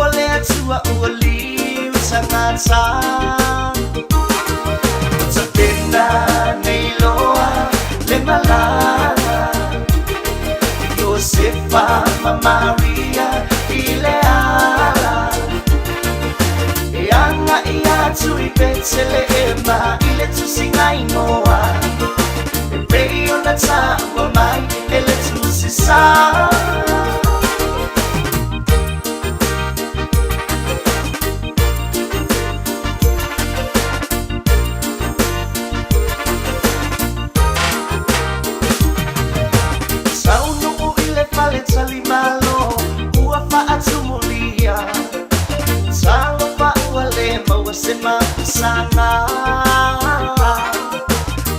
Ua le Atua ua liu tagata. Ua tapena nei loa le malaga Iosefa ma Maria i le ala E agai atu i Petelehema i le tusiga igoa E pei ona taua mai e le Tusi Sa. Taunuu i le fale talimalo ua faatumulia Talofa ua le maua se mapusaga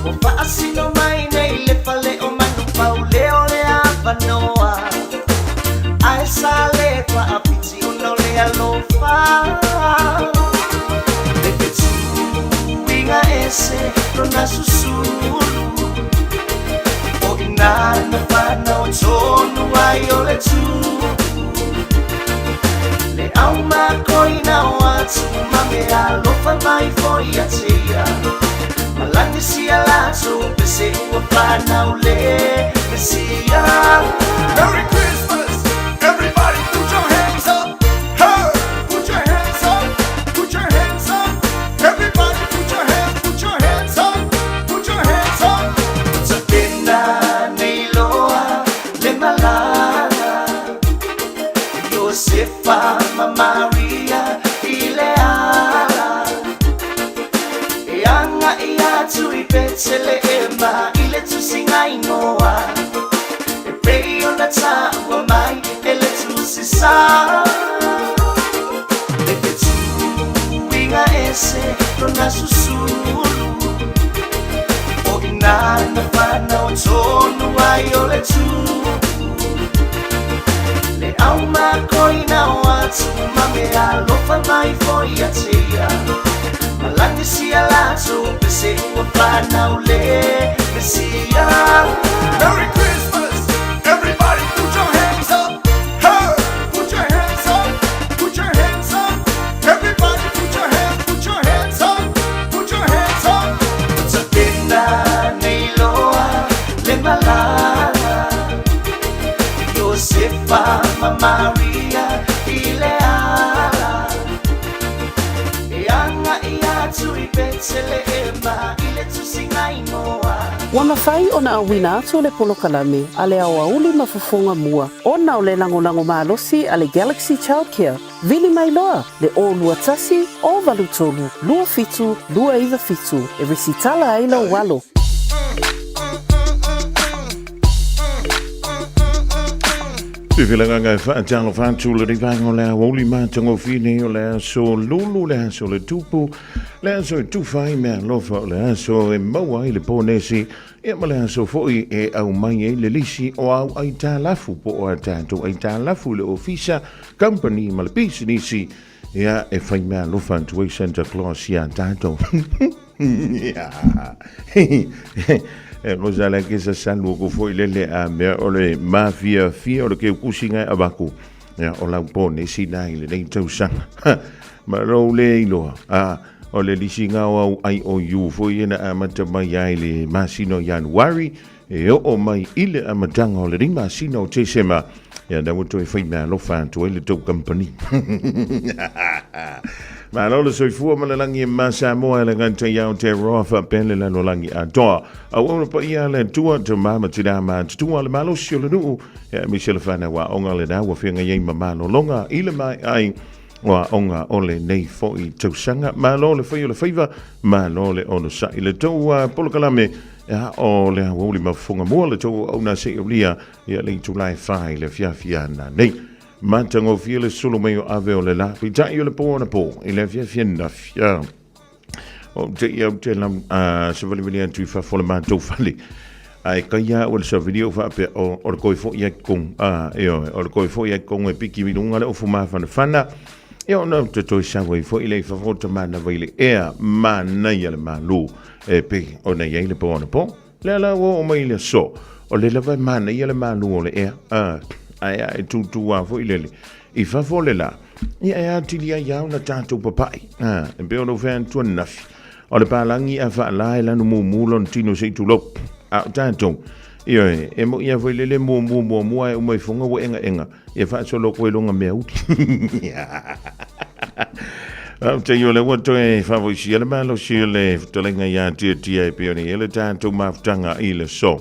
Ua faasino mai nei le fale o Manupau leo le avanoa Ae sa le faapiti ona o le alofa Le fetuiga ese lona susulu O ina na fanau tonu ai o le tupu Le aumakoina o atu ma mea alofa mai foi ia te ia Malagi sia latou pese ua fanau le Mesia. Merry Christmas! Everybody put your hands up! Hey! Put your hands up! Put your hands up! Everybody put your hands, put your hands up! Put your hands up! Tapena nei loa le malaga Iosefa ma Maria i le ala E agai atu i Petelehema i le tusiga igoa E pei ona taua mai e le Tusi Sa Le fetuiga ese lona susulu O ina na fanau tonu ai o le tupu Le aumakoina o atu ma mea alofa mai foi ia te ia Malagi sia latou pese ua fanau le Mesia. Merry Christmas! Everybody put your hands up! Hey! Put your hands up! Put your hands up! Everybody put your hands, put your hands up! Put your hands up! Tapena nei loa le malaga Iosefa ma Maria i le ala E agai atu i Petelehema i le tusiga igoa. Ua mafai ona auina atu le polokalame a le aoauli ma fofoga mua ona o le lagolago malosi a le Galaxy Childcare. Vili mai loa le 0 2 1 0 8 3 2 7 2 9 7 e resitala ai lou alo. Fifilaga e faatalofa atu le rivaga o le aoauli matagofie nei o le aso lulu, le aso le tupu, le aso e tufa ai meaalofa, o le aso e maua ai le ponesi, ia ma le aso foi e aumai ai le lisi o au aitalafu po o a tatou aitalafu i le ofisa, company ma le pisinisi, ia e fai meaalofa atu ai Santa Claus iā tatou. E kosa le ke sa salu ko foi lele a mea o le mafiafia o le keu kusi ngai avaku. Ia, o lau pone si nai le nei tausaga. Ma lou le iloa. A, o le lisi ngā o au IOU foi e na amata mai ai le masina o Ianuari, e oo mai i le amataga o le nei masina o Tesema. Ia, na ua toe fai meaalofa atu ai le tou kamupani. Malo le soifua ma le lagi e ma Samoa e le gata i Aotearoa faapea le lalolagi atoa. Auauna paia le Atua, tama ma tina ma tutua le malosi o le nuu, e aemaise le whanau aoga le nā ua whenga iai ma malologa i le mai ai o aoga o lenei foi tausaga. Malo le whai o le whaiva, malo le ono sa'i le tou polokalame, ia o le aoauli ma fofoga mua le tou auauna se i aulia ia le itula e 4 i le afiafi ana nei. Matagofie le sulu mai o ave o le la, peitai o le pō anapo i le afiafi anafi. O te ia te lam a savalivali atu i fafo o le matou fale. Ae kai a ua le savili o faapea o o le koe foi ai kong a e oe o le koe foi ai kong e piki i lunga le ofu mafanafana. Ia ona ou te toe sau ai foi lea i fafo o tamana vai le ea manaia le malu e pei ona i ai le pō anapo. Lea la ua oo mai i le aso, o lea lava e manaia le malu o le ea, a, ae a e tūtū a foi lele i fafo o le la. Ia e atili ai lava ona tatou papa'i. A, e pei ona ou fai atu ananafi, o le palagi a faala e lanu mumu lona tino se i tulou. A o tatou, ioe, e mo'i lava foi lele mumu muamua ae uma ifoga ua egaega, ia faasolo atu ai loa mea uli. Faafetai o lea ua toe faavoisia le malosi o le fetalaiga ia Tiatia e pei ona i ai le tatou mafutaga i le aso.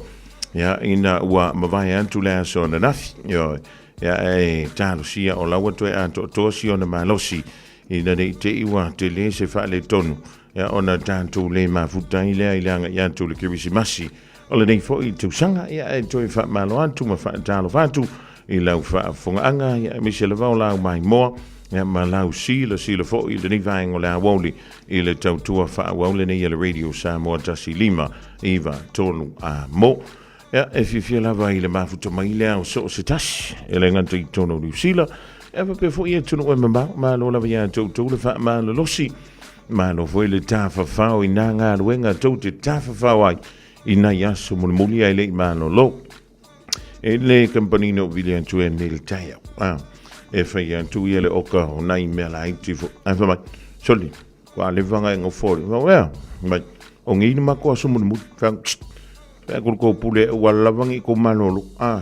Ia, ina ua mavae atu le aso ananafi, ioe, Ia e talosia o la ua toe atoatoa si ona malosi ina ne i te i ua tele se faaletonu ia ona tatou le mafuta ai lea i le agai atu i le Kerisimasi o lenei foi tausaga. Ia e toe faamalo atu ma faatalofa atu i lau faafofogaaga ia aemaise lava o lau maimoa ia ma lau silasila foi i lenei vaega o le aoauli i le tautua faaauau lenei a le Radio Samoa 1 5 9 3 a mo. Ia, e fiafia lava i le mafuta mai lea o so o se tasi, e le gata i totonu o Niu Sila, e faapea foi i atunuu e mamao. Malo lava ia te outou le faamalolosi, malo foi le tafafao i nā galuega tou te tafafao ai i nai aso mulimuli ae le i malolo. E le kamupani na ou vili atu e nei le taeao, a, e fai atu ia le oka o nai mea laiti foi. Ae fai mai, soli, ua leva na e nofo, ea, mai, o nei le matou aso mulimuli. Fai atu, Pe aku kou pule ua lava ni kou malolo. Ah.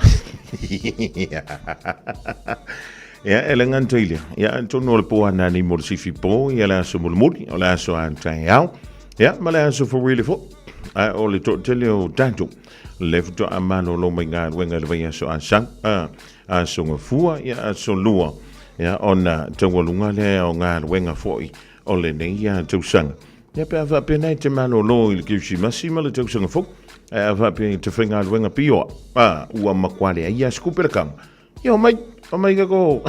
Ia, e le gata i lea. Ia, atonu o le po ana nei mo le sifi po, ia le aso mulimuli, o le aso a taeao. Ia, ma le aso fawili fo. A o le toatele o tatou, le faatoa malolo mai galuega i le vaiaso a sau, a, aso gafua, ia, aso lua. Ia, ona taualuga lea o galuega foi o lenei tausaga. Ia pe a faapea e te malolo i le Kerisimasi ma le tausaga fou, ae a faapea e te faigaluega pioa, a, ua matua leai lava se tupe le kama, ia omai, omai ka ko...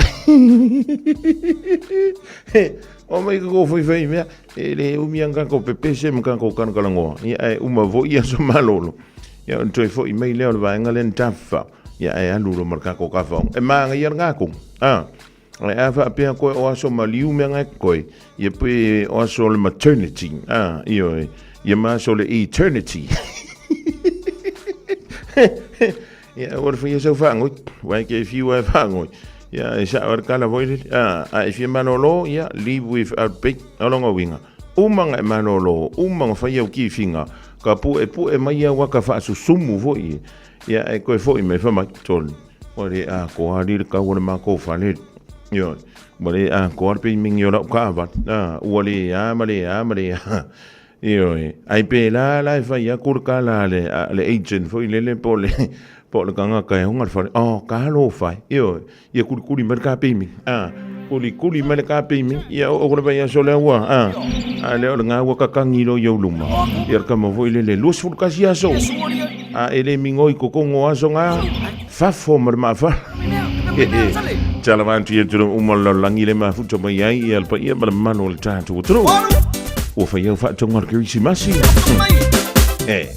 omai ka ko faifai mea, e le umi lava kako pepese ma kako kalakalagoa, ia ae uma foi aso malolo. Ia ona toe foi mai lea o le vaega lea na tafafao, ia ae alu loa ma le kako kafaoga. E manaia le gako, a. Ae a faapea koe o aso maliu mea ngai koe, ia pe o aso o le maternity, a, ioe, ia ma aso o le eternity. Ia, ua le whaia sau whaangoi, wai ke whiu ai whaangoi. Ia, e sa oe kala voi lele, a, a e whia malolo, ia, leave without pay, o longa winga. Uma nga e malolo, uma nga whaia u ki whinga, ka pu e pu e mai au waka whaasusumu voi. Ia, e koe foi me whamai, tolu. Ua le atoa ali le kau o le matou fale. Ioe. Ua le atoa le peimingi o lau taavale. A, ua le a ma le a ma le a. Ioe. Ai pēlā la e fai atu le tala a le, a le agent foi lele po o le, po o le tagata e ona le fale, oh, talofa e. Ioe. Ia kulikuli mai le kapeimi. A, kulikuli mai le kapeimi. Ia oo ko le vaiaso lea ua, a, a lea o le gā ua kakangi loa i ou luma. Ia le tama foi lele, 21 aso. A e le migoi kokogo o aso gā, fafo ma le maafala. Tala atu ia tulu uma le lalolagi le mafuta mai ai ia le paia ma le mamalu o le tatou atunuu. Ua fai au faatoga o le Kerisimasi. E,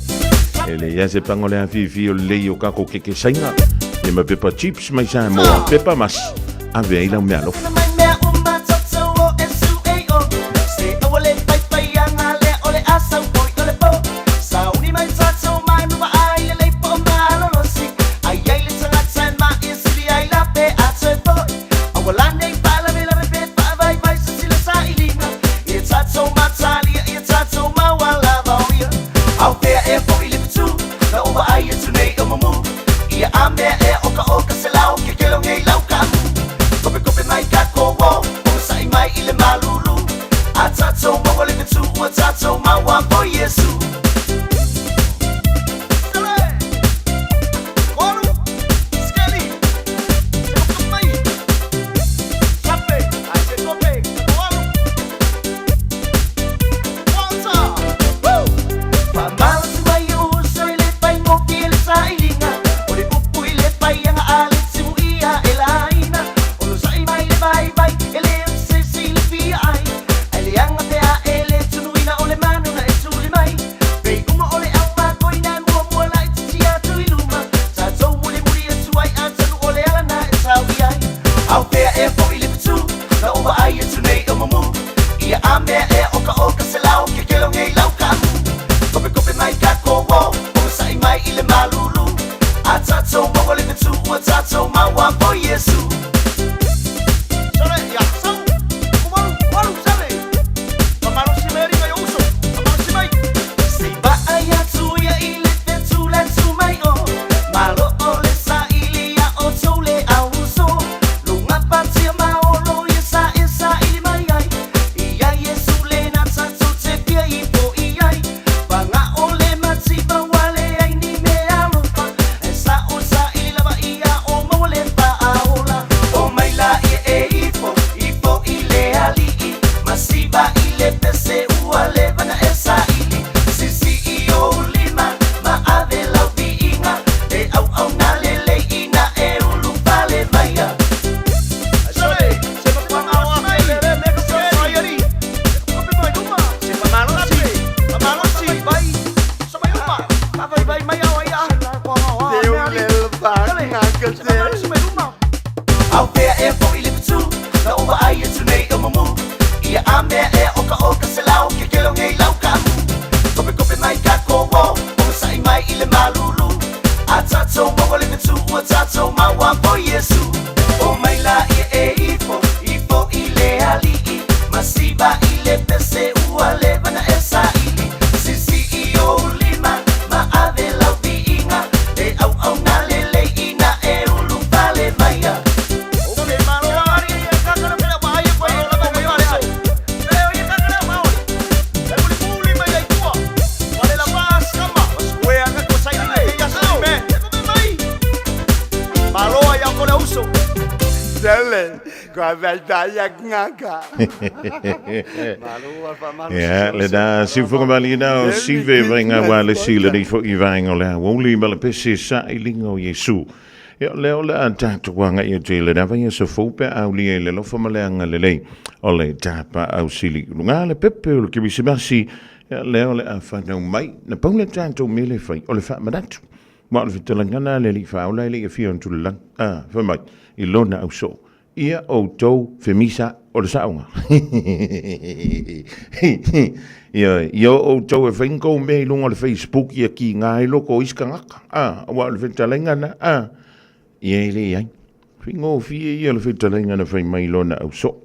e leai lava se paga o le afifi o lelei o kako keke saina. Ia ma pepa chips mai Samoa, pepa masi, ave ai lau meaalofa. Iesu nei o mumu Ia a mea ea o ka o ka selau Ke kelo ngei lau ka mu Kope kope mai ka ko wo O sa'i mai i le malulu A tatou maua le fetu Ua tatou maua po Iesu O mai la ia e ifo Ifo i le ali'i Ma siva i le pese Ua leva na e saili Sisi i ou lima Ma ave lau viiga Le auauna lelei Ina e ulufale mai ia. Ia, lena siufoga malina o sive vainga wa le sila nei foi vainga o le aoauli ma le pese sailiga o Iesu. Ia, lea o le a tatou agai atu i lena vaiaso fou pe a aulia i le alofa ma le agalelei o le Tapaau Sili i luga le pepe o le Kerisimasi. Ia, lea o le a fanau mai. Na pau le tatou mea le fai o le faamanatu. Ma o le fetalaiga lena a le Alii Faaola e le i afio atu i le lagi. A, fai mai, i lona ausoo. Ia outou femisa o le saoga. Ioe, ia o outou e fai ni kou mea i luga o le Facebook ia kiga ai loko o isi tagata. A, aua o le fetalaiga na, a, ia e leai. Faigofie ia o le fetalaiga na fai mai i lona ausoo.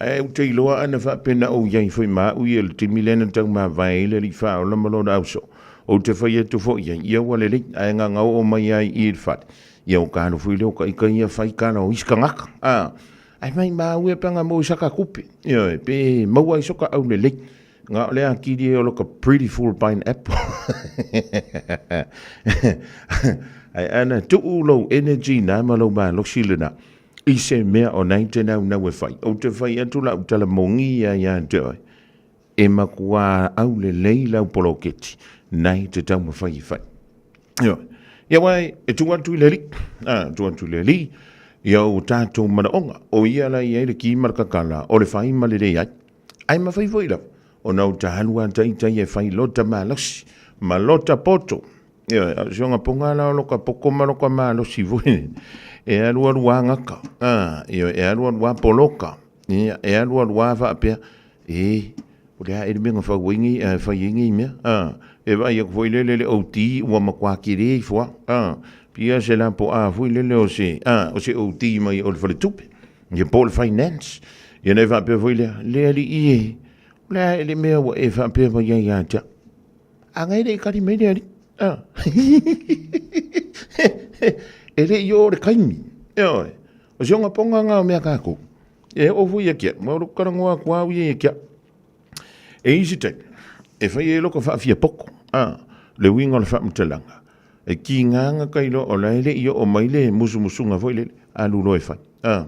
Ae ou te iloa ana faapea na ou i ai foi ma au ia i le taimi lea na taumavae ai le Alii Faaola ma lona ausoo, ou te fai atu foi i ai, ia ua lelei, ae gagaoo mai lava i i i le fale. Ia o kalo foi lea o ka ika ia fai kala o isi tagata. A, ai mai mau e panga mo i saka kupe. Ioe, pe maua ai soka au lelei. Nga o le akili e o loka pretty full pineapple. Ai ana tuu lou energy na ma lou malosi lena. I se mea o nei te nau nau e fai. Ou te fai atu lau tala mongi ia ia te oe. E makuā au lelei lau poloketi. Nei te taumawhai e fai. Ioe. Ia wai, e tuu atu i le Alii, a, tuu atu i le Alii, ia o tātou manaoga, o ia la i ai le ki ma le kakala, o le whai ma le leai. Ai mawhai foi lava, ona o ta alu a taitai e whai lota malosi, ma lota poto. Ioe, a o si onga ponga la o loka poko ma loka malosi foi, e alu alu a ngaka, a, ioe, e alu alu a poloka, ia, e alu alu a whaapea, e, O le a e le mea na fau ai nei, fai ai nei mea, a. E vaai atu foi lele le OT ua matua tele ifo lava, a. Pia se lapoa foi lele o se, a, o se OT mai o le faletupe, ia po o le finance. Ia ona e faapea foi lea, le alii e, o le a ea le mea ua e faapea mai ai ia te au? A na e le i kali mai le alii, a. E le i oo le taimi, ioe. O si ona ponga lena o mea a tatou. E oo foi ia ki au, ma o lou talanoa atu au ia ia ki au. E isi taimi, e fai ai loka faafiapoko, a, le uiga o le faamatalaga, e kiga ka iloa o la e le i oo mai le musumusuga foi lele, alu loa e fai, a,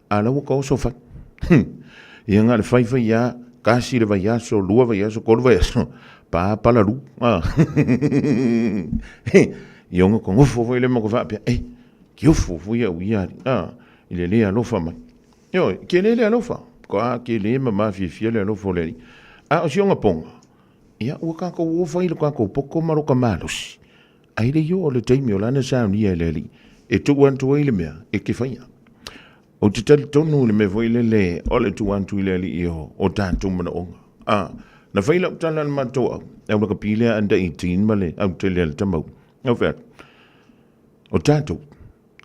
a la ua taoso fai. Ia na o le fai fai lava, tasi le vaiaso, lua vaiaso, tolu vaiaso, pa palalu, a. Ia ona ta nofo foi lea ma ta faapea, e, kiofo foi au ia alii, a. I le lē alofa mai. Ioe, tele le alofa, ka tele ma mafiafia le alofa o le Alii. A o si ona poga, ia ua tatou o fai i lo tatou poto ma lo ta malosi, ae le i oo le taimi o lana saunia e le Alii e tuu atu ai le mea e te faia. Ou te talitonu i le mea foi lele o le tuu atu i le Alii o tatou manaoga. A, na fai lau tala i le matou au, au lakapi lea under 18 ma le autele a le tamau. Au fai atu, o tatou,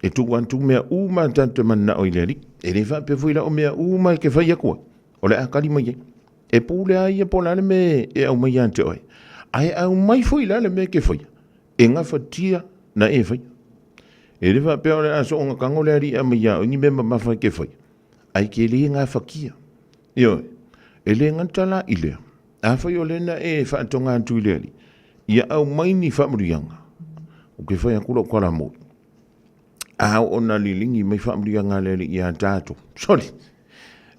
E tuu atu mea uma tatou te mananao i le Alii. E le faapea foi la o mea uma e te fai atu ai, o le a kali mai ai. E pule lava ia po o le a le mea e aumai ia te oe. Ae aumai foi la le mea e te faia, e gafatia na e faia. E le faapea o le a soona tago le Alii e aumai ia oe ni mea mamafa e te faia, ae te le gafatia. Ioe. E le gata la i lea, afai o lea na e faatoga atu i le Alii, ia aumai ni faamanuiaga, ou te fai atu lau tala moni. A oo na liligi mai faamanuiaga a le Alii ia tatou, sole,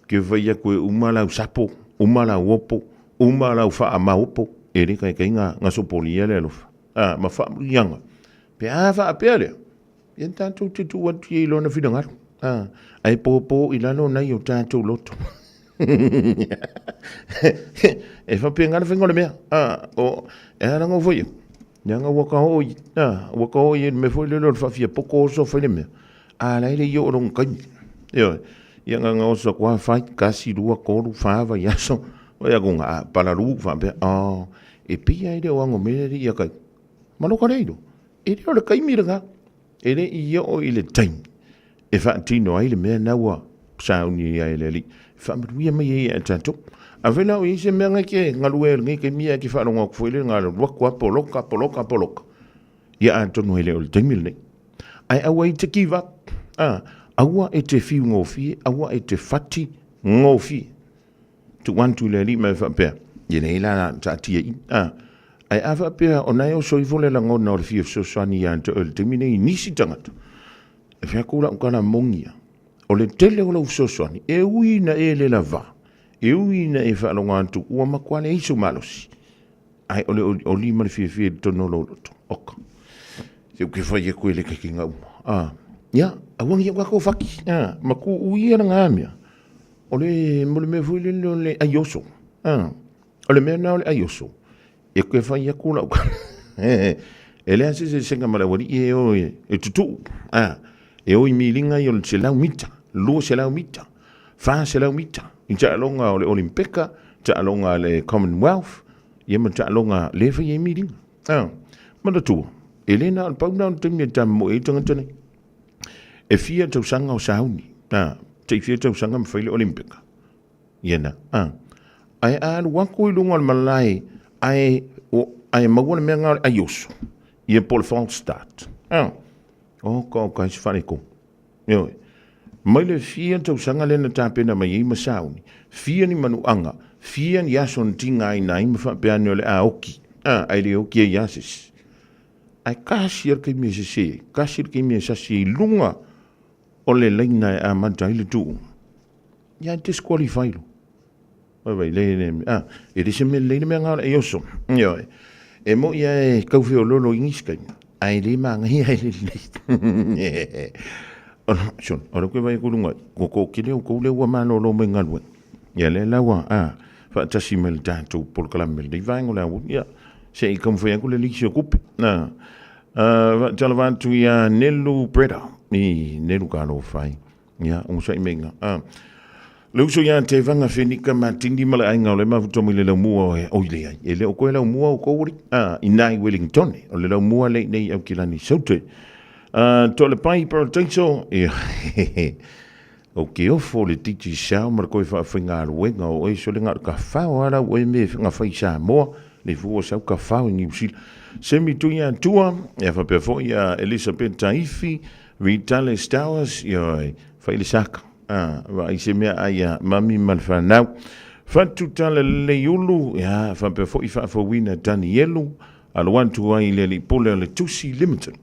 ke fai atu e uma lau sapo, uma lau opo, uma lau faamaopo, e le taitai na sopolia le alofa, a, ma faamanuiaga. Pe a faapea lea, ia tatou te tuu atu i ai i lona finagalo, a, ae popo i lalo nai o tatou loto. E faapena le faiga o le mea, a, o, e ala ona ou fai atu, Leaga ua ka oo i, a, ua ka oo i le mea foi lele o le faafiapoko oso fai le mea, a la e le i oo lona taimi. Ioe. Ia gagaoso atu lava fai, tasi, lua, tolu, fa vaiaso, vaai atu na a palalu faapea, oh, e pei lava e le o ano mai le alii ia kai. Ma lota lea iloa, e le o le taimi lena, e le i oo i le taimi e faatino ai le mea lena ua sauni ai e le Alii, e faamanuia mai ai ia tatou. A fai la o i ai se mea na e te galue ai i lenei taimi ae te faalogo atu foi lea na alu atu lava poloka, poloka, poloka, ia atonu e le o le taimi lenei. Ae aua e te give up, a, aua e te fiu gofie, aua e te fati gofie. Tuu atu i le Alii ma e faapea, ia nei la taatia i, a, ae a faapea o na e oso ifo le lagona o le fia fesoasoani ia te oe i le taimi nei i nisi tagata, E fai atu lau tala moni ia, o le tele o lau fesoasoani, e ui ina e le lava, e ui ina e faalogo atu ua matua leai sou malosi, ae o le olioli ma le fiafia i totonu o lou loto. Oka. Se ou te fai atu e le kekega uma. Ah, ia, aua ne i tatou fati, ah, ma tuu ia lena mea. O le, mo le mea foi lele o le ai oso. Ah, o le mea lena o le ai oso. E koe fai aku lau E leai se eseesega ma le aualii e o e tutuu. A, e o i miliga ia o le 100 mita, 200 mita, 400 mita, i taaloga o le Olimpeka, taaloga a le Commonwealth, ia ma taaloga le fai ai miliga. A, manatua, e le na o le pau na o le taimi e tamomoe ai tagata nei. E fia tausaga o sauni, a, tai fia tausaga ma fai le Olimpeka. Ia na, a. Ae a alu atu i luga o le malae, ae, o, ae maua le mea na o le ai oso, ia po o le false start. A. Oka, oka, se faaletonu. Ioe. Mai le fia tausaga lea na tapena mai ai ma sauni, fia ni manuaga, fia ni aso na tigaina ai ma faapea ane o le a oki, a, ae le oki ai lava se isi. Ae tasi lava le taimi e sese ai, tasi le taimi e sasi ai i luga o le laina e amata ai le tuuga. Ia e disqualify lo. Vai vai le le ah e le se mea lelei le mea nga e oso. Ioe. E mo ia e kau feololo i nisi taimi. Ae le manaia e le lelei. Ona, Sean, o le koe vai ku lunga, ko ko kile o kou le ua malolo mai galuega. Ia lea la ua, ah, faatasi mai le tatou polokalame lenei vaega o le aoauli. Ia, se i taumafai atu le lisi o tupe. Ah, ah, talofa atu ia Nelu Breda, i Nelu Talofa e. Ia, onosai mai ina. Ah. Le uso ia te vanga Fenika Matini ma le aiga o le mafuta mai le laumua o oi leai. E le o koe laumua o kou ori. Ah, i nai Wellington. O le laumua le nei au kilani saute. Ah, to le pai Parataiso. Ia, o ke ofo le titi sao ma le koe whaawhaingaluenga o oe so le ngā ka whao ara o e me ngā whai Samoa. Le fua sau ka whao i New Zealand. Semi tui atua, ia whapea foi ia Elizabeth Taifi, Vitale Stowers, ioe, fai le saka, a, vaai se mea ai a mami ma le fanau. Fatu tala lelei ulu, ia, faapea foi faafouina Danielu, alo atu ai i le alii pule o le Tusi Limited.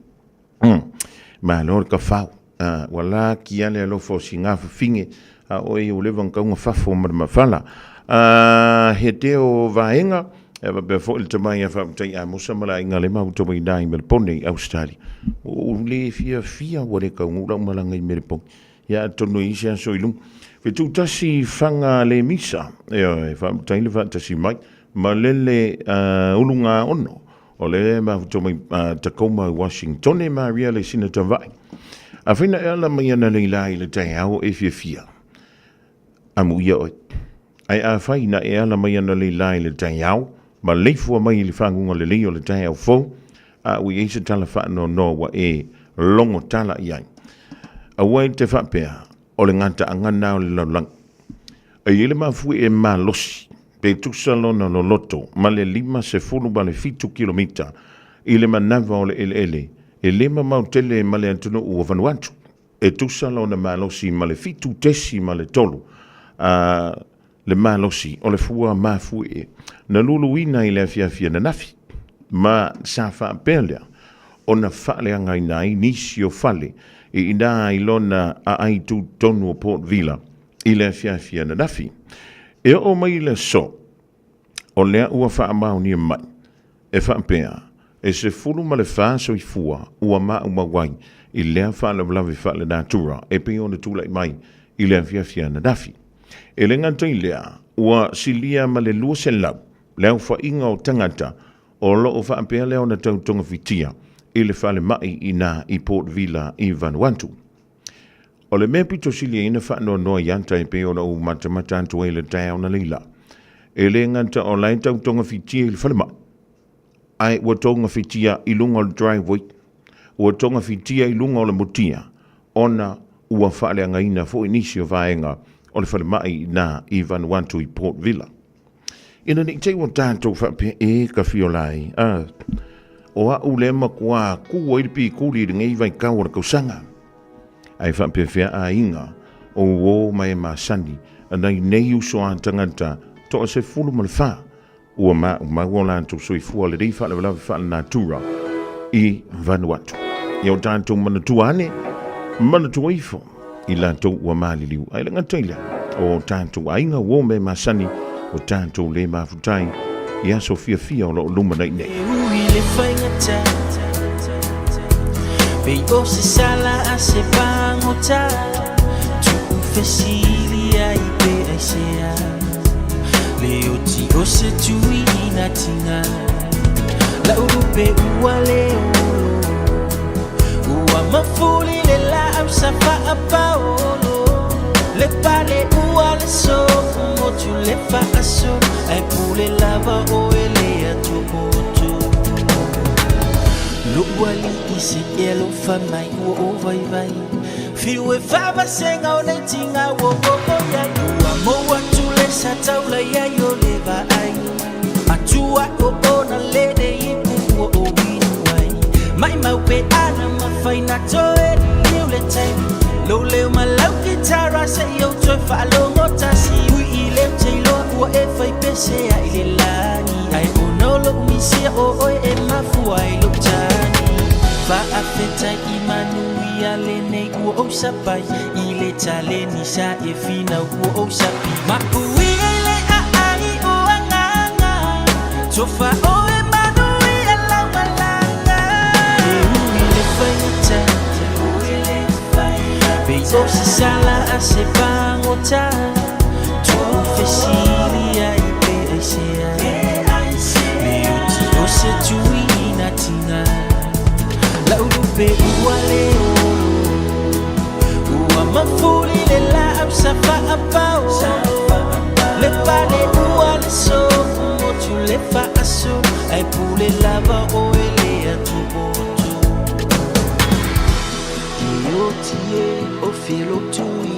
Malo le kafau, a, ua laki a le alofa o sina fafine, a oe ua leva ona tau na fafo ma le mafala. A, he teo vaega, E faapea foi le tama ia Faafetai Amosa ma le aiga le mafuta mai ina i Melepone i Australia. Ua ou le fiafia ua le taunuu lau malaga i Melepone. Ia atonu e i ai se aso i luma. 71 Faga le misa, ioe, faafetai le faatasi mai. Malele uh, Ulugaono, o le mafuta mai uh, Tacoma i Washingtone, Maria le sina tava'i. Afai na e ala mai ana leila i le taeao e fiafia. Amuia oe. Ae afai na e ala mai ana leilā i le taeao, ma leifua mai i le faguga lelei o le taeao fou, a ua i ai se tala faanoanoa ua e logo tala i ai. Aua e te faapea, o le gataaga na o le lalolagi. E i ai le mafue e malosi, pe tusa lona loloto ma le 57 kilomita i le manava o le eleele, e le mamao tele ma le atunuu o Vanuatu. E tusa lona malosi ma le 7.3 a le malosi o le fua mafuie na luluina i le afiafi ananafi, ma sa faapea lea ona faaleagaina ai nisi o fale i ina i lona aai tutotonu o Port Vila i le afiafi ananafi. E oo mai i le aso, o lea ua faamaonia mai, e faapea, e 14 soifua ua maumau ai i lea faalavelave faalenatura e pei ona tulai mai i le afiafi ananafi. E le gata i lea, ua silia ma le 200 le aofaiga o tagata o lo o faapea lea ona tau togafitia i le falemai i ina i Port Vila i Vanuatu. O le mea pito sili ai na faanoanoa ia te e pei ona ou matamata atu ai i le taeao analeila, e le gata o la e tau togafitia i le falemai, ae ua togafitia i luga o le driveway, ua togafitia i luga o le mutia, ona ua faaleagaina foi nisi o vaega o le falemai i ina i Vanuatu i Port Vila. Ina ne i te i ua tatou faapea, e ka fiola ai, a, o a'u lea matua kū ai le pikuli i lenei vaitau o le tausaga. Ae faapefea aiga o uō ma e masani nai nei uso a tagata toa 14 ua maumau o latou soifua lenei faalavelave faalenatura i Vanuatu. Ia o tatou manatua ane, manatua ifo i latou ua maliliu. Ae le gata i lea, o tatou aiga uō ma e masani o tatou le mafutai i aso fiafia o lo o lumanai nei. E ui le faigata Pei o se sala a se pagota Tuu fesili ai pe aisea Le oti o se tui ina tinga Lau lupe ua le olo Ua mafuli le laau sa faapaolo Le pale ua le sofu motu le faasolo Ae pule lava oe le atopoto Lou alii se e alofa mai ua ou vaivai Fiu e faavasega o nei tiga ua oo i ai Ua mou atu le sa taula ia i o le vaai Atua o ona lele ipu ua ou inu ai Maimau pe ana mafai na toe liliu le taimi Lou leo ma lau kitara se i ou toe faalogo tasi Ui i le ou te iloa ua e fai pese ai le lagi Ae ona o lou misia o oe e mafua ai lou tagi Faafetai i manuia lenei ua ou sapai I le taleni sa e finau ua ou sapi Mapuia i le aai o agaga Tofa oe manuia lau malaga E ui le faigata Pei o se sala a se pagota Tuu fesili ai pe aisea Le oti o se tui ina tiga Lau lupe ua le olo Ua mafuli le laau sa faapao Le pale ua le sofu motu le faasolo Ae pule lava oe le atopoto E oti e o felo tui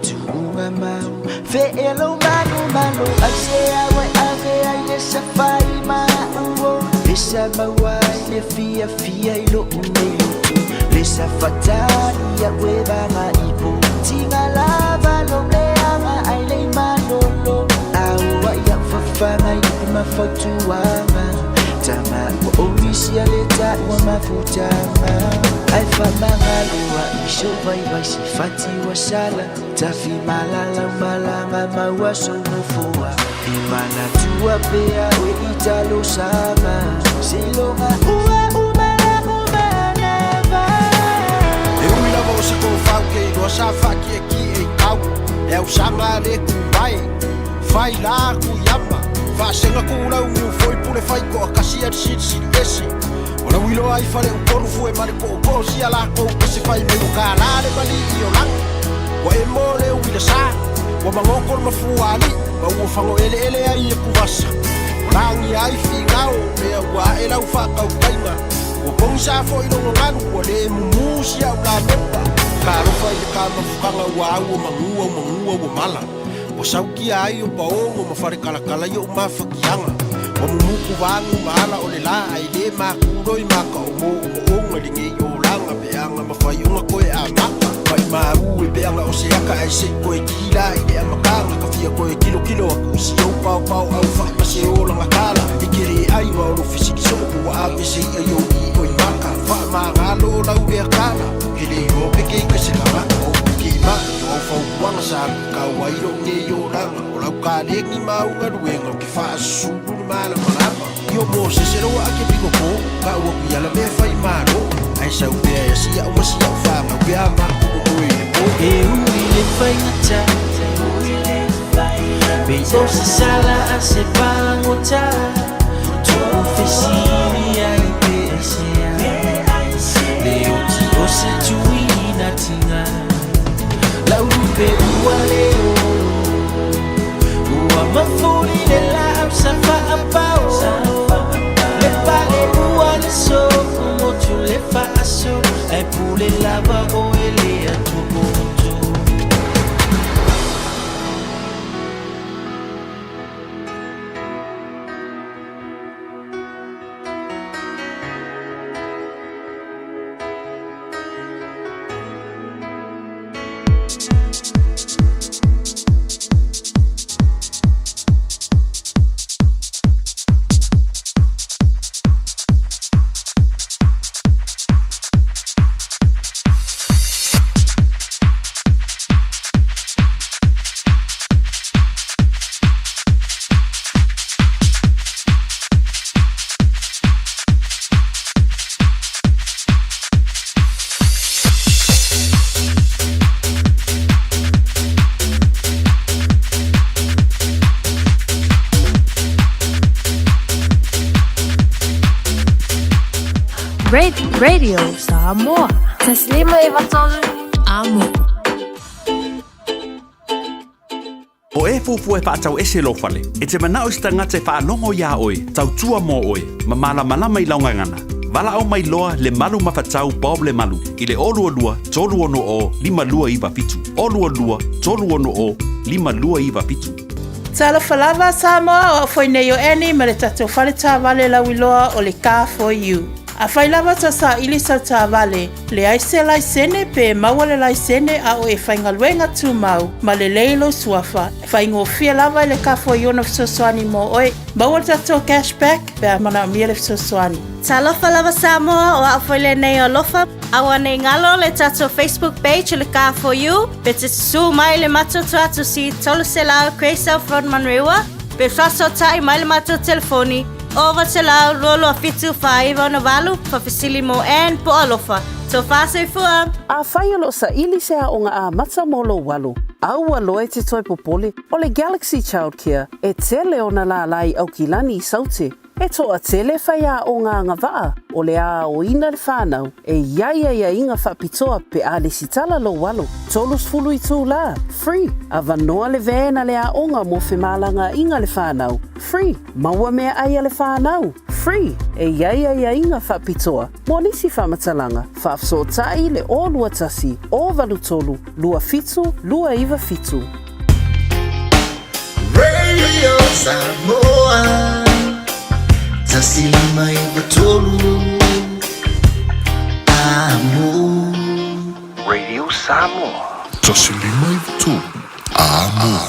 Tuunga mau Fe e lo manu malo Ai se au e ave ai le safai ma uo Le sa maua ai le fia fia i lo nei lotu Le sa fatani a ue vanga ipo Tinga lava lo leanga ai le malolo Aua ia fafanga i mafautuanga Tama ua omisia le ta ua mafutanga Ai famangaloa i so vaivai se fati ua sala Tafi malala malanga maua so nofoa E manatua pea oe i talosaga Seiloga ua umala umanava E ui lava o se tofau ke iloa sa faakiekie i tau E ausaga a le kuvae Fai la kuiama Faasega kulau niu foi pule fai koa kasi a le silisili ese O lau iloa ai fale upolu fue ma le kookoo sia lakou ese fai mai ua kalā le malii o lagi Ua e mo le uila sa Ua magoko le mafuaalii ma ua fagoeleele ai e kuvasa Ua lagia ai figao mea ua ae lau faatautaiga Ua pogisa foi logo galu ua le mumu si au lapepa Talofa i le kamafukaga ua au o magua o magua ua mala Ua saukia ai o paogo ma falekalakala i o'u mafakiaga Ua mumuku vagu ma ala o le lā ae le makuloi maka o moomooga i lenei olaga peaga ma faioga koe amaka Maimau e peaga o se aka ae se'i koe kila i le amataga Ka fia koe kilokilo aku i si ou paopao au fa'i ma se olaga tala E kele ai ma o lo fesili soo po ua ave se i'a i ou i'o i maka Faamagalo o lau lea tala Ke le iloa pe ke i ka se tagata o ke i ma'i o au fautuaga sa alu i kau ai lo'u nei olaga O lau kalegi ma au galuega o ke faasusulu le malamalama Io Mosese loa a ke piko po ka ua kuiala mea fai malo Ae sau pea e asia'u ma sia'u fagau pe a maku o oe i le po E ui le faigata Pei o se sala a se pagota Tuu fesili ai pe aisea Le oti o se tui ina tiga Radio Samoa. 153 Amo. O e fuafua e faatau ese lou fale, e te manao i se tagata e faalogo iā oe, tautua mo oe, ma malamalama i lau gagana. Valaau mai loa le Malu Mafatau Bob Lemalu i le 022 360 5297, 022 360 5297. Talofa lava Samoa, o au foi nei o Annie ma le tatou fale taavale lauiloa o le Car For You. Afai lava tou saili sau taavale, leai se laisene pe maua le laisene a o e faigaluega tumau ma lelei lou suafa, e faigofie lava i le Car For You ona fesoasoani mo oe. Maua le tatou cash back pe a manaomia le fesoasoani. Talofa lava Samoa, o au foi lenei o Alofa. Aua nei galo le tatou Facebook page o le Car For You, pe te susu mai le matou tuatusi 300 Grey South Road Manurewa, pe faasootai mai le matou telefoni 0900 227 4968, faafesili mo Ann po o Alofa. Tofa soifua! Afai o lo o saili se aoga amata mo lou alo, aua loa e te toe popole, o le Galaxy Childcare e tele ona lālā i Aukilani i Saute. E toatele faiaoga agavaa o le a aoina le whanau e i ai aiaiga faapitoa pe a lesitala lou alo, 30 itulā, free, avanoa le van a le aoga mo femalagaaiga le whanau, free, maua meaai a le whanau, free, e i ai aiaiga faapitoa mo nisi faamatalaga, faafesootai le 021 083 27 297. Radio Samoa 153 Amo. Radio Samoa. 153 Amo.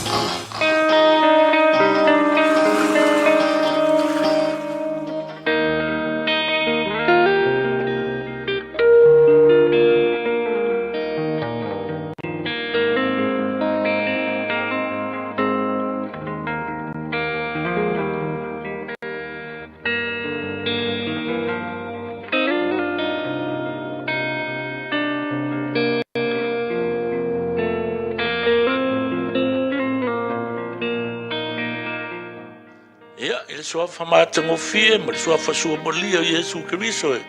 Ia, i le suafa matagofie ma le suafa suamalia o Iesu Keriso e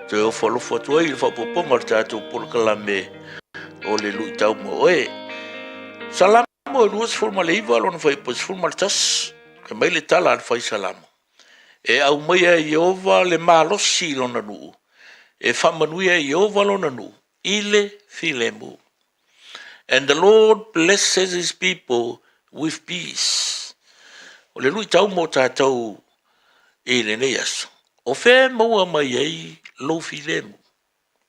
toe ofo alofa atu ai i le faaopoopoga o le tatou polokalame o le luitau mo oe. Salamo e 29 lona fuaiupu e 11, fai mai le tala a le fai Salamo, E aumaia e Ieova le malosi i lona nuu, e faamanuia e Ieova lona nuu i le filemu. And the Lord blesses his people with peace. O le luitau mo tatou i lenei aso, o fea e maua mai ai lou filemu?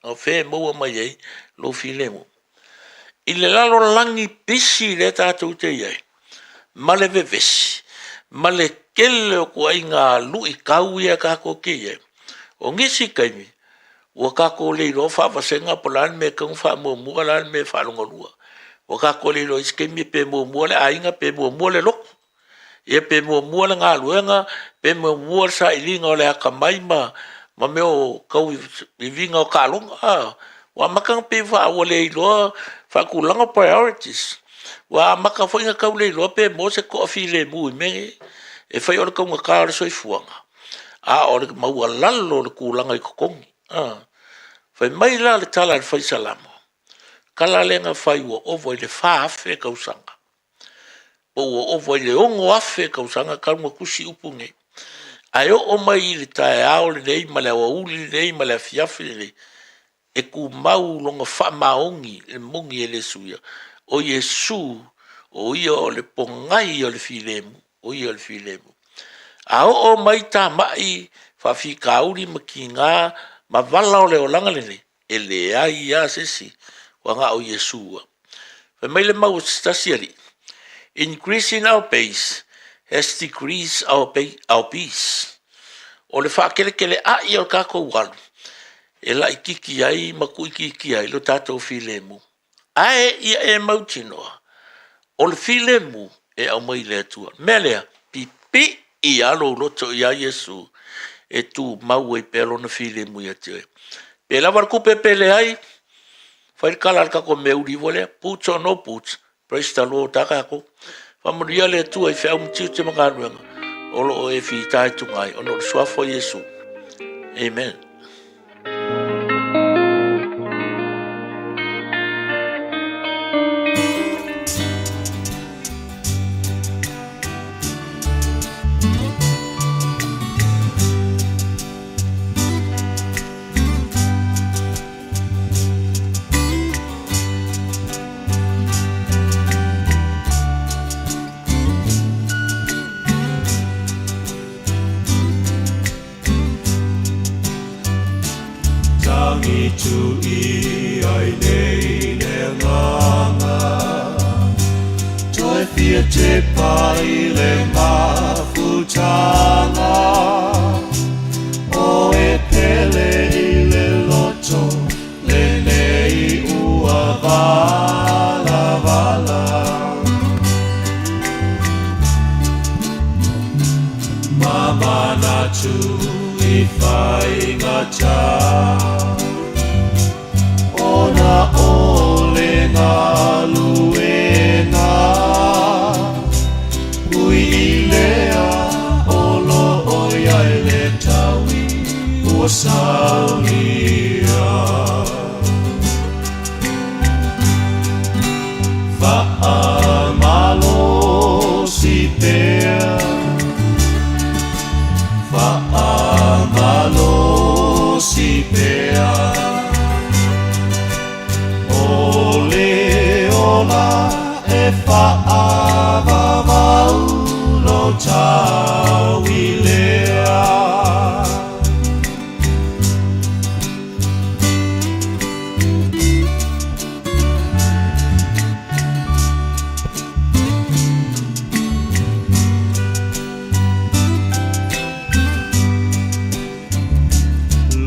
O fea e maua mai ai lou filemu? I le lalolagi pisi lea tatou te i ai, ma le vevesi, ma le tele o ituaiga luitau ia tatou te i ai, o nisi taimi, Ua tatou le iloa faavasega po o le a le mea e tatau ona faamuamua, o le a le mea e faalogalua. Ua tatou le iloa i isi taimi pe muamua le aiga pe muamua le lotu, ia pe muamua le galuega, pe muamua le sailiga o le atamai ma ma mea o tauiviga o taaloga. A, ua amata ona pei ua le iloa faatulaga priorities. Ua amata foi ona tau le iloa pe maua se toafilemu i mea nei e fai o le taugata o le soifuaga. a o le maualalo o le tulaga i totogi. Fai mai la le tala a le fai Salamo, tala lea na fai ua ova i le 4,000 tausaga, po ua ova i le 6,000 tausaga talu ona tusi upu nei. Ae oo mai i le taeao lenei ma le aoauli lenei ma le afiafi lenei, e tumau lona faamaoni, le moni e le suia, o Iesu, o ia o le pogai o le filemu, o ia o le filemu. A oo mai tamai faafitauli ma tiga ma vala o le olaga lenei, e leai lava se isi ua na o Iesu lava. Fai mai le mau a se tasi alii, Increasing our pace has decreased our, pay, our peace. O le faateleteleai o le tatou alu, e laititi ai ma tuuitiitia ai lo tatou filemu. Ae ia e mautinoa, o le filemu e aumai i le Atua. O le mea lea, pipii lava lou loto ia Iesu e tumau ai pea lona filemu ia te oe. Pe lava le tupe pe leai, fai le tala a le tatou meauli foi lea, boots or no boots, Praise the Lord a tatou. Faamanuia le Atua i feau ma tiute ma galuega o lo o e fitaituga ai ona o le suafa o Iesu. Amen. tu i ai nei le agaga. Toe fia te pai le mafutanga, O e pele i le loto lenei ua valavala. Ma manatu i faigata, Ona o le galuega, Ui i lea o lo o i ai le taui ua saunia. Faamalosi pea, faamalosi pea, O le ola e faavavau lo taui lea.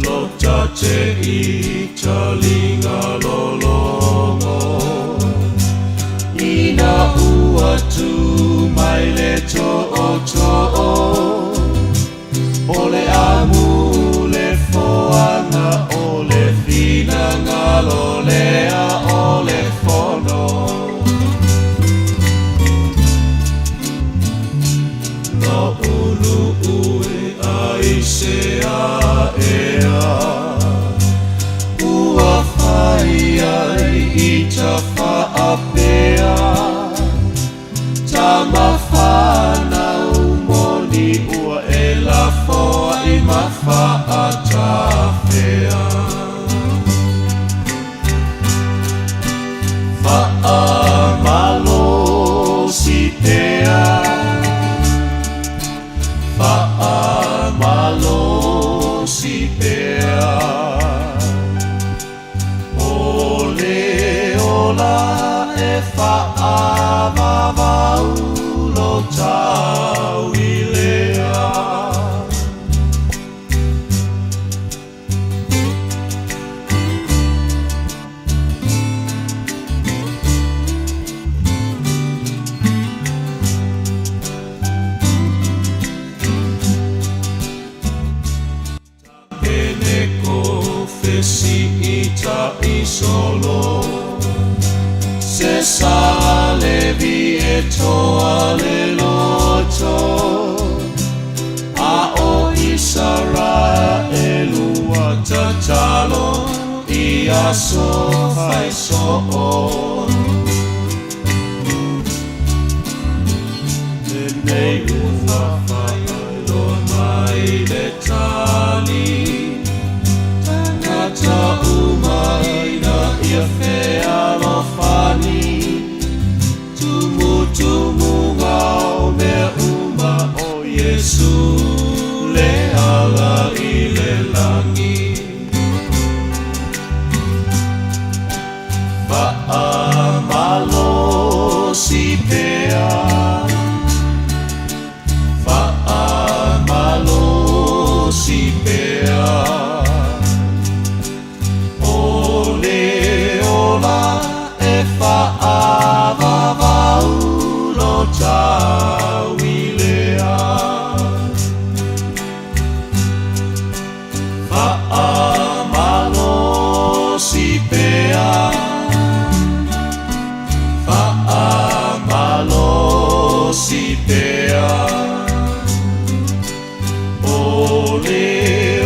Lota te i talinga lologo, Ina ua tu mai le tootoo, O le amu le foaga o le finagalo lea o le fono. Na uluʻu ai se aea, Ua fai ai i Tafaapea, Tama whanau moni ua e lafoai ma Faatafea. Faamalosi pea, Faamalosi pea, O le ola e faavavau lo taui lea. Pene ko fesi i ta i solo, Se sa levi e toa le loto, A o Isaraelu ua tatalo i aso fai soo. Lenei ua faailoa mai le tali, Tangata uma ina ia fealofani, Tumutumuga o mea uma o Iesu le ala i le lagi. Faamalosi pea, faamalosi pea, O le ola e faavavau lo taui lea. Faamalosi pea, faamalosi pea, O le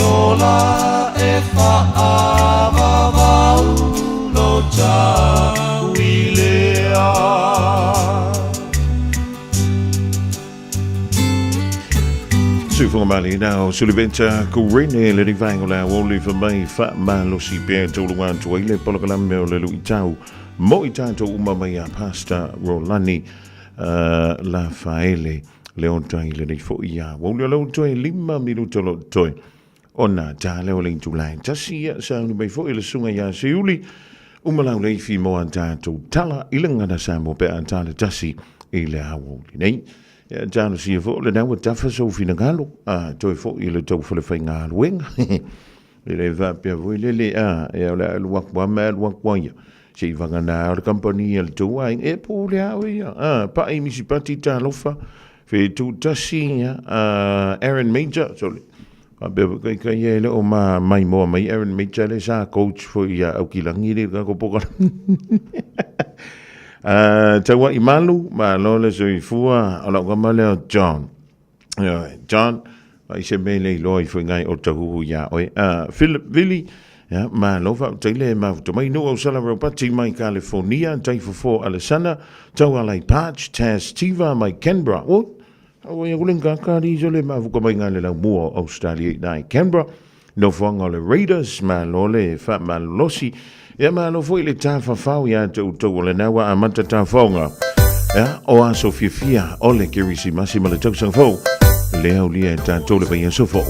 ola e faavavau lo taui lea. Suifoga mali na o Suliventa Kurene le rivaenga o le aoauli fa mai faamalosi pea taulu atu ai le polokalame o le luitau mo i tatou uma mai a Pastor Rolani Lafaele Leotai lenei foi aoauli o lou toe 5 minuta o loo toe. Ona ta lea o le itula e tasi, ia sauni mai foi le susuga ia Seiuli, uma lauleifi mo a tatou tala i le gagana Samoa pe a ta le tasi i le aoauli nei. Ia talosia foi o lena ua tafa sou finagalo, a toe foi i le tou fale faigaluega. E le faapea foi lele, a, ia o le a alu atu lava ma alu atu ai ia. Se i vagana o le kamupani a le tou aiga, e pule lava oe ia. A, pai misipati talofa, fetu tasi, ia, a, Aaron Major, sole. Faapea foi kai kai e le o ma maimoa mai Aaron Major le sa coach foi ia Aukilagi le ka ko poka. Tauai malu, malo le soifua, o lau kama lea o John. John, ai se mea le iloa i foi ngai o tahuhu ia oe. Philip Vili, ia, malo faafetai le mafuta mai. Nuu au sala Ropati mai California, Taifofo Alesana, Taualai Patch, Taz Tiva mai Canberra. Oi, Aua ia kule ngaka li so le mafuka mai ngā le lau mua o Australia i nai Canberra. Nofoaga o le Raiders, malo le faamalolosi. Ia malo foi le tafafao ia te outou o lena ua amata tafaoga. Ia, o aso fiafia o le Kerisimasi ma le tausaga fou. Le aulia e tatou le vaiaso fou.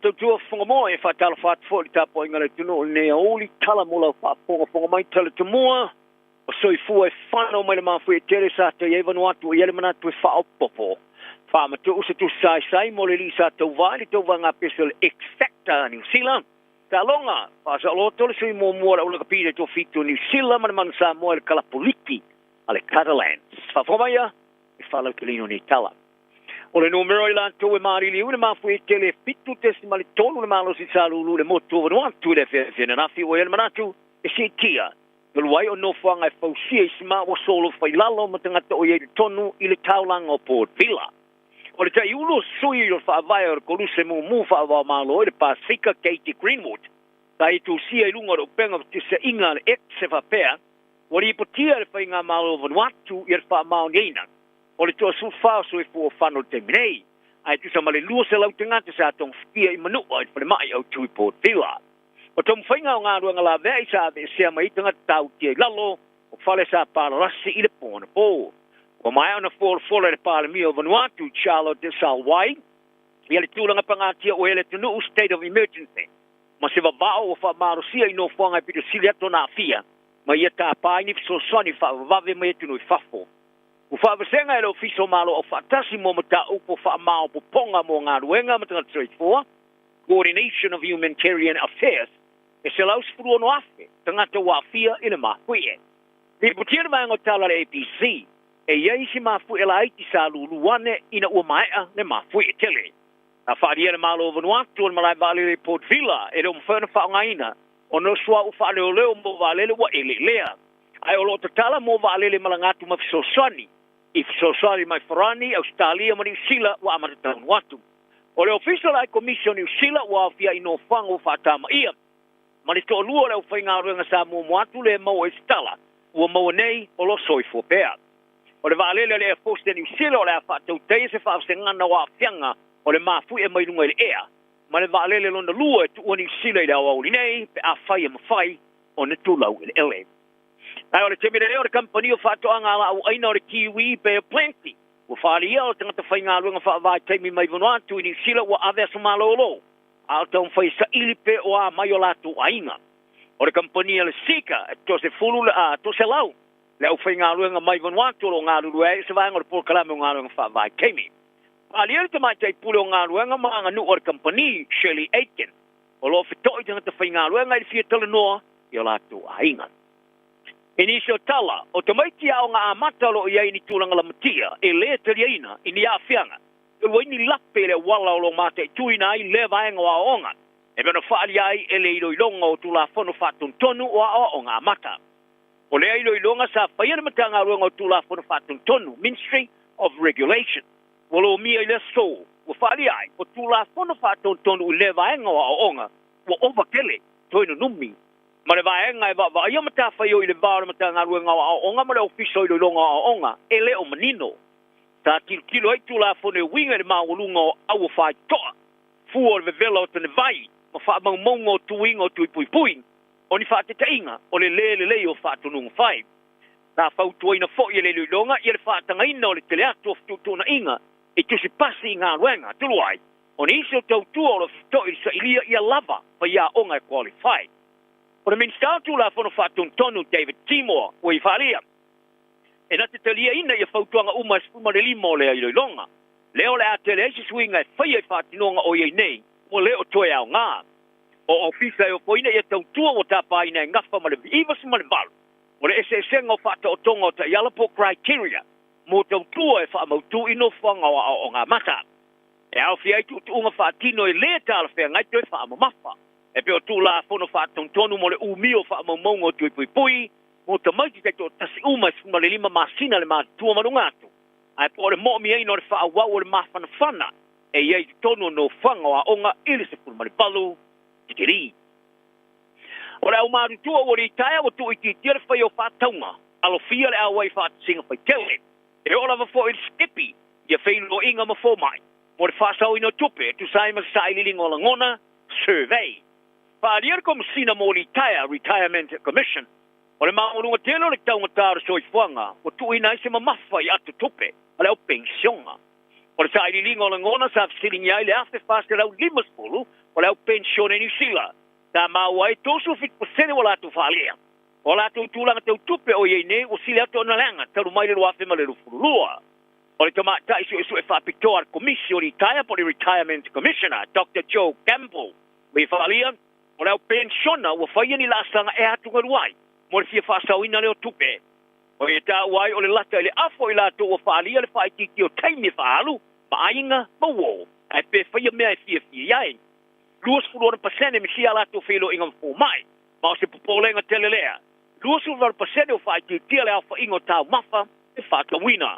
tautua fofoga moa e faatalofa atu foi i le tapuaiga a le atunuu i lenei aoauli, tala mo lau faafogafoga mai, tala tumua o soifua e fano mai le mafuie tele sa tai ai Vanuatu ua i ai le manatu e faaopoopo, faamatuu se tusi saisai mo le alii sa tauva i le tauvaga pese o le X-Factor a Niu Sila. Taaloga, Faasaoloto le sui muamua o le aulakapi le toafitu o Niu Sila ma le Manu Samoa i le kalapu liki a le Catalans. Faafofoga mai ia i faalauteleina o nei tala. O le numera o i latou e maliliu i le mafuie tele e 7.3 le malosi sa lulu i le motu o Vanuatu i le afiafi ananafi ua i ai le manatu e siitia talu ai o nofoaga e fausia i sima ua solofa i lalo ma tagata o i ai i totonu i le taulaga o Port Vila. O le taiulu o sui o le faavae o le Koluse Mumu Faavaomalo i le Pasefika Katie Greenwood sa ia tusia i luga o le upega fetusiaiga a le X e faapea, Ua lipotia e le Faigamalo o Vanuatu ia le faamaoniaina o le toasefulufa o soifua fano i le taimi nei, ae tusa ma le 200 tagata sa togafitia i Manua i le falemai autu i Port Vila. O taumafaiga o galuega laveai sa aveesea mai ai tagata tautia i lalo o fale sa palalasi i le po anapo. Ua maea ona folafola e le Palemia o Vanuatu, Charlotte Salwai, ia le tulaga pagatia ua i ai le atunuu, state of emergency, ma se vavao ua faamalosia i nofoaga e pito sili atu ona aafia ma ia tapa ai ni fesoasoani faavavave mai atunuu i fafo. Ua faavasega e le Ofisa o Malo Aufaatasi mo Mataupu Faamaopoopoga mo Galuega ma Tagata Soifua, Coordination of Humanitarian Affairs, e 116,000 tagata ua aafia i le mafuie. Lipotia le vaega o tala a le ABC, e i ai isi mafuie laiti sa lulu ane ina ua maea le mafuie tele. Na faaalia e le Malo o Vanuatu o le malae vaalele i Port Vila e le o mafai ona faaaogaina ona o suauu faaleoleo mo vaalele ua eleelea. Ae o lo o tatala mo vaalele malaga atu ma fesoasoani i fesoasoani mai Farani, Ausetalia ma Niu Sila ua amata taunu atu. O le Ofisa o le Aikomisi o Niu Sila ua aofia i nofoaga ua faatamaia ma le toalua o le aufaigaluega sa muamua atu le maua i se tala ua maua nei o lo o soifua pea. O le vaalele a le Air Force a Niu Sila o le a faatautaia se faavasegana o aafiaga o le mafuie mai luga i le ea ma le vaalele lona lua e tuua Niu Sila i le aoauli nei pe afai e mafai ona tulau eleele. Ae o le taimi lenei o le kamupani o faatoaga alaau aina o le Kiwi Bay of Plenty ua faaalia o tagata faigaluega faavaitaimi mai Vanuatu i Niu Sila ua ave aso malolo a o taumafai e saili pe o a mai o latou aiga. O le kamupani a le Seeka e toasefulu a toaselau le aufaigaluega mai Vanuatu o lo o galulue ai i se vaega o le polokalame o galuega faavaitaimi. Faaalia le tamaitai pule o galuega ma aganuu a le kamupani, Shirley Aitken, o lo o feto'i tagata faigaluega i le fia talanoa i o latou aiga. I nisi o tala, o tamaiti aoga amata o lo o i ai i ni tulaga lamatia e lē taliaina i ni aafiaga, talu ai ni lape i le auala o lo o mataituina ai lea vaega o aoaoga, e pei ona faaalia ai e le iloiloga o Tulafono Faatonutonu o Aoaoga Amata. O lea iloiloga sa faia le Matagaluega o Tulafono Faatonutonu, Ministry of Regulation, ua lomia i le aso, ua faaalia ai o Tulafono Faatonutonu i lea vaega o aoaoga ua ova tele, toe nunumi ma le vaega e vaavaaia matafaioi i le va o le Matagaluega o Aoaoga ma le Ofisa o Iloiloga o Aoaoga e le o manino. Sa tilotilo ai Tulafono e uiga i le maualuga o aua faitoa, fua o le vevela o tanevai ma faamaumauga o tuiga o tui puipui, o ni faatetaiga o le lē lelei o faatonuga fai. Sa fautuaina foi e le iloiloga ia le faatagaina o le tele atu o fetuutuunaiga i tusi pasi i galuega, talu ai o nisi o tautua o lo o feto'i i le sailia ia lava faiaoga e qualify. O le Minisita o Tulafono Faatonutonu David Seymour ua i faaalia, e na te taliaina ia fautuaga uma e 15 o lea iloiloga, lea o le a tele ai se suiga e faia i faatinoga o i ai nei ua le o toe aoga. O ofisa e ofoina ia tautua ua tapaina e gafa ma le 98 o le eseesega o faataotoga o taiala po o criteria mo tautua e faamautu i nofoaga o aoaoga amata. E aofia ai tuutuuga faatino e lē talafeagai toe faamamafa, e pei o Tulafono Faatonutonu mo le umia o faamaumauga o tui puipui mo tamaiti taitoatasi uma e 15 masina le matutua ma luga atu, ae po o le moomiaina o le faaauau o le mafanafana e i ai i totonu o nofoaga o aoga i le 18 tikeri. O le aumatutua ua litaea ua tuuitiitia le faia o faatauga, alofia le auai faatasiga faitele. E oo lava foi i le sikepi ia feiloaiga ma fomai mo le faasaoina o tupe e tusa ai ma se sailiiliga o lagona, survey. Faaalia le Komesina mo Litaea, Retirement Commission, o le maualuga tele o le taugata o le soifuaga ua tuuina ai se mamafa i ato tupe a le au penisiona. O le sailiiliga o lagona sa fesiligia ai le 1,450 o le au penisione i Niu Sila, sa maua ai 37% ua latou faaalia. O a latou tulaga tau tupe o i ai nei ua sili atu ona leaga talu mai le 2022. O le tamaitai suesue faapitoa a le Komisi o Litaea po o le Retirement Commissioner, Doctor Joe Campbell, ua ia faaalia, o le au penisiona ua faia ni laasaga e atugalu ai mo le fia faasaoina lea o tupe. O ia taua ai o le lata i le afa o i latou ua faaalia le faaitiitia o taimi e faaalu ma aiga ma uo, ae pe faia mea e fiafia i ai. 26% misia a latou feiloaiga ma fomai, ma o se popolega tele lea. 28% ua faaitiitia le aofaiga o taumafa e faatauina.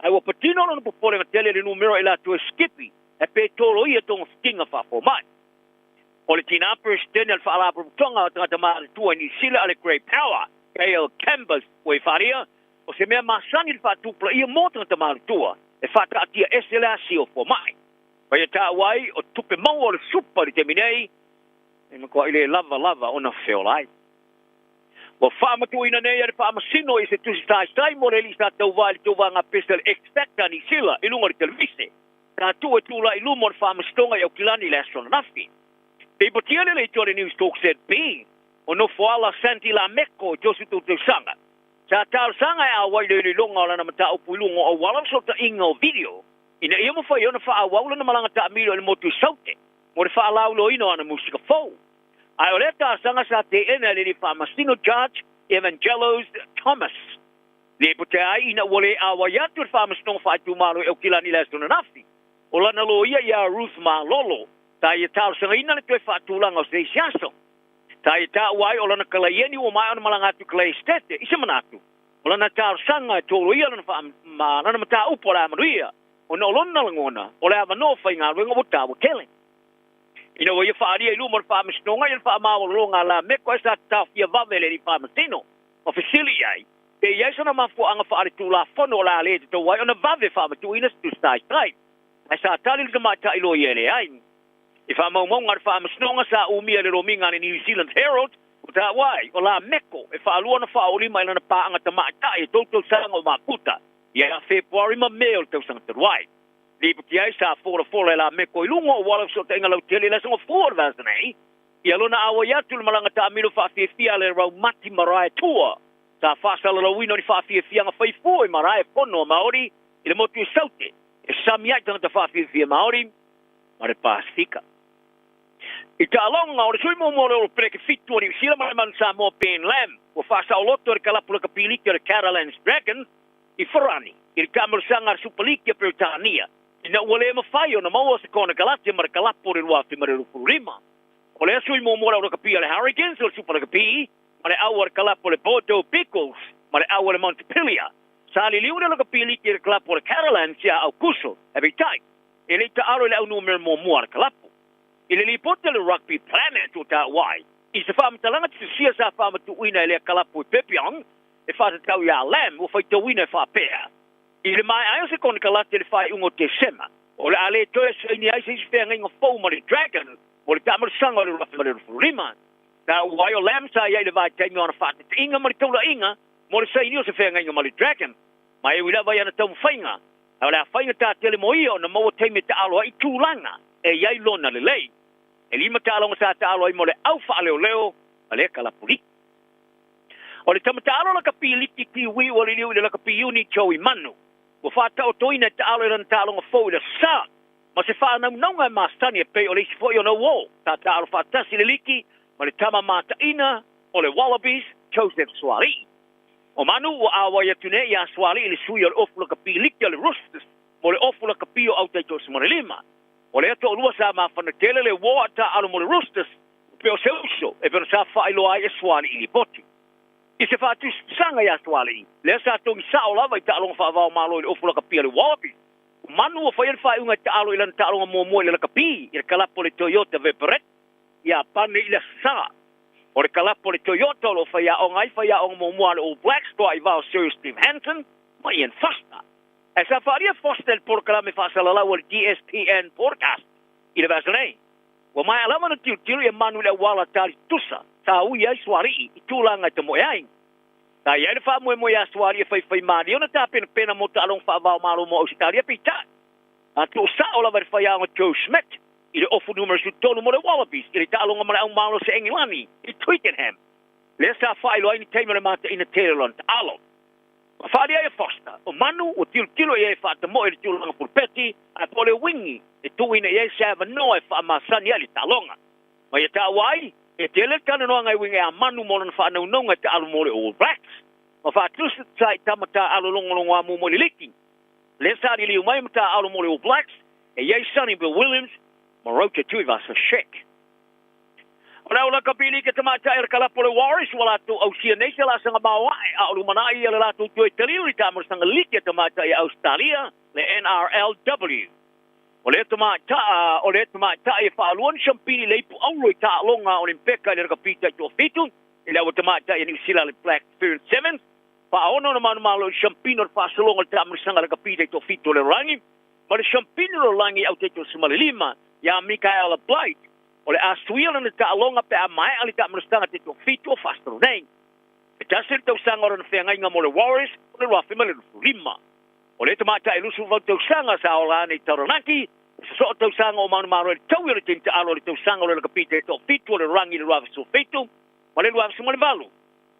Ae ua patino lona popolega tele i le numera o i latou e sikipi, ae pe toloia togafitiga faafomai. O le tinā Peresetene o le Faalapotopotoga o Tagata Matutua i Niu Sila a le Grey Power, Gail Cambers, ua i faaalia, o se mea masani le faatupulaia mo tagata matutua e faataatia ese le asia o fomai. Ma ia taua ai o tupe maua o le supa i le taimi nei, e matuai le lava lava ona feola ai. Ua faamatuuina nei e le Faamasino i se tusi taisai mo le alii sa tauva i le tauvaga pese a le X-Factor a Niu Sila i luga o le televise. Sa tuu e tulai i luma o le Faamasinoga i Aukilani i le aso ananafi. Lipotia le leitioa le News Talk ZB o nofoala Sandy Lameko i 32 tausaga. Sa talosaga e auai le iloiloga o lana mataupu i luga o auala o fesootaiga o video ina ia mafai ai ona faaauau lana malaga taamilo i le motu i Saute mo le faalauiloaina o ana musika fou. Ae o lea talosaga sa teena e le alii faamasino Judge Evangelos Thomas. Lipotia ai ina ua le auai atu i le Faamasinoga Faaitumalo i Aukilani i le aso ananafi. O lana loia ia Ruth Malolo, sa ia talosagaina le toe faatulaga o se isi aso. Sa ia taua ai o lana kalaieni ua maea ona malaga atu i Kalaesetete, i se manatu, o lana talosaga e toloia lana ma lana mataupu o le a manuia, ona o lona lagona o le avanoa faigaluega ua taua tele. Ina ua ia faaalia i luma o le Faamasinoga ia le faamaualaloga a Lameko ae sa taofia vave e le alii faamasino ma fesili i ai pe i ai sona mafuaaga faaletulafono o le a le tatau ai ona vave faamatuuina se tusi taitai. Ae sa tali le tamaitai loia e leai. I faamaumauga a le Faamasinoga sa umia e le lomiga a le New Zealand Herald, ua taua ai, o Lameko e faalua ona faaolima i lana paaga tamaitai e tou tausaga o mafuta ia Fepuari ma Me o le tausaga talu ai. Lipoti ai sa folafola e Lameko i luga o auala o fesootaiga lautele i le aso Gafua o le vaiaso nei, ia lona auai atu i le malaga taamilo faafiafia a le Raumati Marae Tour. Sa faasalalauina o ni faafiafiaga faifua i marae fono a Maori i le motu i Saute e sami ai tagata faafiafia Maori ma le Pasefika. I taaloga, o le sui muamua o le Olopeleke fitu o Niu Sila ma le Manu Samoa Ben Lam ua faasaoloto e le kalapu lakapiliki o le Catalans Dragons i Farani i le taamalosaga a le Supaliki a Peretania ina ua le mafai ona maua se konekarate ma le kalapu o le 2025. O lea sui muamua o le au lakapi a le Hurricanes o le Supa Lakapi ma le au a le kalapu o le Bordeaux Bigles ma le au a le Montpellier. Sa liliu le lakapi liki e le kalapu o le Catalans ia Aukuso, ae peitai, e le i taalo i le au numera muamua a le kalapu. I le lipoti a le Rugby Planet ua taua ai, i se faamatalaga tusia sa faamatuuina e lea kalapu i Perpignan e faatatau iā Lam ua faitauina e faapea, I le maea ai o se konekarate i le faaiuga o Tesema, o le a le toe saini ai se isi feagaiga fou ma le Dragons mo le taamalosaga o le 2025. Taua ai o Lam sa i ai i le vaitaimi o ana faateteiga ma le taulaiga mo le saini o se feagaiga ma le Dragons, ma e ui lava i ana taumafaiga, ae o le a faigata tele mo ia ona maua taimi e taalo ai i tulaga e i ai lona lelei. E lima taaloga sa taalo ai mo le au faaleoleo ma le kalapuliki. O le tama taalo lakapi liki Kiwi ua liliu i le lakapi iuni Joey Manu. Ua faataotoina e taalo i lana taaloga fou i le Sa ma se faanaunauga e masani e pei o le isi foi ona uo sa taalo faatasi i le liki ma le tama mataina o le Wallabies Joseph Suaalii. O Manu ua auai atu nei iā Suaalii le sui o le ofu lakapi liki a le Roosters mo le ofu lakapi o Autai 15. O lea toalua sa mafana tele le uo a taalo mo le Roosters pei o se uso e pei ona sa faailoa ai e Suaalii lipoti. I se faatusatusaga iā Suaalii, lea sa togi sao lava i taaloga faava-o-Malo i le ofu lakapi a le Wallabies, o Manu ua faia le faaiuga e taalo i lana taaloga muamua i le lakapi i le kalapu o le Toyota Vaporette i Iapane i le Aso Sa. O le kalapu o le Toyota o lo o faiaoga ai faiaoga muamua a le All Blacks toa i vao Sir Steve Hansen ma Ian Foster. Ae sa faaalia Foster i le polokalame faasalalau a le DSPN Podcast i le vaiaso nei. Ua maea lava ona tilotilo ia Manu i le auala tali tusa sa ui ai Sualii i tulaga e tamoe ai. Sa i ai le faamoemoe iā Sualii e faifai malie ona tapenapena mo taaloga faava-o-Malo mo Ausetalia peitai, a tuusao lava i le faiaoga Joe Schmidt i le ofu numera 13 mo le Wallabies i le taaloga ma le aumalo se Engilani i Twickenham, lea sa faailoa ai ni taimi o le mataina tele o lana taalo. Ma faaalia ai e Foster, o Manu ua tilotilo i ai e faatamoe i le tulaga pulupeti, ae po o le uigi e tuuina i ai se avanoa e faamasani ai le taaloga. Ma ia taua ai, e tele le talanoaga e uiga ia Manu mo lana faanaunauga e taalo mo le All Blacks. Ma faatusa sa i tama taaalo logologoa muamua i le liki. Lea sa liliu mai ma taaalo mo le All Blacks, e i ai Sonny Bill Williams ma Roger Tuivasa-Sheck. O le au lakapi liki a tamaitai o le kalapu o le Warriors ua latou ausia nei se laasaga maoae a o lumanai ia le latou toe taliu i le taamaisaga liki a tamaitai a Ausetalia, le NRLW. O lea tamaitai, o lea tamaitai e faalua ni siampini i le ipu auro i taaloga Olimpeka i le rakapi taitoafitu i le au a tamaitai a Niu Sila le Black Ferns Sevens. Faaono ona manumalo i siampini o le faasologa o le taamaisaga rakapi taitoafitu o le lalolagi ma le siampini o le lalolagi au taitoasemalelima ia Michaela Blight. O le a suia lana taaloga pe a maea le taamaisaga taitoafitu o faasolo nei. E tasi le tausaga o lana feagaiga mo le Warriors o le 2025. O le tamaitai 28 tausaga sa ola ane i Taranaki, o se soo tausaga o manumalo i le taui o le tini taalo o le tausaga o le lakapi taitoafitu o le lalolagi i le 2017 ma le 2018.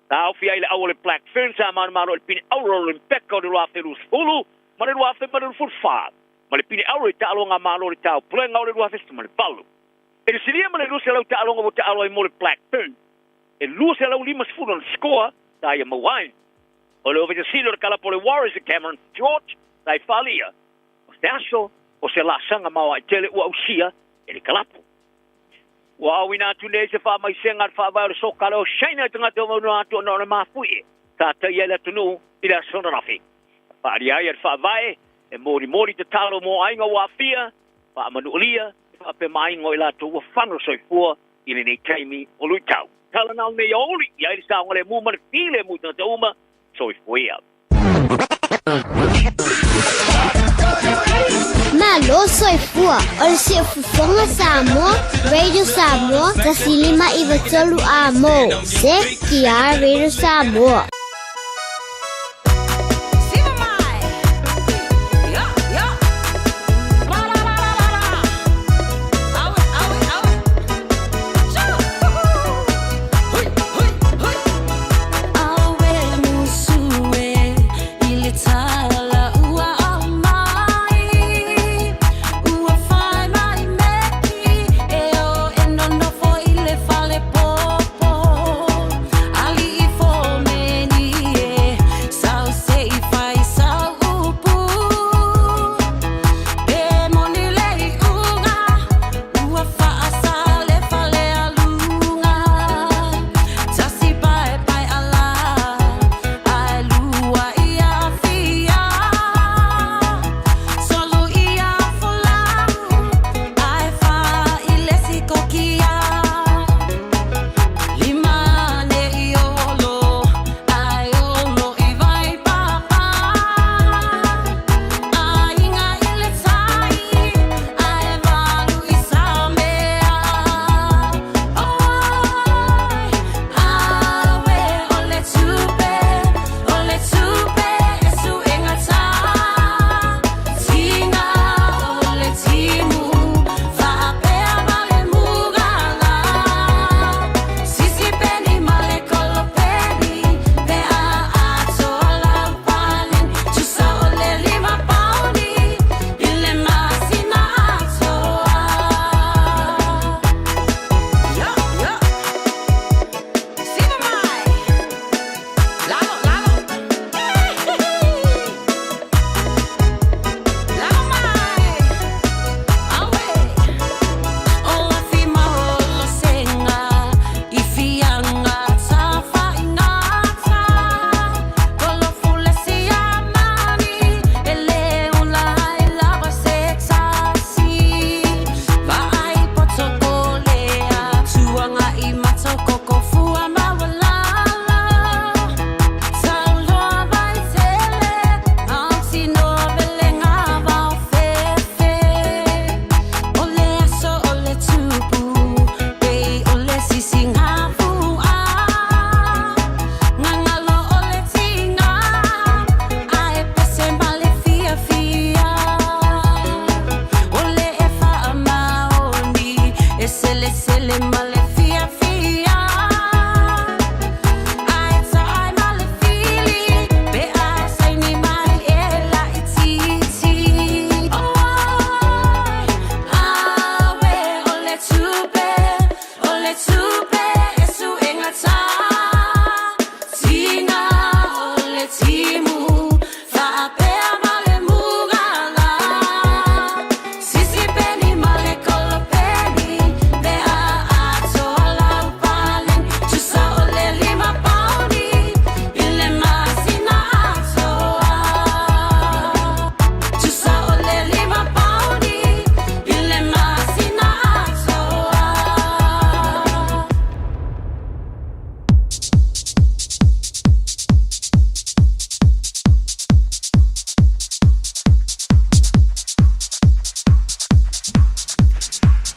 Sa aofia ai le au o le Black Ferns sa manumalo i le pine auro o le Olimpeka o le 2020 ma le 2024 ma le pine auro i taaloga a Malo o le Taupulega o le 2018. E le silia ma le 200 taaloga ua taalo ai mo le Black Ferns, e 250 ona score sa ia maua ai. O le Ofisa Sili o le Kalapu o le Warriors e Cameron George sa i faaalia, o se aso o se laasaga maoae tele ua ausia e le kalapu. Ua aoina atu nei se faamaisega a le faavae o le soka a le Oceania i tagata ua maunua atu ona o le mafuie sa taia ai le atunuu i le aso ananafi. Na faaalia ai e le faavae e molimoli tatalo mo aiga ua aafia, faamanualia e faapea ma aiga o i latou ua fano soifua i lenei taimi o luitau. Tala na o lenei aoauli, i ai le saogalemu ma le filemu i tagata uma, soifua ia. Malo soifua, o le Siufofoga Samoa, Radio Samoa, 105 93 Amo, ZTR Radio Samoa.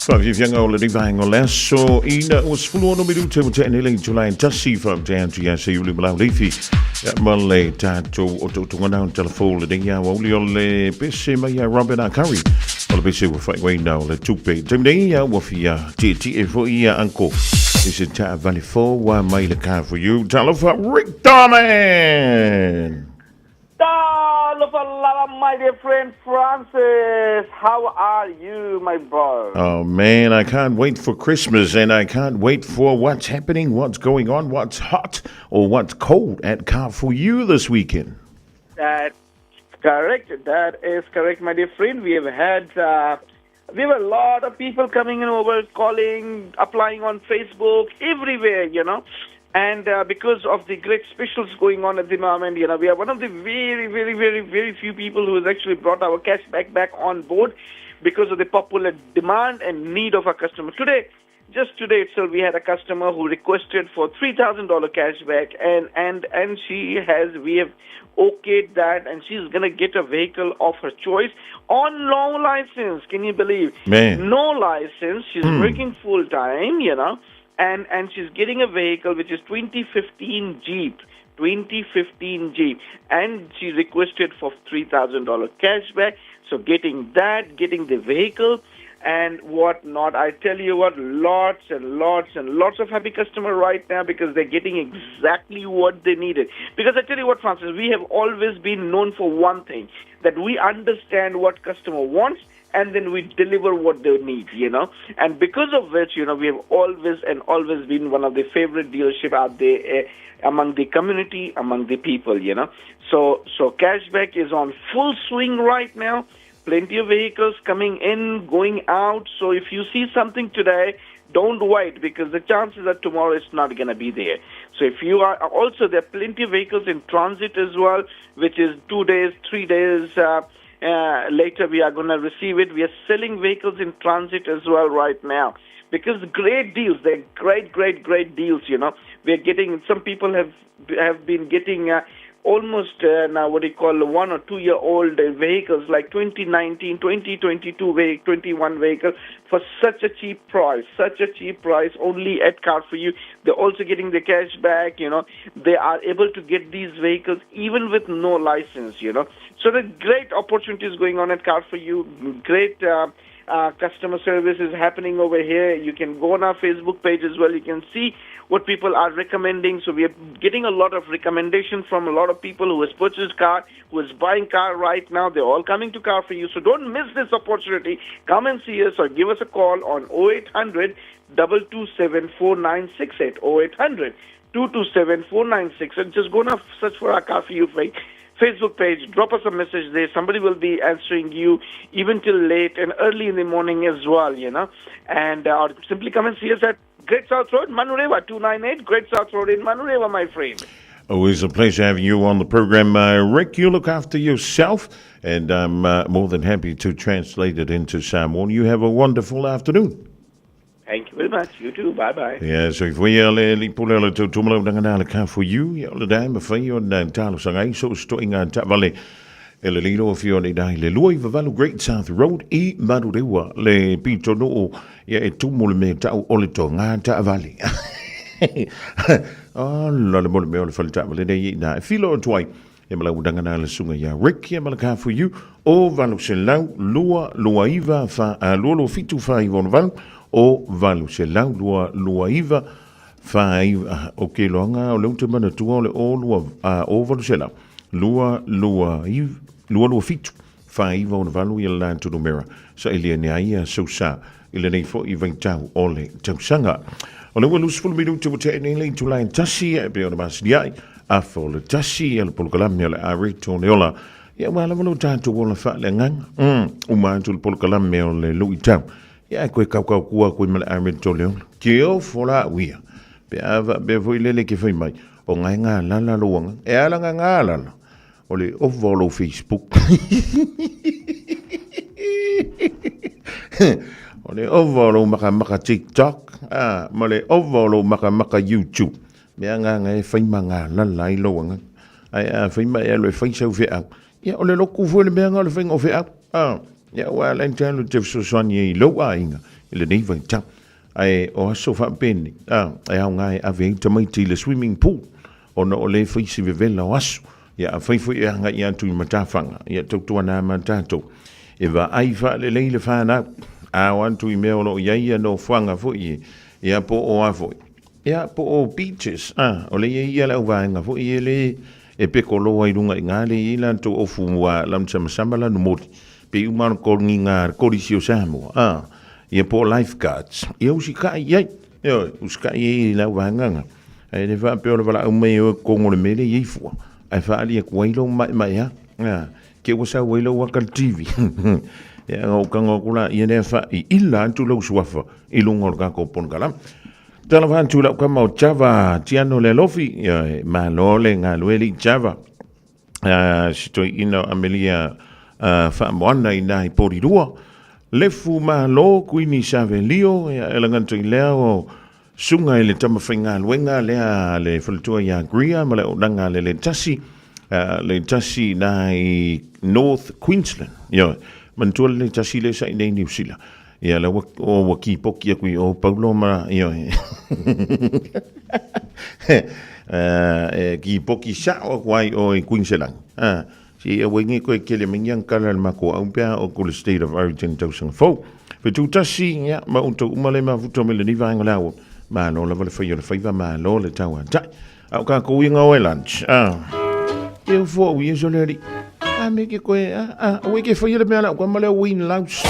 Faafiafiaga o lenei vaega o le aso ina ua 16 minute ua tea nei le itula e tasi faapea atu ia Seiuli ma Lauleifi ia, ma le tatou otootoga na o le talafou lenei aoauli o le pese mai ia Robert A. Curry o le pese ua faaigoaina o le tupe. Taimi nei ia ua fia tietie foi ia uncle i se taavale fou ua mai le Car for You. Talofa Rick Diamond! Talofa lava, my dear friend Francis. How are you, my bro? Oh man, I can't wait for Christmas and I can't wait for what's happening, what's going on, what's hot or what's cold at Car for You this weekend. That's correct. That is correct, my dear friend. We have had we have a lot of people coming in over, calling, applying on Facebook, everywhere, you know. And because of the great specials going on at the moment, you know, we are one of the very, very, very, very few people who has actually brought our cash back on board because of the popular demand and need of our customer. Today, just today itself, we had a customer who requested for $3,000 cash back, and, and, and she has, we have okayed that, and she's going to get a vehicle of her choice on no license. Can you believe? Man. No license. She's working full time, you know, and, and she's getting a vehicle which is 2015 Jeep. 2015 Jeep, and she requested for $3,000 cash back. So getting that, getting the vehicle, and whatnot. I tell you what, lots and lots and lots of happy customer right now because they're getting exactly what they needed. Because I tell you what, Francis, we have always been known for one thing, that we understand what customer wants and then we deliver what they need, you know. And because of which, you know, we have always and always been one of the favorite dealership out there among the community, among the people, you know. So cashback is on full swing right now. Plenty of vehicles coming in, going out. So if you see something today, don't wait, because the chances are tomorrow it's not going to be there. So if you are also, there are plenty of vehicles in transit as well, which is 2 days, 3 days later we are going to receive it. We are selling vehicles in transit as well right now, because great deals, they're great, great, great deals, you know. We are getting, some people have been getting almost now what do you call 1 or 2 year old vehicles like 2019, 2022, 21 vehicle for such a cheap price, such a cheap price only at Car for You. They're also getting the cash back, you know. They are able to get these vehicles even with no license, you know. So the great opportunities going on at Car for You, great customer service is happening over here. You can go on our Facebook page as well. You can see what people are recommending. So we are getting a lot of recommendation from a lot of people who has purchased car, who is buying car right now. They're all coming to Car for You. So don't miss this opportunity. Come and see us or give us a call on 0800 227 4968, 0800 227 4968. Just go now, search for our Car for You Facebook page, drop us a message there. Somebody will be answering you even till late and early in the morning as well, you know. And or simply come and see us at Great South Road, Manurewa, 298 Great South Road in Manurewa, my friend. Always a pleasure having you on the program, Rick. You look after yourself, and I'm more than happy to translate it into Samoan. You have a wonderful afternoon. Thank you very much. You too. Bye-bye. Yeah, so if we le li pule le tau tumala unanga nā le Car for You, ia o le dai ma whai o nā talo sangai, so sto inga tavale e le lilo o fio nei dai le lua i vavalu Great South Road i Marurewa le pito noo ia e tumu le me tau o le to ngā tavale. Oh, la le mole me o le whale tavale nei i nā e filo o tuai. E mala udanga nā le sunga ia Rick ia mala Car for You o valu se lau lua lua iva fa a lua lua fitu fa iva ono valu o valu se lau lua lua iva fa iva o ke loanga o le ute mana tua o le o lua a o valu se lau lua lua iva lua lua fitu fa iva ono valu ia la tunu mera sa ilia ni aia sausa i lenei foi vaitau o le tausaga. O le ua 20 minuti ua tea nei le itula e tasi e pei ona masini ai, afa o le tasi ia le polokalame o le a Rito o le ola. Ia ua lava lo tatou ola faaleagaga. Uma atu le polokalame o le luitau. Ia e koe kaukau kua koe ma le a Rito o le ola. Ke ofo la au ia. Pe a faapea foi lele ke fai mai, o ngai ngā lala loanga. E ala ngā ngā lala. O le ova o lou Facebook. O le ova o lou makamaka TikTok, ah, ma le ova o lou makamaka YouTube. Mea ngā e whai ma ngā lala i lou anga. Ai a whai ma e alo e whai sau wheau. Ia, o le loku fue le mea ngā o le whainga o wheau. Ah, ia, ua ala te alo te fesoasoani e i lou aiga. I lenei vaitau. Ae o aso faapenei, a, e aoga e ave ai tamaiti i le swimming pool, ona o lea e fai si vevela o aso. Ia, afai foi e agai atu i matafaga, ia tautuana ma tatou. E vaai faalelei le fanau, a o atu i mea o lo o i ai ia nofoaga foi e, ia po o a foi, ia po o beaches, a, o lea e i ai ia le auvaega foi e le e pekoloa i luga i ina, lea e i ai latou ofu ua lanusamasama lanumoli, pei uma ona koligiga a le Kolisi o Samoa, a, ia po o lifeguards, ia usikai i ai, ioe, usikai i ai i le auvaega. Ae le faapea o le valaau mai e o e kogo le mea lea e i ai fua, ae faaali atu ai lou maemaea, a, ke ua sau ai lou aka le TV. Ia, ona ou tago atu laia lea faaiila atu lou suafa i luga o le tatou polokalame. Talofa atu i lau tama o Java Tiano Lealofi, ia, malo le galue alii Java. Si toeaina o Amelia Faamoana i ina i Porirua. Lefu Malo, Kuini Savelio, ia, e lagata i lea o Susuga i le Tamafaigaluega lea a le faletua ia Greer ma le auaunaga a le Letasi, le tasi ina i North Queensland. Ioe, manatua le Letasi lea sa i inei i Niu Sila. Ia, lea ua, oh, ua kipoki aku i o Paulo ma, ioe. E kipoki sao aku ai o i Queensland. Si e wai koe kele mai ngiang kala le mako au pea o ko le State of Origin tausaga fou. Fetu tasi, ia, ma outou uma le mafuta mai lenei vaega o le aoa. Malo lava le fai o le faiva, malo le tauatai. A o kākou inga oe lunch. Ah. E ufo au ia sole ali. A me ke koe, a, a, ue ke whai le mea lau kama leo win laus.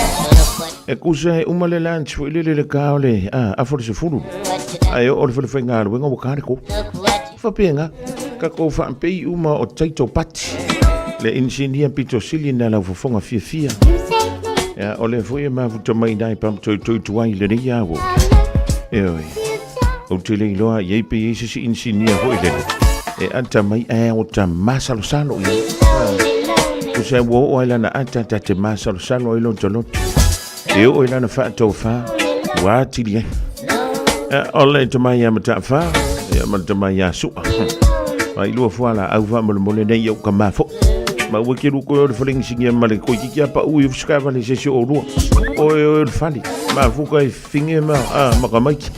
E kusa e uma le lunch, fo ile le ka o le, a, a fo le sefulu. A e o le whale whai ngā luenga wa kāre ko. Faapena, tatou faapei uma o Taito Pati, le inisinia pito sili na lau fofoga fiafia. Ia, o lea foi e mafuta mai nai pampatoitoitu ai lenei awo. Ioe, ou te le iloa i ai pe i ai se isi inisinia foi lele e ata mai ae o ta masalosalo ia. Tusa ua oo ai lana ata ta te masalosalo ai lota loto. E oo i lana faatofa, ua atili ai. O le tamai ia Mataafa, ia ma le tamai ia Sua. Mai lua fua la au faamolemole nei iau ka mafo. Ma ua ke luko o le falengisingia ma le koikiki a pau i ufuska vale se se o lua. Oe oe o le fale. Ma fuka i finge ma, a, ma ka maiki.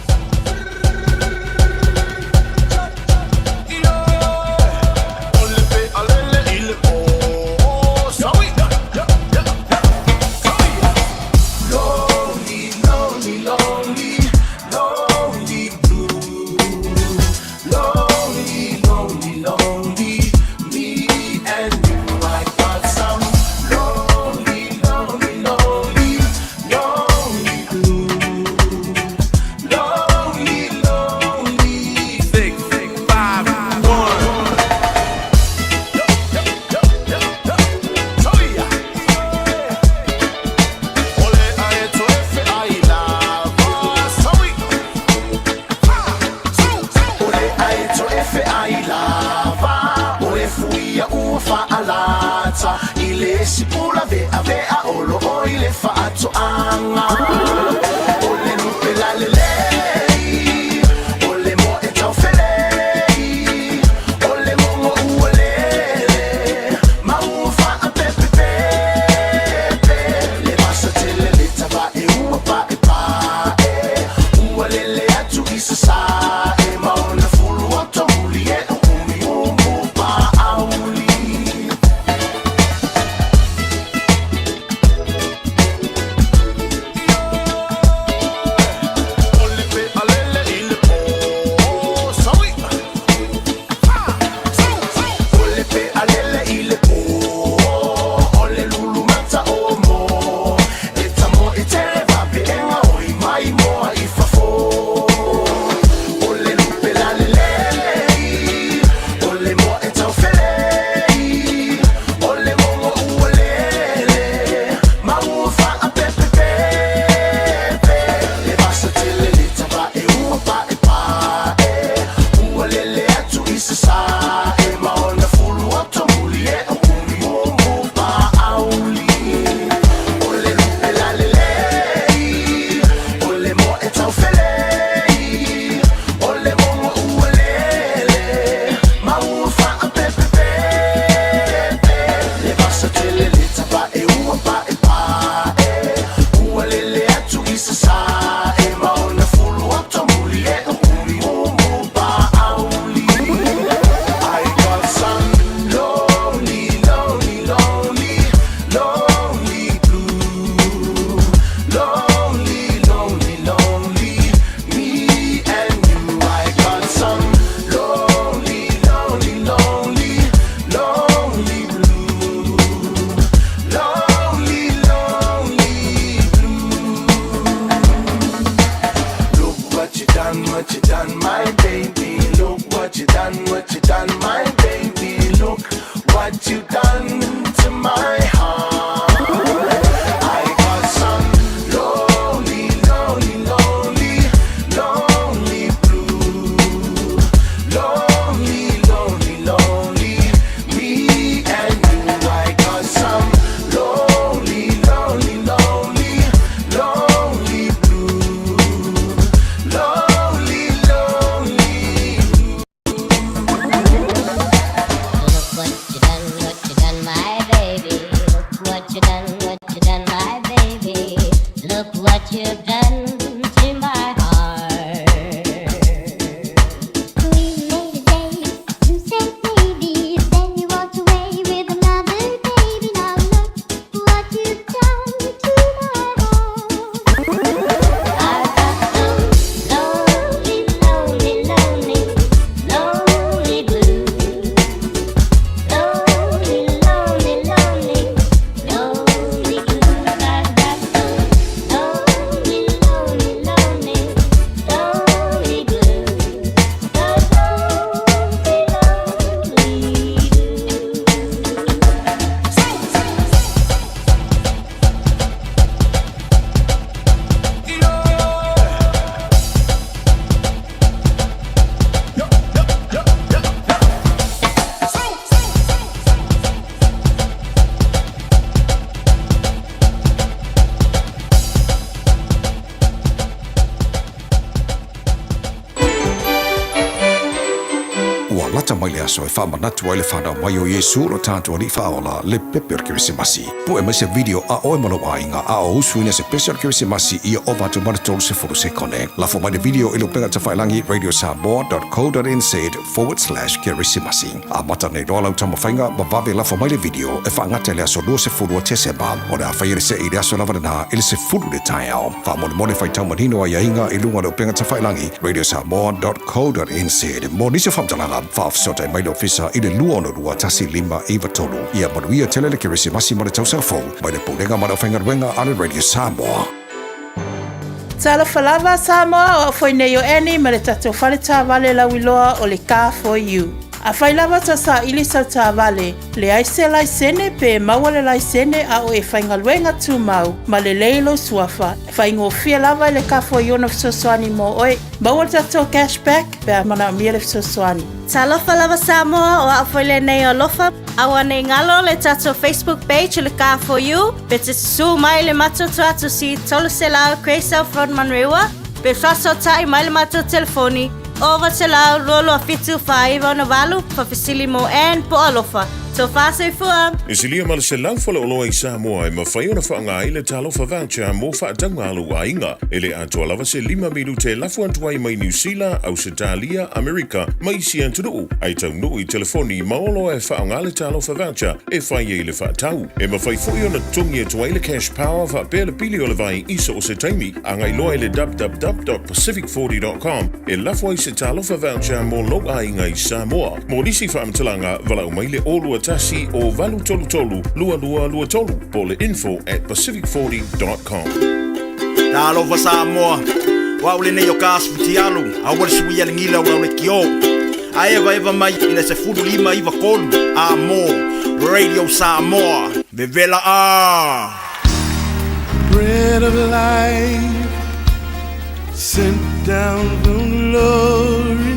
Lata mai le aso e faamanatu ai le fanau mai o Iesu lo tatou Alii Faaola, le pepe o le Kerisimasi. Pue mai se video a oe ma lou aiga a o usuina se pese o le Kerisimasi ia ova atu ma le 30 sekone. Lafo mai le video i le upega tafailagi radiosamoa.co.nz/kerisimasi. Amata nei loa lau taumafaiga ma vave lafo mai le video e faagata i le aso 20 o Tesema. O le a faia le see i le aso lava lena i le 10 i le taeao. Faamolemole faitau manino aiaiga i luga o le upega tafailagi radiosamoa.co.nz. Mo nisi o faamatalaga, faafesootai mai le Ofisa i le 262 1593. Ia manuia tele le Kerisimasi ma le Tausaga Fou mai le Pulega ma le Aufaigaluega a le Radio Samoa. Talofa lava Samoa, o au foi nei o Annie ma le tatou fale taavale lauiloa o le Car For You. Afai lava ta saili sau taavale, leai se laisene pe maua le laisene a o e faigaluega tumau ma lelei lou suafa, faigofie lava i le Car For You ona fesoasoani mo oe. Maua le tatou cash back pe a manaomia le fesoasoani. Talofa lava Samoa, o au foi lenei o Alofa. Aua nei galo le tatou Facebook page o le Car For You, pe te susu mai le matou tuatusi 300 Grey South Road Manurewa, pe faasootai mai le matou telefoni 900 227 4968, faafesili mo Ann po o Alofa. Tofa soifua! E silia ma le 100 faleoloa i Samoa e mafai ona faaaoga ai le Talofa Voucher mo faatauga a lou aiga. E le atoa lava se lima minute e lafo atu ai mai Niu Sila, Ausetalia, Amerika ma isi atunuu, ae taunuu i telefoni ma oloa e faaaoga le Talofa Voucher e fai ai le faatau. E mafai foi ona totogi atu ai le Cash Power faapea le pili o le vai i so o se taimi. Agai loa i le www.pacific40.com e lafo ai se Talofa Voucher mo lou aiga i Samoa. Mo nisi faamatalaga, valaau mai le 021 o 833 2223 po o le info@pacific40.com. Talofa Samoa, o au lenei o Kas Futialu, aua le suia le gila o lau lekiō. A evaeva mai i le 15 93 a mo Radio Samoa. Vevela a! Bread of life sent down from glory.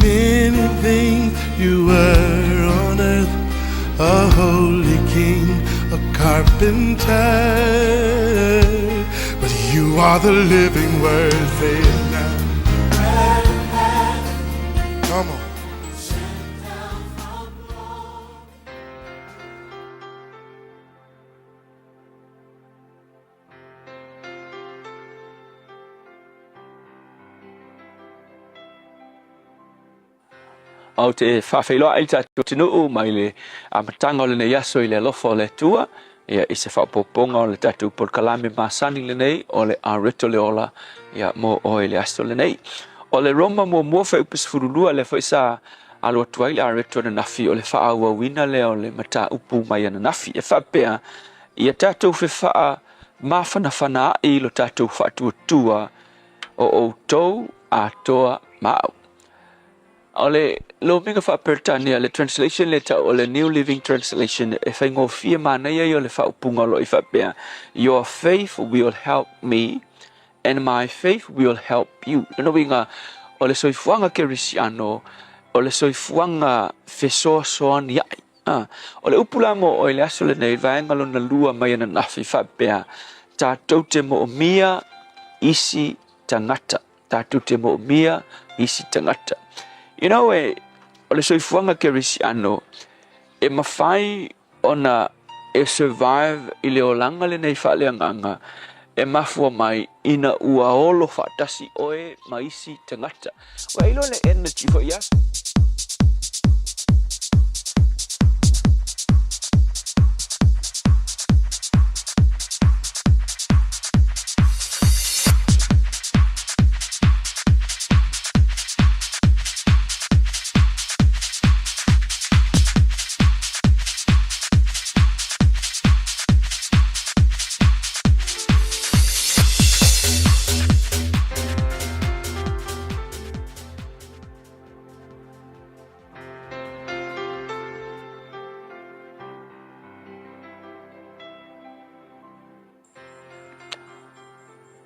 Many things you were on earth, a holy king, a carpenter. But you are the living word, say it now. Come on. Ou te faafeiloai i le tatou atunuu mai le amataga o lenei aso i le alofa o le Atua, ia, i se faaopoopoga o le tatou polokalame masani lenei o le Areto le Ola ia, mo oe i le aso lenei. O le Roma muamua fuaiupu 12 lea foi sa alu atu ai le Areto ananafi o le faaauauina lea o le mataupu mai ananafi. E faapea, ia tatou fefaa mafanafana ai i lo tatou faatuatua o outou atoa ma au. O le lomiga faa-Peretania, le translation lea e tau o le New Living Translation, e faigofie manaia ia o le faaupuga o lo o i faapea, Your faith will help me and my faith will help you. Lona uiga, o le soifuaga kerisiano, o le soifuaga fesoasoania'i. A, o le upu la mo oe i le aso lenei, vaega lona lua mai ananafi, faapea, tatou te moomia isi tagata. Tatou te moomia isi tagata. You know, e, o le soifuaga kerisiano, e mafai ona e survive i le olaga lenei faaleagaga e mafua mai ina ua olo faatasi oe ma isi tagata. Ua iloa le energy foi ia.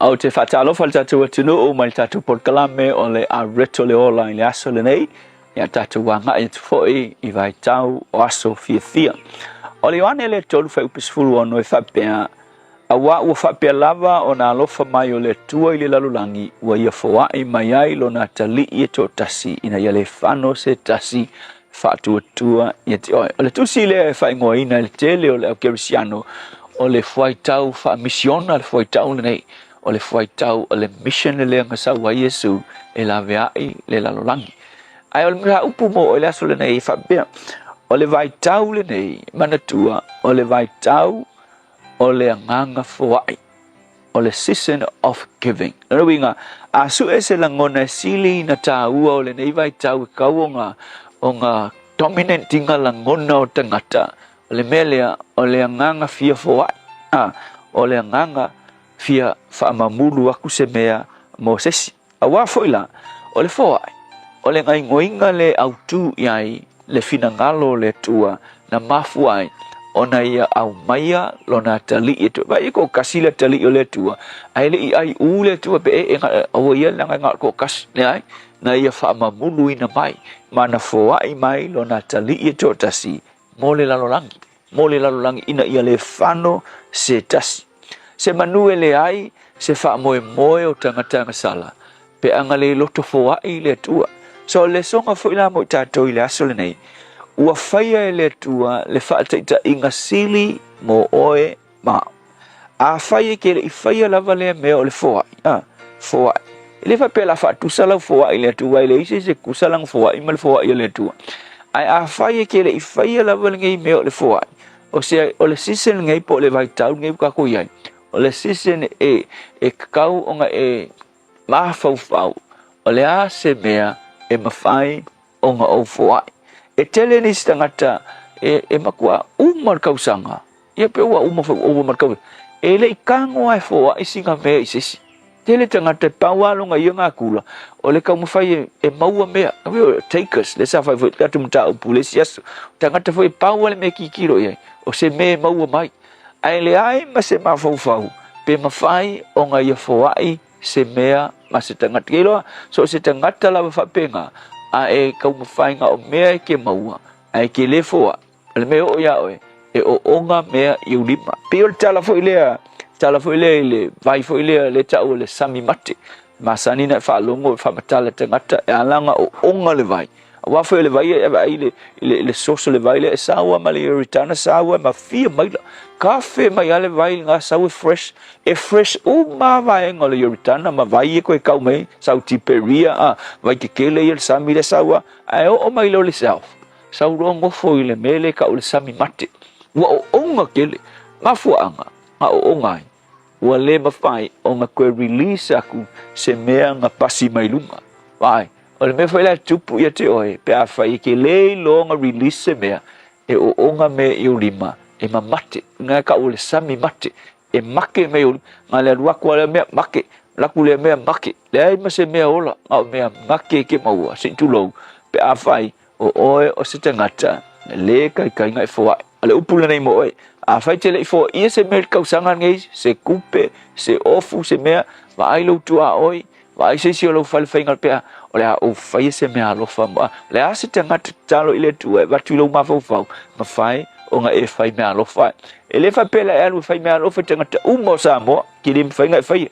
Ou te faatalofa i le tatou atunuu mai le tatou polokalame o le Areto le Ola i le aso lenei. Ia tatou agai atu foi i vaitau o aso fiafia. O le Ioane le 3 fuaiupu 16 e faapea, Auā ua faapea lava ona alofa mai o le Atua i le lalolagi, ua ia foai mai ai lona atalii e toatasi, ina ia le fano se tasi faatuatua ia te oe. O le tusi lea e faaigoaina e le tele o le au kerisiano, o le fuaitau faamisiona le fuaitau lenei, o le fuaitau o le mission le lea na sau ai Iesu e laveai le lalolagi. Ae o le mataupu mo oe le aso lenei e faapea, o le vaitau lenei, manatua, o le vaitau o le agaga foai, o le season of giving. Lona uiga, a sue se lagona e sili ina tāua o lenei vaitau e kau o ngā, o ngā dominant inga lagona o tangata, o le mea lea, o le agaga fia foai, a, o le agaga fia faamamulu aku se mea mo sesi. Auā foi la, o le foai, o le gaoioiga le autū i ai le finagalo o le Atua na mafua ai ona ia aumaia lona atalii e toe vaai e toatasi le atalii o le Atua, ae le i aiʻū le Atua pe e aua ia leaga e na o le toatasi, leai, na ia faamamuluina mai ma na foai mai lona atalii e toatasi mo le lalolagi, mo le lalolagi ina ia le fano se tasi. Se manu e leai se faamoemoe o tagata agasala, pe aga le loto foai i le Atua. So o le lesoga foi la mo i tatou i le aso lenei, ua faia e le Atua le faataitaiga sili mo oe ma au. Afai e ke le i faia lava lea mea o le foai, a, foai. E le faapea la faatusa lau foai i le Atua, e leai se isi e tusa lana foai ma le foai a le Atua. Ae afai e ke le i faia lava lenei mea o le foai, o se, o le season lenei po o le vaitau lenei ua tatou i ai, o le season e, e tatau ona e mafaufau, o le a se mea e mafai ona ou foai. E tele nisi tagata e, e matua uma le tausaga, ia pe ua uma foi ua uma le tausaga, e le i tago lava e foai sina mea i se isi. Tele tagata e pau lava lona ia gakula, o le taumafai e, e maua mea. Takers, lea sa fai foi tatou mataupu i le isi aso. O tagata foi e pau lava le mea e tilotilo i ai, o se mea e maua mai. Ae leai ma se mafaufau pe mafai ona ia foai se mea ma se tagata. Ke iloa, so o se tagata lava faapena, a e taumafai na o mea e ke maua, ae ke le foai, o le mea e oo iā oe, e ooga mea i ou lima. Pei o le tala foi lea, tala foi lea i le vai foi lea le tau o le sami mate. Masani na e faalogo e faamatala tagata e ala ona ooga le vai. Aua foi o le vai e vaai le, le, le soso le vai lea e saua ma le Euritana saua ma fia maila. Kafe mai a le vai ngā sau e fresh. E fresh uma vaega o le Euritana ma vai e koe kau mai sau Tiperia a vai kekele ia le sami le saua ae oo mai lea o le south. Sau loa nofo i le mea lea e tau o le sami mate. Ua ooga tele. Mafuaaga na ooga ai. Ua le mafai ona toe release aku se mea na pasi mai luga. Vaai, o le mea foi la e tupu ia te oe, pe afai e ke le iloa ona release se mea, e ooga mea i ou lima, e mamate, na e tau o le sami mate, e make mea i ou lima, na le alu atu a lea mea, make, alu atu lea mea, make, leai ma se mea ola, na o mea make e ke maua, se i tulou, pe afai O oe o se tagata lē kaitaiga e foai. O le upu lenei mo oe, afai te le i foaia se mea i le tausaga lenei, se kupe, se ofu, se mea, vaai lou tuaoi, vaai se isi o lou fale faiga pea, o le a ou faia se mea alofa mo a. O le a se tagata tatalo i le Atua e avatu i lou mafaufau, mafai ona e fai mea alofa ai. E le faapea la e alu e fai mea alofa i tagata uma o Samoa, ke le mafai ona e faia.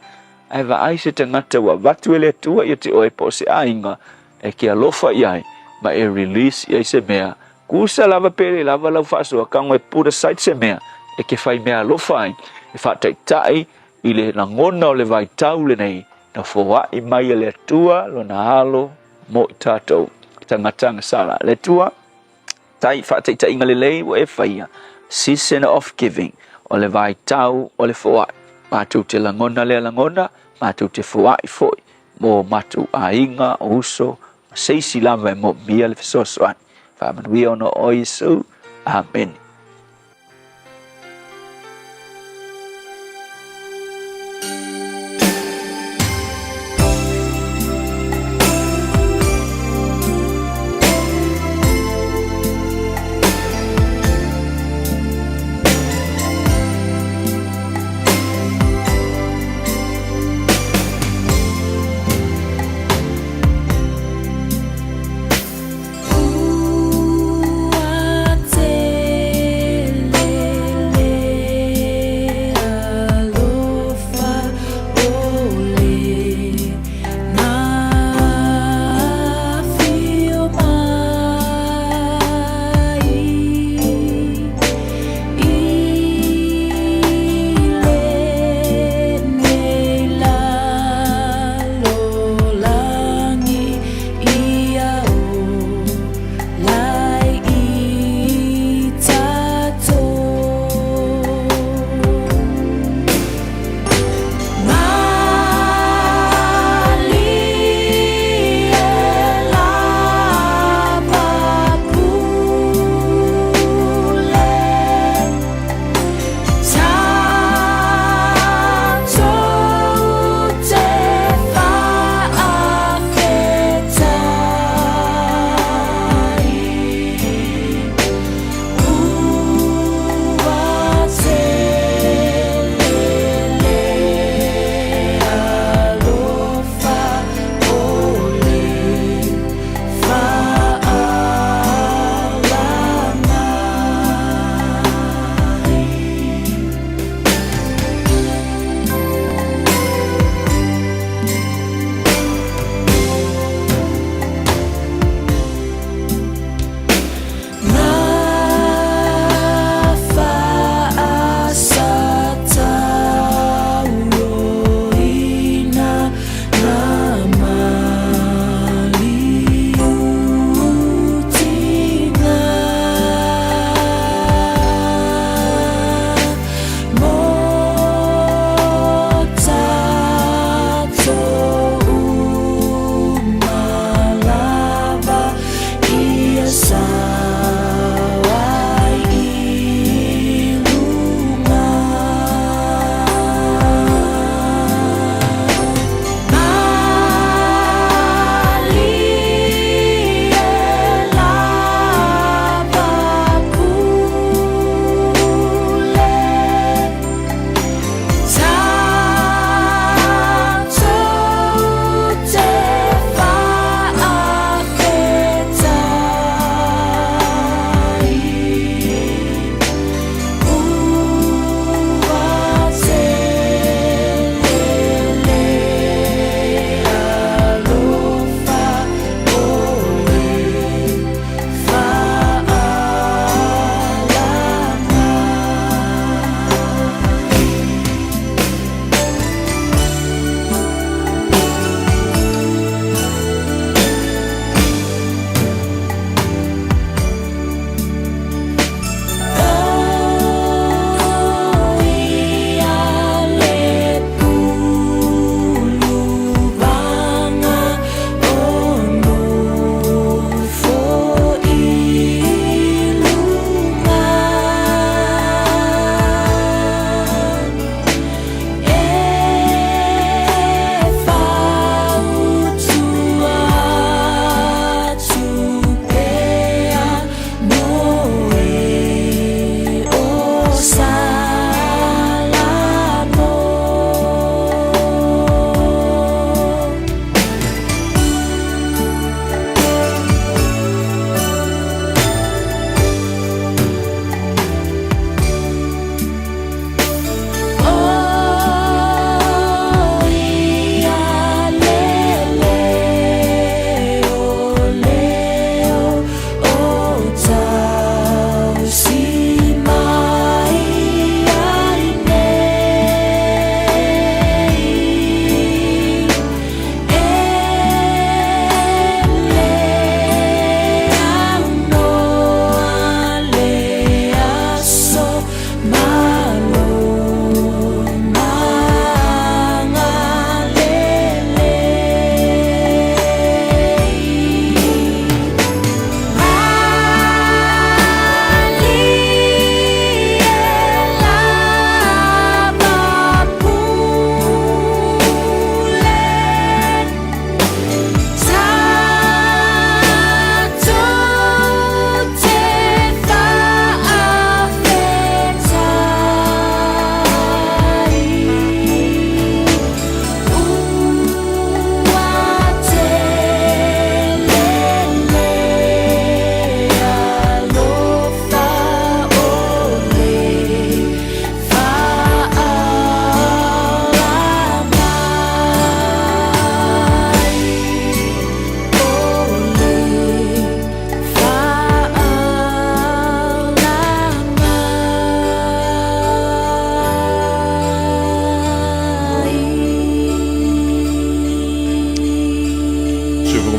Ae vaai se tagata ua avatu e le Atua ia te oe po o se aiga, E ke alofa i ai ma e release i ai se mea, kusa lava pe le lava lau faasoa kago e put aside se mea e ke fai mea alofa ai, e faataitai i le lagona o le vaitau lenei na foai mai e le Atua lona alo mo i tatou tagata agasala. Le Atua, tai faataitaiga lelei ua e faia, season of giving, o le vaitau o le foai. Matou te lagona lea lagona, matou te foai foi Mō matou aiga, o uso, ma se isi lava e moomia le fesoasoani. Faamanuia ona o Iesu. Amene.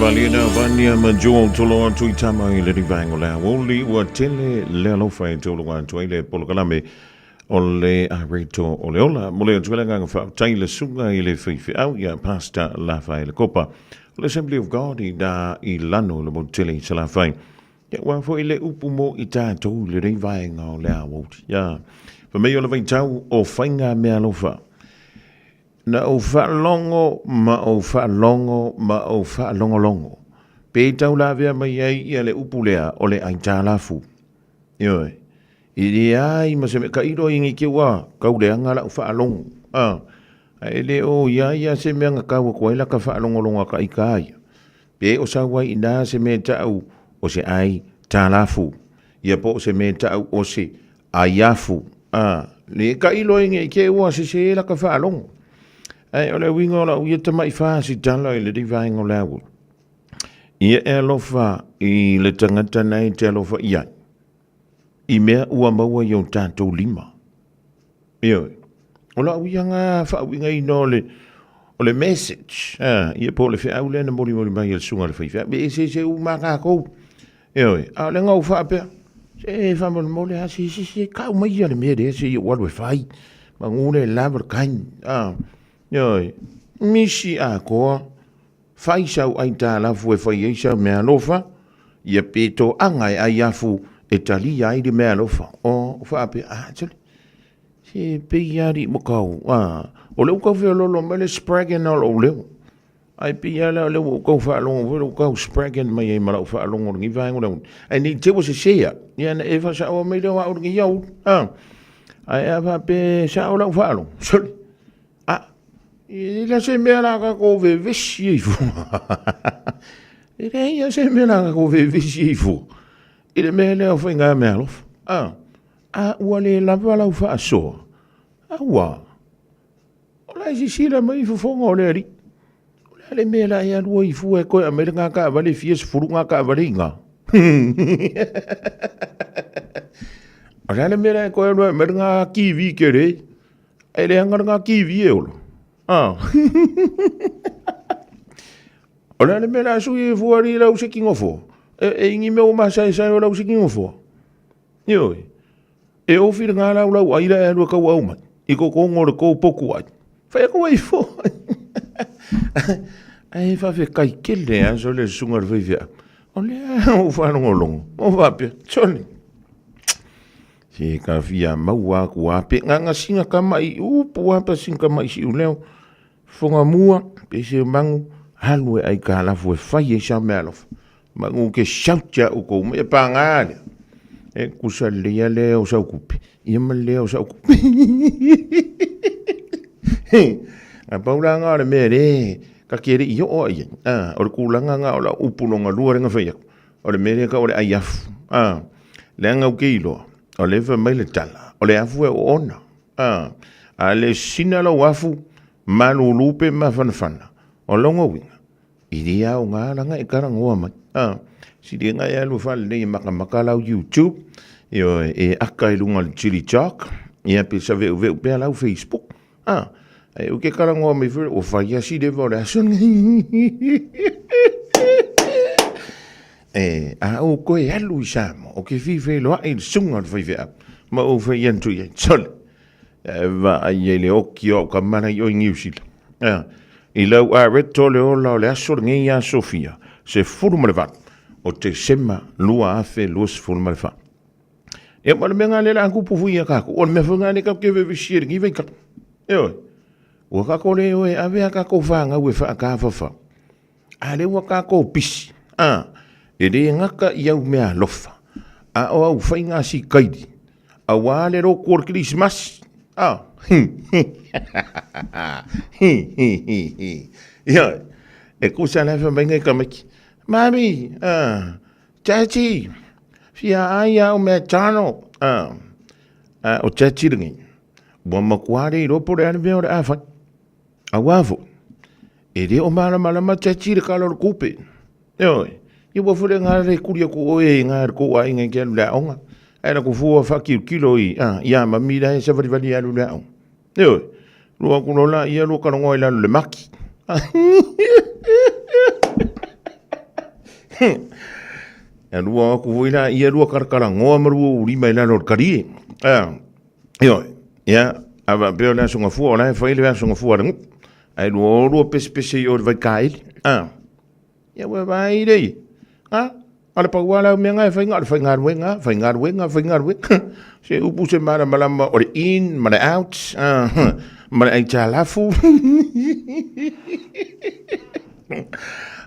Valiena Vania ma Joel Toloa Tuitama i le rivaenga o le aoauli ua tele le alofa e tauluga atu ai le polokalame o le areto o le ola. Mo le atu ai le agaga faafetai i le susuga i le faifeau ia Pastor Lafaele Kopa o le Assembly of God i na i Lano i le motu tele i Salafai. Ia ua foi le upu mo i tatou i lenei vaega o le aoauli. Ia, fai mai o le vaitau o faiga meaalofa. Na ou faalogo ma ou faalogo ma ou faalogologo pe tau lavea mai ai ia le upu lea o le aitalafu. Ioe. E leai ma se mea, tailo ai nei te ua tau leaga lau faalogo. A, ae le o i ai lava se mea na tau atu ai lata faalogologo a taita ia. Pe o sau ai inā se mea ta'u o se aitalafu, ia po o se mea ta'u o se aiafu. A, le tailo ai nei te ua sesē lata faalogo. Ae o le uiga o lau ia tama'i fasi tala i lenei vaega o le aoauli, ia e alofa i le tagata na e te alofa i ai, i mea ua maua i o tatou lima. Ioe. O lau ia nga faauigaina o le o le message, a, ia po o le feau lea na molimoli mai e le susuga i le faifeau, e eseese uma lava tatou. Ioe, a o le na ou faapea, se faamolemole lava, se se se tau maia le mea lea se i ou alu e fai, manu le lava le taimi, a, ioe, misi atoa, fai sau aitalafu e fai ai sau meaalofa, ia pe toaga e ai afu e talia ai le meaalofa. O, faapea, a, sole, se pei lava alii ma kau, a, o lea ua tau feoloolo mai le Spraggon o lou leo. Ae pei lava la o lea ua ou tau faalogo foi, ua tau Spraggon mai ai ma lau faalogo i lenei vaega o le aoauli. Ae ne i te i ua sese au, ia ona e faasaoa mai lea o au i lenei aoauli, a. Ae a faapea e sao lau faalogo, sole, a, e leai se mea o le a tatou vevesi ai fua. E leai lava se mea o le a tatou vevesi ai fua i le mea lea o faigameaalofa. A, a ua le lava lau faasoa, aua. O la e sisila mai i fofoga o le alii. O le a le mea la e alu ai fua e toe aumai le ga taavale e fia sefulu ga taavale i ina. O le a le mea la e toe alu ai aumai le ga TV tele. E leaga le ga TV e ola. Ah. O le a le mea la sui e fua ali lau se kinofo. E, e ingi mea o masaesae o lau se kinofo. Ioe. E ofi le ngā laulau ai la e alu e kau au mai. I ko kongo le kou poku ai. Whai aku ai fo. Ai whawhetai kele a so le sunga le whaiwhea. O le a o whalongolongo. O whapea. Sole. Se ka fia maua aku a pe nganga singa ka mai upu a pa singa ka mai si uleo. Fonga mua, pe se mangu, alu e ai ka lafu e whai e sa mea alofa. Mangu ke shout ia u kou mai e pāngā lea. E kusa lea lea o sau kupe. Ia ma lea o sau kupe. A pau la ngā o le mea le, ka ke re i o ai. Ah, o le kūlanga ngā o la upu longa lua renga whai aku. O le mea lea ka o le ai afu. Ah, le anga u ke iloa. O le wha mai le tala. O le afu e o ona. Ah, a le sina lau afu, malulu pe mafanafana. O longa uiga. I le aoga langa e karangoa mai. A, sili ngai alu faalelei e makamaka lau YouTube, ioe, e aka i luga o le chili chalk, ia pe saveuveu pea lau Facebook. A, ae ou ke karangoa mai foi, ua fai lava si leva o le aso lenei. E, a ou koe alu i Samoa, ou ke fifeiloai i le susuga o le faifeau, ma ou fai atu i ai, sole, E vaai ai le oki o au kamala i oi Niu Sila. Ea, i lau areto le ola o le aso lenei ia Sofia, 18 o Tesema 2024. Ia, ma le mea ngā le la kupu fui ia kākou, o le mea foi ngā le kau ke vevesi e lengi vai kau. E oe, ua kākou le oe ave a kākou whāngau e whaakāwhawhau. A le ua kākou pisi, a, e le ngaka i au mea alofa, a o au whainga si kairi, Auā le rōku o le Kerisimasi. Ah. Ia, e kusa le wha mai ngai tamaiti. Mami, ah, Chachi, fia ai au mea tano. Ah, ah, o Chachi lenei. Ua matua le iloa po o le a le mea o le a fai. Auā foi, e le o malamalama Chachi i le kala o le kupe. Ioe, ia ua fole ngā re kuri aku oe i ngā re kou aiga ki alu le aonga. Ai la ku fua whakilokilo i, a, i a mami la e savalivali alu le aonga. Ioe, lua ku lola ia lua kalongoa i lalo le maki. E lua aku foi la ia lua karakaranoa ma lua ulima i lalo o le kalie. Ah, ioe, ia, a faapea o le aso gafua, o la e fai le aso gafua a le nuu. Ae lua o lua pesepese i o i le vaikaeli. Ah, ia ua vaai le ia. Ah, a le pau lava lau mea na e fai, na o le faigaluega, faigaluega, faigaluega. Se upu se malamalama o le in ma le out, ah, ma le aitalafu.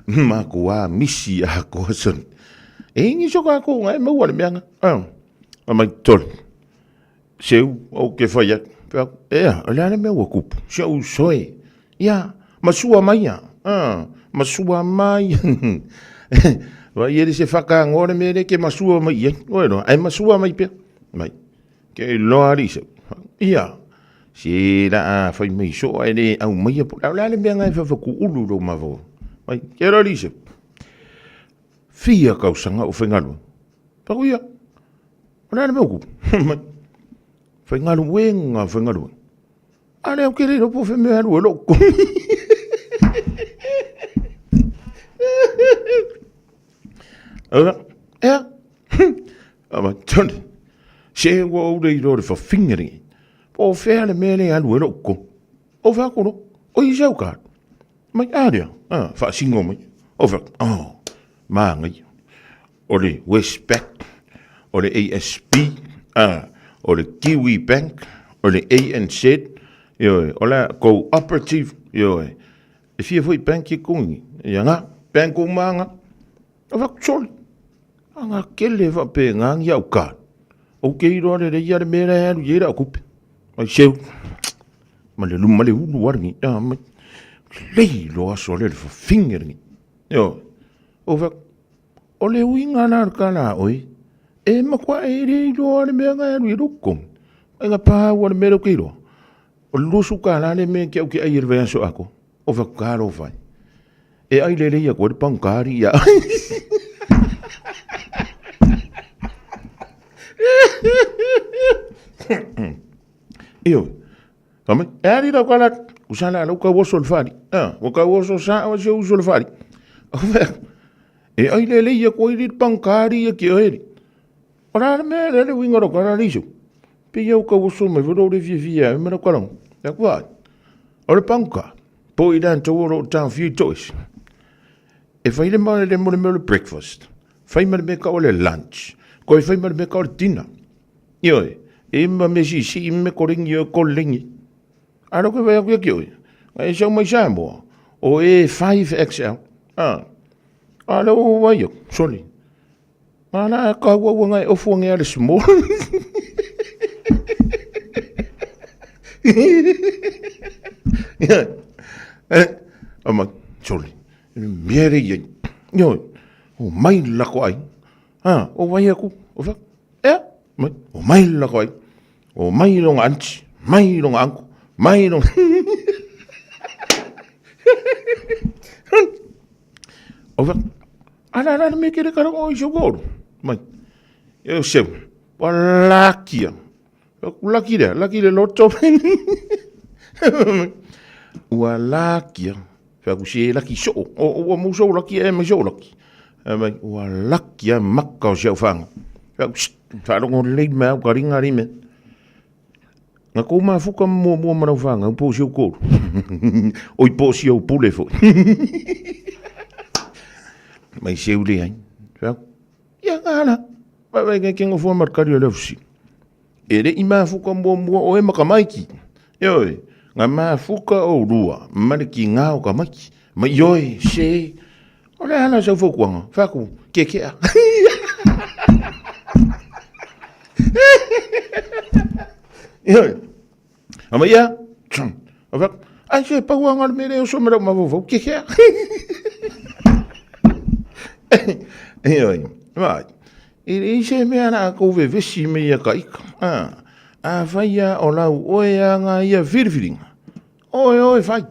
Makuā misi atoa soni. E ingi so kākou ngai maua le mea nga. Ah, a mai tolu. Seu, au ke whai atu. Pea, ea, o le a le mea ua kupu. Si au soe. Ia, masua mai ia. Ah, masua mai. Vai ele se whakaangoa le mea le ke masua mai ia. Oe roa, ai masua mai pea. Mai. Ke iloa alii se. Ia, se la a whai mai so ai le au mai po. O le a le mea ngai whawhakuulu lo mavo. Mai, ke roa alii se. Fia kausanga o whaingalua. Paku ia. O le a le mea o kupu. Mai. Whaingaluenga, whaingaluenga. A lea ke le po fe mea alu e lou komi. Ora, ea. Ama tone. Se ua ou le iloa le fawhinga ringi. Po fea le mea le alu e lou komi. O fea koro. O i sau ka. Mai a lea. Ah, whaasingo mai. O fea. Oh, maangai. O le Westpac, o le ASB, ah, o le Kiwi Bank, o le ANZ, ioe, o la Cooperative, ioe. E fia foi bank e kongi. Ia nga, bank o maanga. O fea soli. Anga kele fa pe ngangi au ka. O ke iloa le leia le mea le alu i au kupe. Mai seu. Ma le luma le ulu aringi. Ah, mai. Lei loa so le fa finger ngi. Ioe. O fea O le uiga la o le kala oe, e matua e le iloa le mea na e alu i loko. Ai na pau le mea leo ke iloa. O le 20 kala le mea ke au ke ai e le vaiaso ako. O fa kalo fai. E ai lele ia koe le pangkari ia. Io. Ka mai, e ari rau kala, usala lau kau oso le fari. Ah, ua kau oso sa o se uso le fari. O fea, e ai le leia koe i le pangkari ia ki oeri. O la le mea le le winga ro kala liso. Pe iau kau oso mai varo le fia fia e mera kalango. Ya kua, o le pangka, po i lan tau ro tau fia tois. E fai le mea le mo le mea le breakfast. Fai ma le mea ka o le lunch. Ko e fai ma le mea ka o le dinner. Ioe, e ma me sisi i me korengi o kolengi. Alo ke vai aku ia ki oi. E sau mai Samoa. O e 5XL. Ah. Alo o vai aku. Sorry. Ngā la ka ua ua ngai ofu ngai ale small. Eh, ama, sorry. Mere ia. Ioe, o mai lako ai. Ha, o vai aku. O fa, Ea, mai, o mai lako ai. O mai longa aunty, mai longa uncle, mai longa... O fa, ala ala me kere kara o iso goro. Mai, e o seu, wa lakia. Laki lea, laki le loto. Ua lakia. Whea ku se laki soo. O, ua mau soo laki e mai soo laki. E mai, ua laki a maka o si au whanga. Whea ku, whaarongo lei mea au ka ringa rime. Nga kou mafuka mua mua marau whanga, u po si au koru. Oi po si au pule foi. Mai seu le ai. Whea ku, ia ngā la. Vai vai ngai kengo fua markari o leo fusi. E le i mafuka muamua oe ma ka maiki. Ioe, nga mafuka o rua, ma le ki ngā o ka maiki. Ma ioe, se, o le ala sau faukuanga, whaku, ke kea. Ioe, a mai ia, a whaku, ai se pau anga le mere o so merau mawau, ke kea. Ioe, vai. E leai se mea la kou vevesi me ia ka ika. A, a whai a o lau oe a ngā ia whiriwhiringa. Oe, oe, whai.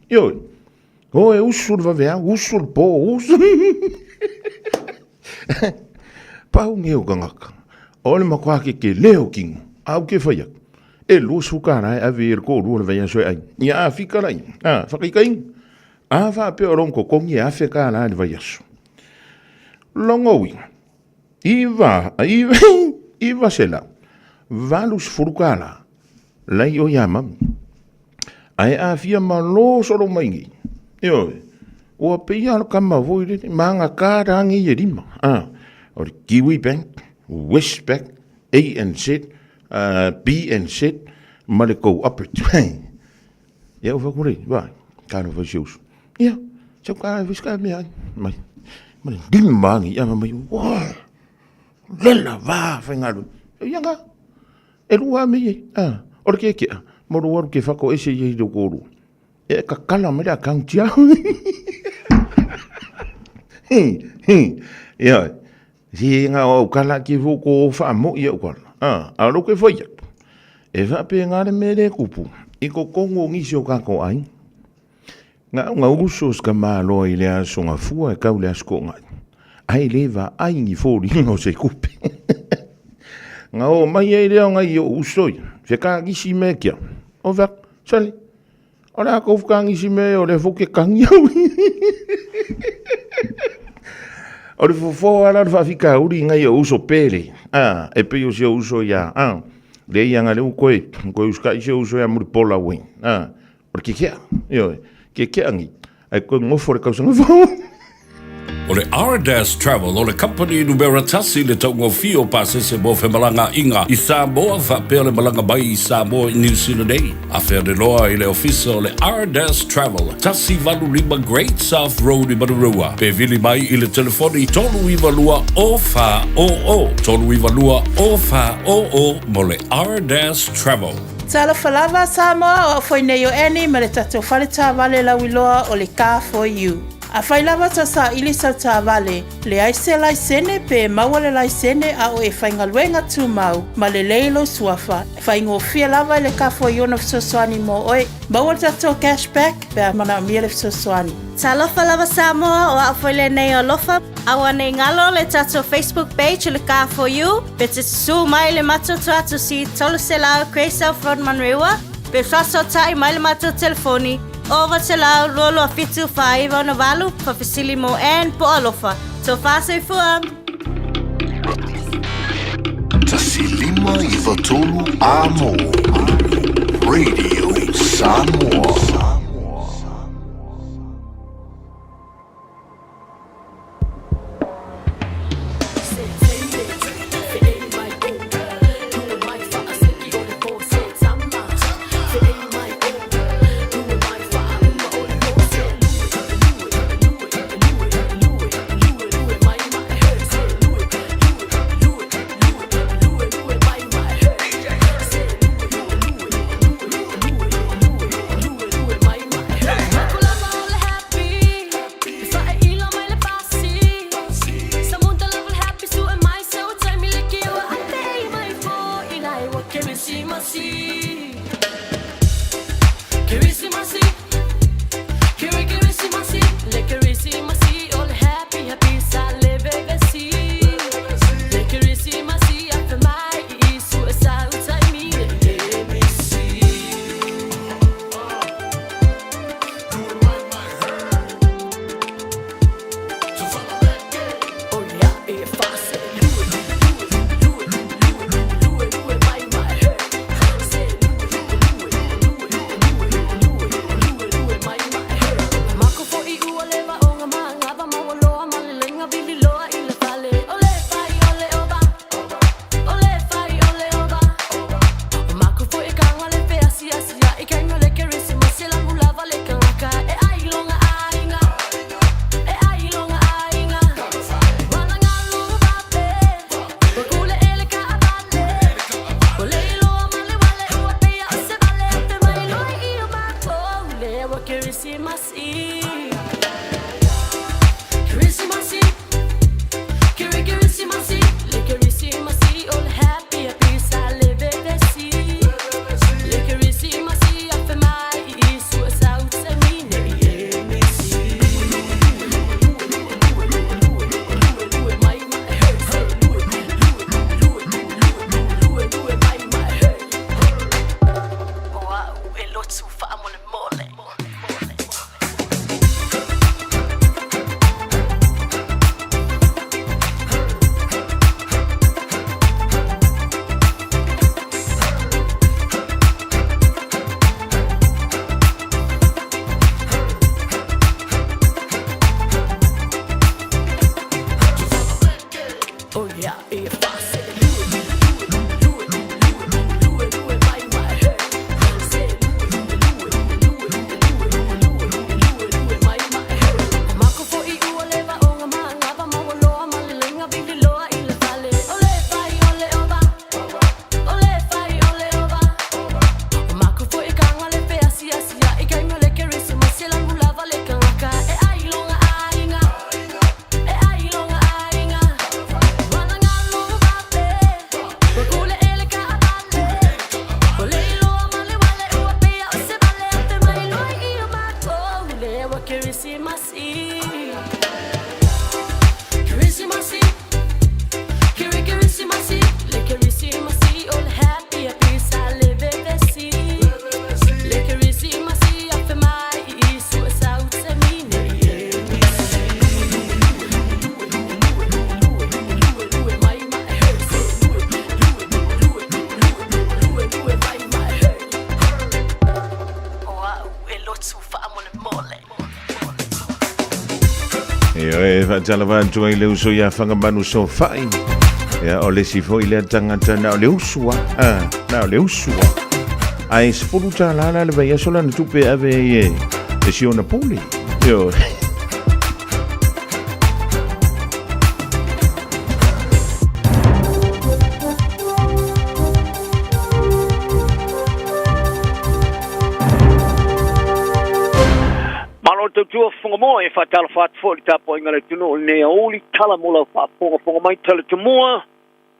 Ioe. Oe, usu le vave au, usu le pō, usu. Pau nge o kangaka. O le makoa ke ke leo kingo. Au ke whai aku. E lusu ka rae ave e le kōrua le vai aso e ai. Ia a fika lai. A, whakaikainga. A wha pe o rongo kongi e awhe ka rae le vai aso. Lona uiga, iva, iva, 980 tala lai o ia mami. Ae afia malo solo mai nei. Ioe, ua pei lava o le kama foi lele, ma agata lagi e lima. A, o le Kiwi Bank, Westpac, ANZ, BNZ ma le Cooperative. Ia ua fai atu vai, talofa i si uso. Ia, sau ka fai ska mea ai. Mai, ma le lima agi, ia mai, ua, lela va faigaluega. Ia nga, e lua mea ia, a, o le keakea, mo lou alu ke whako ese ia i lou kōrua. E kakala mai le account iau. Hi, hi, ia, si ngā o kala ki fo ko wha mo ia ukala. A, a lo ke whai atu. E wha pe ngā le mere kupu, i ko kongo ngisi o kako ai. Ngā ngā uso ska māloa i le aso ngā fua e kau le aso ko ngai. Ai le va ai ngi fōri ngā o se kupe. Ngā o mai ai lea o ngai o uso ia. Se ka ngisi me kia. O whak, sali. O le a kou whakangisi me o le foke kangi au. O le fofo ala le whawhikauri ngai o uso pere. Ah, e pei o se uso ia. Ah, le ia ngā leu koe, koe uska i se uso ia muri pola ue. Ah, o le kekea, ioe, kekea ngi. Ai koe ngofo le kausanga fou. O le Ardas Travel o le kamupani numera tasi le taugofie o pasese mo femalagaaiga i Samoa faapea le malaga mai i Samoa i Niu Sila nei. Afea le loa i le ofisa o le Ardas Travel, 185 Great South Road i Manurewa, pe vili mai i le telefoni 392 0400, 392 0400 mo le Ardas Travel. Talofa lava Samoa, o au foi nei o Annie ma le tatou fale taavale lauiloa o le Car For You. Afai lava tau saili sau taavale, leai se laisene pe maua le laisene a o e faigaluega tumau ma lelei lou suafa, faigofie lava i le Car For You ona fesoasoani mo oe. Maua le tatou cash back pe a manaomia le fesoasoani. Talofa lava Samoa, o au foi lenei o Alofa. Aua nei galo le tatou Facebook page o le Car For You, pe te susu mai le matou tuatusi 300 Grey South Road Manurewa, pe faasootai mai le matou telefoni 900 22 7 49 68, faafesili mo Ann po o Alofa. Tofa soifua! 1 5 9 3 Amo Radio Samoa. E faatalofa atu ai le uso ia Fagamanu Sofai. Ia, o le isi foi lea tagata na o le usu lava. Ah, na o le usu lava. Ae $10 la le vaiaso lana tupe e ave ai e, e si ona pule. Ioe. Malo le tautua fofoga moa e faatalofa atu foi i le tapuaiga a le atunuu i lenei aoauli tala mo lau faafogafoga mai tala tumua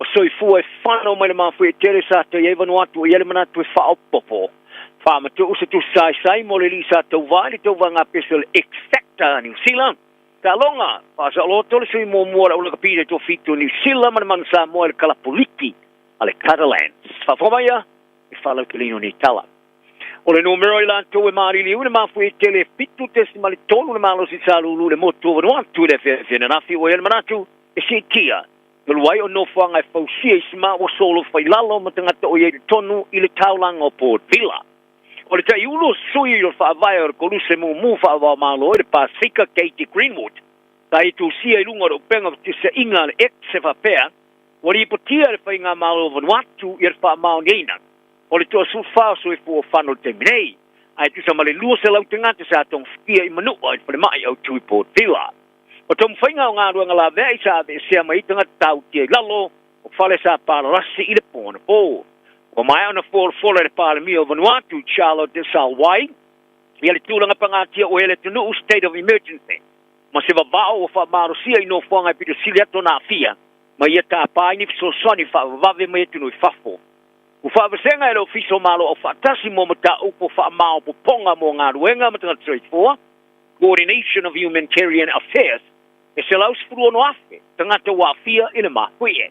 o soifua e whanau mai le mafuie tele sa tai ai Vanuatu i ai le manatu e faaopoopo faamatuu se tusi saisai mo le alii sa tauva i le tauvaga pese o le X Factor Niu Sila Taaloga faasaoloto le sui muamua o le aulakapi i le toafitu o Niu Sila ma le Manu Samoa i le kalapu liki a le Catalans. Faafofoga mai ia i le faalauteleina o nei tala. O le numera i latou e maliliu i le mafuie tele e 7.3 le malosi sa lulu i le motu o Vanuatu i le afiafi ananafi ua i ai le manatu e siitia talu ai o nofoaga e fausia i sima ua solofa i lalo ma tagata o i ai i totonu i le taulaga o Port Vila. O le taiulu o sui o le faavae o le Koluse Mumu Faavaomalo i le Pasefika Katie Greenwood sa i tusia i luga o le upega fetusiaiga a le X e faapea ua lipotia e le Faigamalo o Vanuatu ia le faamaoniaina o le toasefulufa o soifua fano i le taimi nei, ae tusa ma le 200 tagata sa togafitia i Manua i le falemai autu i Port Vila. O taumafaiga o galuega laveai sa aveesea mai ai tagata tautia i lalo o fale sa palalasi i le po anapo. Ua maea ona folafola e le Palemia o Vanuatu, Charlotte de Salwai, ia le tulaga pagatia o le atunuu, state of emergency, ma se vavao ua faamalosia i nofoaga e pito sili atu ona aafia ma ia tapa ai ni fesoasoani faavavave mai atunuu i fafo. Ua faavasega e le Ofisa o Malo Aufaatasi mo Mataupu Faamaopoopoga mo Galuega ma Tagata Soifua, Coordination of Humanitarian Affairs, e 116,000 tagata ua aafia i le mafuie.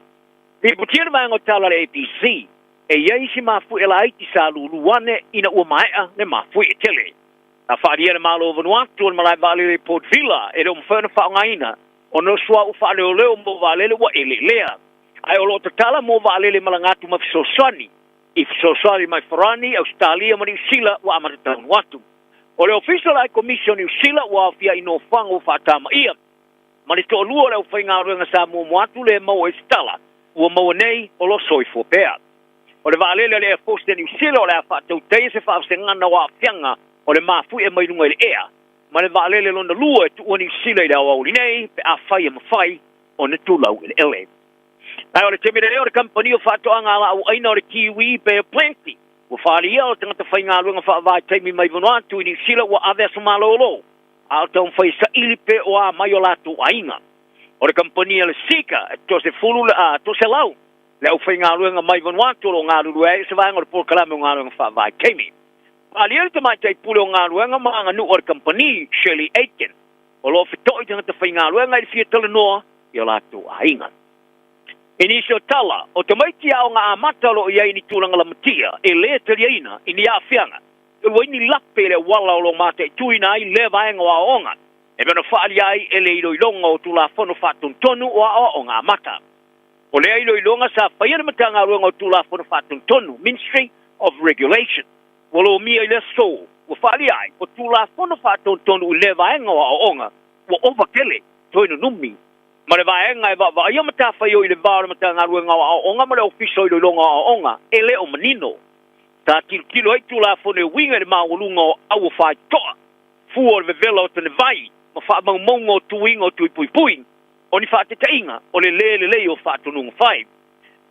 Lipotia le vaega o tala a le ABC, e i ai isi mafuie laiti sa lulu ane ina ua maea le mafuie tele. Na faaalia e le Malo o Vanuatu o le malae vaalele i Port Vila e le o mafai ona faaaogaina ona o suauu faaleoleo mo vaalele ua eleelea. Ae o lo o tatala mo vaalele malaga atu ma fesoasoani i fesoasoani mai Farani, Ausetalia ma Niu Sila ua amata taunu atu. O le Ofisa o le Aikomisi o Niu Sila ua aofia i nofoaga ua faatamaia ma le toalua o le aufaigaluega sa muamua atu le maua i se tala ua maua nei o lo o soifua pea. O le vaalele a le Air Force a Niu Sila o le a faatautaia se faavasegana o aafiaga o le mafuie mai luga i le ea ma le vaalele lona lua e tuua Niu Sila i le aoauli nei pe afai e mafai ona tulau eleele. Ae o le taimi lenei o le kamupani o faatoaga alaau aina o le Kiwi Bay of Plenty ua faaalia o tagata faigaluega faavaitaimi mai Vanuatu i Niu Sila ua ave aso malolo a o taumafai e saili pe o a mai o latou aiga. O le kamupani a le Seeka e toasefulu le a toaselau le aufaigaluega mai Vanuatu o lo o galulue ai i se vaega o le polokalame o galuega faavaitaimi. Faaalia le tamaitai pule o galuega ma aganuu a le kamupani, Shirley Aitken, o lo o feto'i tagata faigaluega i le fia talanoa i o latou aiga. I nisi o tala, o tamaiti aoga amata o lo o i ai i ni tulaga lamatia e lē taliaina i ni aafiaga, talu ai ni lape i le auala o lo o mataituina ai lea vaega o aoaoga, e mea ona faaalia ai e le iloiloga o Tulafono Faatonutonu o Aoaoga Amata. O lea iloiloga sa faia e le Matagaluega o Tulafono Faatonutonu, Ministry of Regulation, ua lomia i le aso ua faaalia ai o Tulafono Faatonutonu i lea vaega o aoaoga ua ova tele toe nunumi ma le vaega e vaavaaia matafaioi i le va o le Matagaluega o Aoaoga ma le Ofisa o Iloiloga o Aoaoga e le o manino. Sa tilotilo ai Tulafono e uiga i le maualuga o aua faitotoa, fua o le vevela o tanevai ma faamaumauga o tuiga o tui puipui, o ni faatetaiga o le lē lelei o faatonuga fai.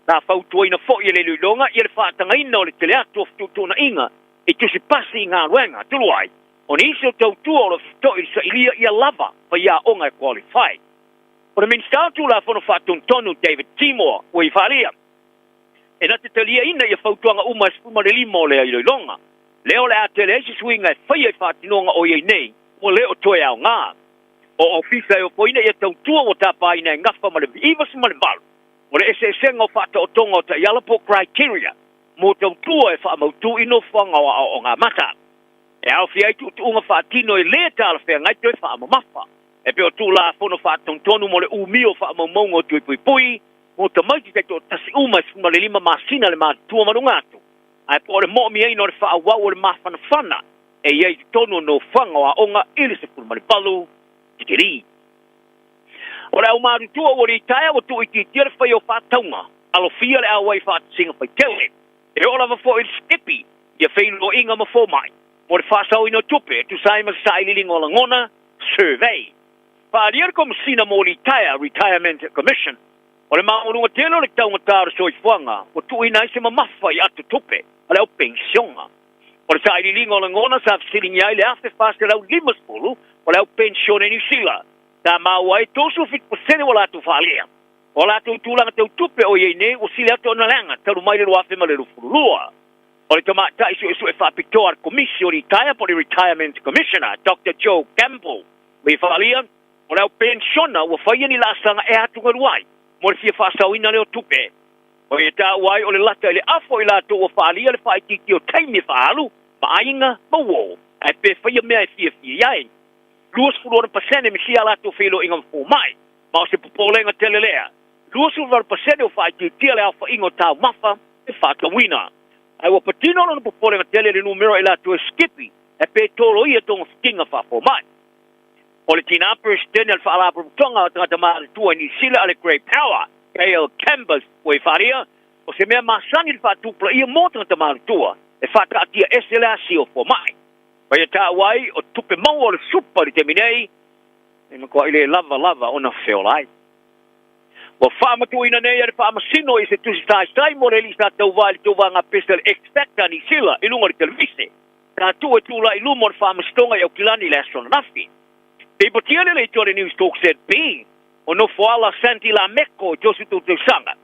Sa fautuaina foi e le iloiloga ia le faatagaina o le tele atu o fetuutuunaiga i tusi pasi i galuega, tulu ai, o nisi o tautua o lo o feto'i i le sailia ia lava faiaoga e qualify. O le Minisita o Tulafono Faatonutonu David Seymour ua i faaalia, e na te taliaina ia fautuaga uma e 15 o lea iloiloga, lea o le a tele ai se suiga e faia i faatinoga o i ai nei ua le o toe aoga. O ofisa e ofoina ia tautua ua tapaina e gafa ma le 98 o le eseesega o faataotoga o taiala po o criteria mo tautua e faamautu i nofoaga o aoaoga amata. E aofia ai tuutuuga faatino e lē talafeagai toe faamamafa, e pei o Tulafono Faatonutonu mo le umia o faamaumauga o tui puipui mo tamaiti taitoatasi uma e 15 masina le matutua ma luga atu, ae po o le moomiaina o le faaauau o le mafanafana e i ai i totonu o nofoaga o aoga i le 18 tikeri. O le aumatutua ua litaea ua tuuitiitia le fai o faatauga, alofia le auai faatasiga faitele. E oo lava foi i le sikepi ia feiloaiga ma fomai mo le faasaoina o tupe e tusa ai ma se sailiiliga o lagona, survey. Faaalia le Komesina mo Litaea, Retirement Commission, o le maualuga tele o le taugata o le soifuaga ua tuuina ai se mamafa i ato tupe a le au penisiona. O le sailiiliga o lagona sa fesiligia ai le 1,450 o le au penisione i Niu Sila, sa maua ai 37% ua latou faalia. O a latou tulaga tau tupe o i ai nei ua sili atu ona leaga talu mai le 2022. O le tamaitai suesue faapitoa a le Komisi o Litaea po o le Retirement Commissioner, Doctor Joe Campbell, ua ia faaalia, o le au penisiona ua faia ni laasaga e atugalu ai mo le fia faasaoina lea o tupe. O ia taua ai o le lata i le afa o i latou ua faaalia le faaitiitia o taimi e faaalu ma aiga ma uo, ae pe faia mea e fiafia i ai. 26% misia a latou feiloaiga ma fomai, ma o se popolega tele lea. 28% ua faaitiitia le aofaiga o taumafa e faatauina. Ae ua patino lona popolega tele i le numera o i latou e sikipi ae pe toloia togafitiga faafomai. O le tinā Peresetene o le Faalapotopotoga o Tagata Matutua i Niu Sila a le Grey Power, Gail Cambers, ua i faaalia, o se mea masani le faatupulaia mo tagata matutua e faataatia ese le asia o fomai. Ma ia taua ai o tupe maua o le supa i le taimi nei, e matuai le lava lava ona feola ai. Ua faamatuuina nei e le Faamasino i se tusi saisai mo le alii sa tauva i le tauvaga pese a le X-Factor a Niu Sila i luga o le televise. Sa tuu e tulai i luma o le Faamasinoga i Aukilani i le aso ananafi. Lipotia le leitioa a le News Talk ZB, o nofoala Sandy Lameko i 32 tausaga.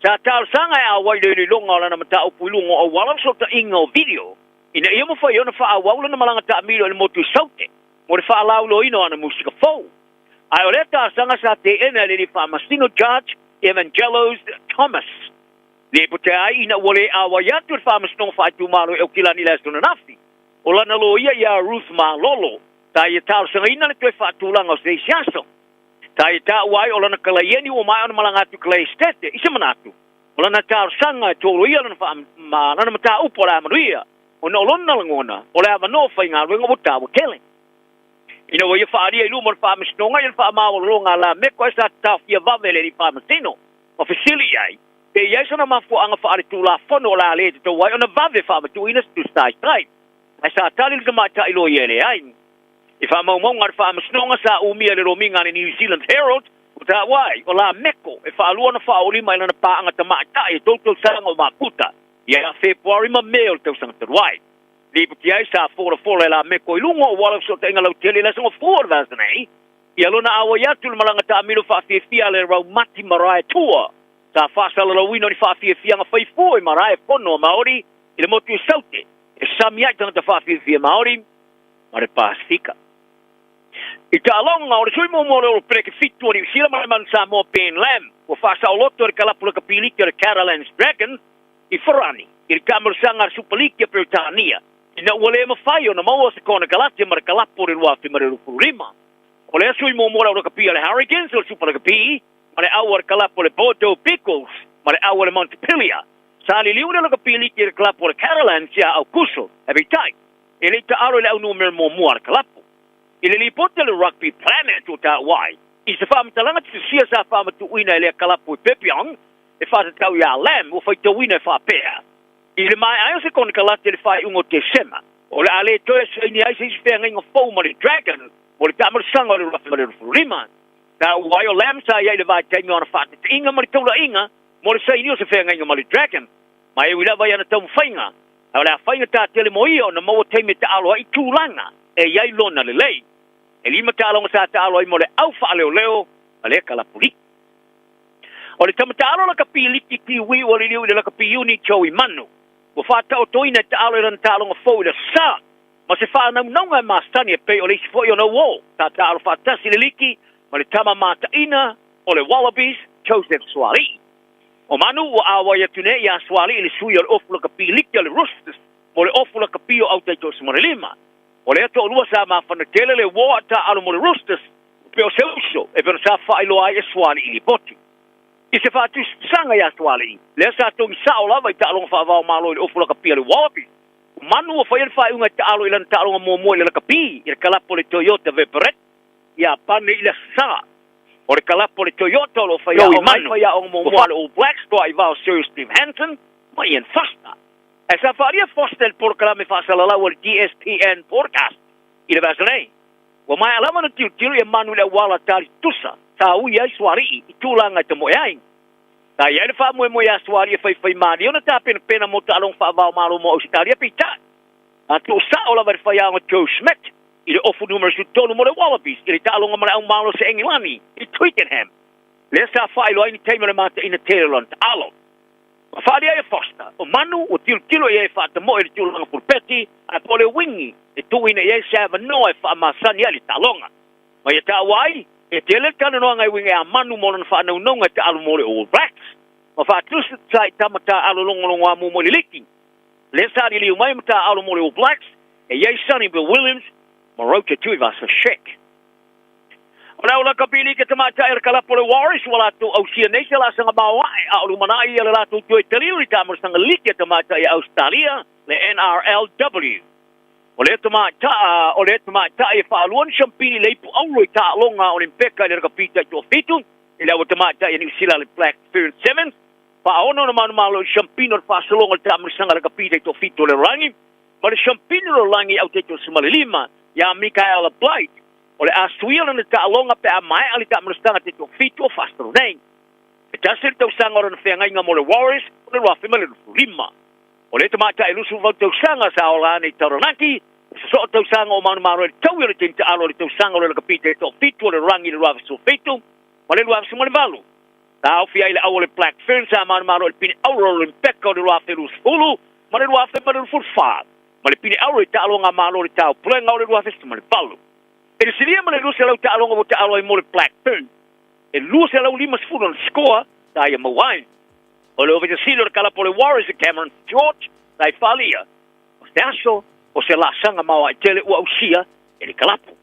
Sa talosaga e auai i le iloiloga o lana mataupu i luga o auala fesootaiga o video ina ia mafai ai ona faaauau lana malaga taamilo i le motu i Saute mo le faalauiloaina o ana musika fou. Ae o lea talosaga sa teena e le alii faamasino Judge Evangelos Thomas. Lipotia ai ina ua le auai atu le Faamasinoga Faaitumalo i Aukilani i le aso ananafi. O lana loia ia Ruth Malolo, sa ia talosagaina le toe faatulaga o se isi aso. Sa ia taua ai o lana kalaieni ua maea ona malaga atu i Kalaesetete, i se manatu, o lana talosaga e toloia lana ma lana mataupu o le a manuia, ona o lona lagona o le avanoa faigaluega ua taua tele. Ina ua ia faaalia i luma o le Faamasinoga ia le faamaualaloga a Lameko ae sa taofia vave e le alii faamasino ma fesili i ai pe i ai sona mafuaaga faaletulafono o le a le tatau ai ona vave faamatuuina se tusi taitai. Ae sa tali le tamaitai loia e leai. I faamaumauga a le Faamasinoga sa umia e le lomiga a le New Zealand Herald, ua taua ai, o Lameko e faalua ona faaolima i lana paaga tamaitai e tou tausaga o mafuta ia Fepuari ma Me o le tausaga talu ai. Lipoti ai sa folafola e Lameko i luga o auala o fesootaiga lautele i le aso Gafua o le vaiaso nei, ia lona auai atu i le malaga taamilo faafiafia a le Raumati Marae Tour. Sa faasalalauina o ni faafiafiaga faifua i marae fono a Maori i le motu i Saute e sami ai tagata faafiafia Maori ma le Pasefika. I taaloga, o le sui muamua o le Olopeleke fitu o Niu Sila ma le Manu Samoa Ben Lam ua faasaoloto e le kalapu lakapiliki o le Catalans Dragons i Farani i le taamalosaga a le Supaliki a Peretania ina ua le mafai ona maua se konekarate ma le kalapu o le 2025. O lea sui muamua o le au lakapi a le Hurricanes o le Supa Lakapi ma le au a le kalapu o le Bordeaux Bigles ma le au a le Montpellier. Sa liliu le lakapi liki e le kalapu o le Catalans ia Aukuso, ae peitai, e le i taalo i le au numera muamua a le kalapu. I le lipoti a le Rugby Planet ua taua ai, i se faamatalaga tusia sa faamatuuina e lea kalapu i Perpignan e faatatau iā Lam ua faitauina e faapea, I le maea ai o se konekarate i le faaiuga o Tesema, o le a le toe saini ai se isi feagaiga fou ma le Dragons mo le taamalosaga o le 2025. Taua ai o Lam sa i ai i le vaitaimi o ana faateteiga ma le taulaiga mo le saini o se feagaiga ma le Dragons, ma e ui lava i ana taumafaiga, ae o le a faigata tele mo ia ona maua taimi e taalo ai i tulaga e i ai lona lelei. E lima taaloga sa taalo ai mo le au faaleoleo ma le kalapuliki. O le tama taalo lakapi liki Kiwi ua liliu i le lakapi uni Joey Manu. Ua faataotoina e taalo i lana taaloga fou i le sa ma se faanaunauga e masani e pei o le isi foi ona uo sa taalo faatasi i le liki ma le tama mataina o le Wallabies Joseph Suaalii. O Manu ua auai atu nei iā Suaalii i le sui o le ofu lakapi liki o le Roosters mo le ofu lakapi o Autaitoasemanelima. O lea toalua sa mafana tele le uo a taalo mo le Roosters pei o se uso e pei ona sa faailoa ai e Suaalii i lipoti. I se faatusatusaga iā Suaalii, lea sa togi sao lava i taaloga faava-o-Malo i le ofu lakapi a le Wallabies, o Manu ua faia le faaiuga e taalo i lana taaloga muamua i le lakapi i le kalapu o le Toyota Vaporette, Iapani i le Aso Sa. O le kalapu o le Toyota o lo o faiaoga ai faiaoga muamua a le All Blacks, toa-i-vao Sir Steve Hansen ma Ian Foster. Ae sa faaalia Foster i le polokalame faasalalau a le DSPN Podcast i le vaiaso nei. Ua maea lava ona tilotilo ia Manu i le auala tali tutusa sa ui ai Sualii i tulaga e tamoe ai. Sa i ai le faamoemoe ia Sualii e faifai malie ona tapenapena mo taaloga faava-o-Malo mo Ausetalia peitai, na tuusao lava e le faiaoga Joe Schmidt i le ofu numera 13 mo le Wallabies i le taaloga ma le aumalo se Engilani i Twickenham, lea sa faailoa ai ni taimi o le mataina tele o lana taalo. Ua faaalia ai e Foster, o Manu ua tilotilo i ai e faatamoe i le tulaga pulupeti, ae po o le uiga e tuuina i ai se avanoa e faamasani ai le taaloga. Ma ia taua ai, e tele le talanoaga e uiga ia Manu mo lana faanaunauga e taalo mo le All Blacks. Ma faatusa i tama taaalo logologoamu mo le liki. Lea sa liliu mai ma taaalo mo le All Blacks, e i ai Sonny Bill Williams ma Roger Tuivasa-Sheck. O le au lakapi liki tamaitai o le kalapu o le Warriors ua latou ausia nei se laasaga maoae a o lumanai ia le latou toe taliu i le taamalosaga liki a tamaitai a Ausetalia, le NRLW. O lea tamaitai, o lea tamaitai e faalua ni siampini i le ipu auro i taaloga a Olimpeka i le rakapi taitoafitu i le au a tamaitai a Niu Sila le Black Ferns Sevens. Faaono ona manumalo i siampini o le faasologa o le taamalosaga rakapi taitoafitu o le lalolagi ma le siampini o le lalolagi au taitoasefulumalima ia Michaela Blight. O le a suia lana taaloga pe a maea le taamalosaga taitoafitu o faasolo nei. E tasi le tausaga o lana feagaiga mo le Warriors o le 2025. O le tamaitai 28 tausaga sa ola ane i Taranaki, o sosoo tausaga o manumalo ai le taui o le tini taalo o le tausaga o le lakapi taitoafitu o le lalolagi i le 2017 ma le 2018. Sa aofia ai le au o le Black Ferns sa manumalo i le pine auro o le Olimpeka o le 2020 ma le 2024 ma le pine auro i taaloga a Malo o le Taupulega o le 2018. E le silia ma le 200 taaloga ua taalo ai mo le Black Ferns, e 250 ona score sa ia maua ai. O le Ofisa Sili o le Kalapu o le Warriors e Cameron George sa i faaalia, o se aso o se laasaga maoae tele ua ausia e le kalapu.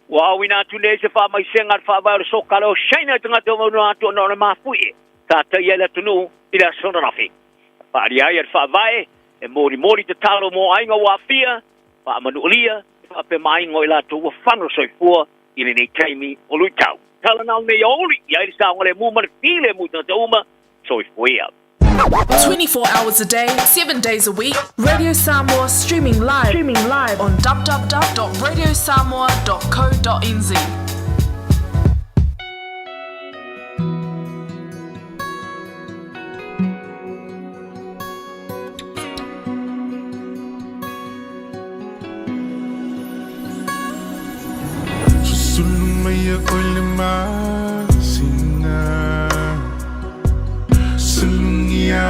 Ua aoina atu nei se faamaisega a le faavae o le soka a le Oceania i tagata ua maunua atu ona o le mafuie sa taia ai le atunuu i le aso ananafi. Na faaalia ai e le faavae e molimoli tatalo mo aiga ua aafia, faamanualia e faapea ma aiga o i latou ua fano soifua i lenei taimi o luitau. Tala na o lenei aoauli, i ai le saogalemu ma le filemu i tagata uma, soifua ia. 24 hours a day, 7 days a week, Radio Samoa streaming live, streaming live on www.radiosamoa.co.nz. Susulu mai ia oe le masina Sulugia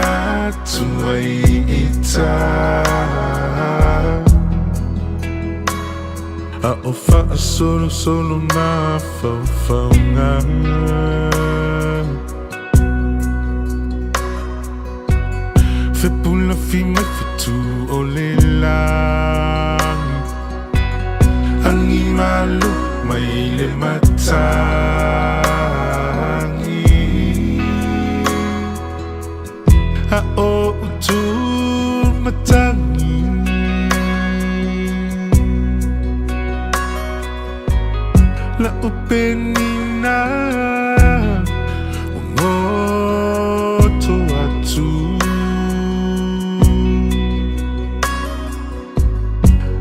atu ai i tā A o faasolosolo mafaufauga Fepulafi mai fetu o le lagi Agi malo mai le matagi A o utu matagi La upenina Ua goto atu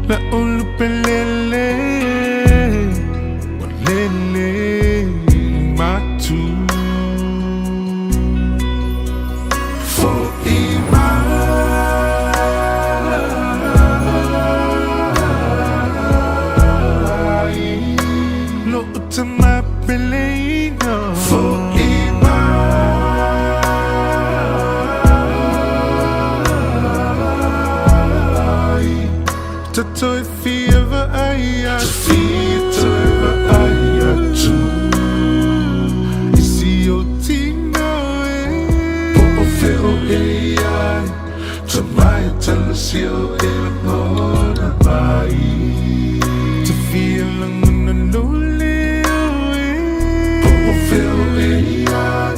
La ulu pelele Ua lele matu Fo'i mai Lo'u tama peleina Fo'i mai Tatou e fia vaai atu Fia toe vaai atu I si ou tino e Po o fea o e i ai Tamae tala si o e lagona mai Te fia lagona lo leo e Po o fea o e i ai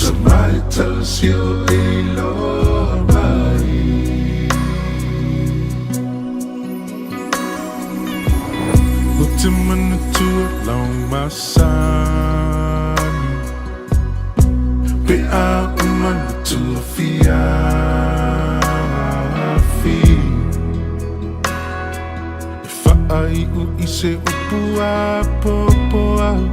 Tamae tala si o e iloa mai O te manatua lau masani. Pe a uma na tuafiafi E faaiu i se upu apoapoai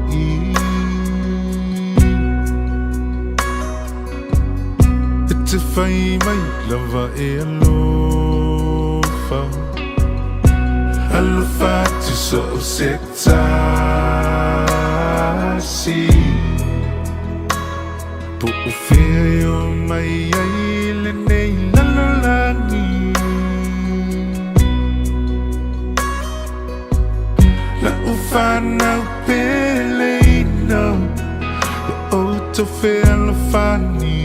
E te whai mai lava e alofa Alofa atu so o se tasi Po o fea e o mai ai lenei lalolagi La'u fanau peleina Ia outou fealofani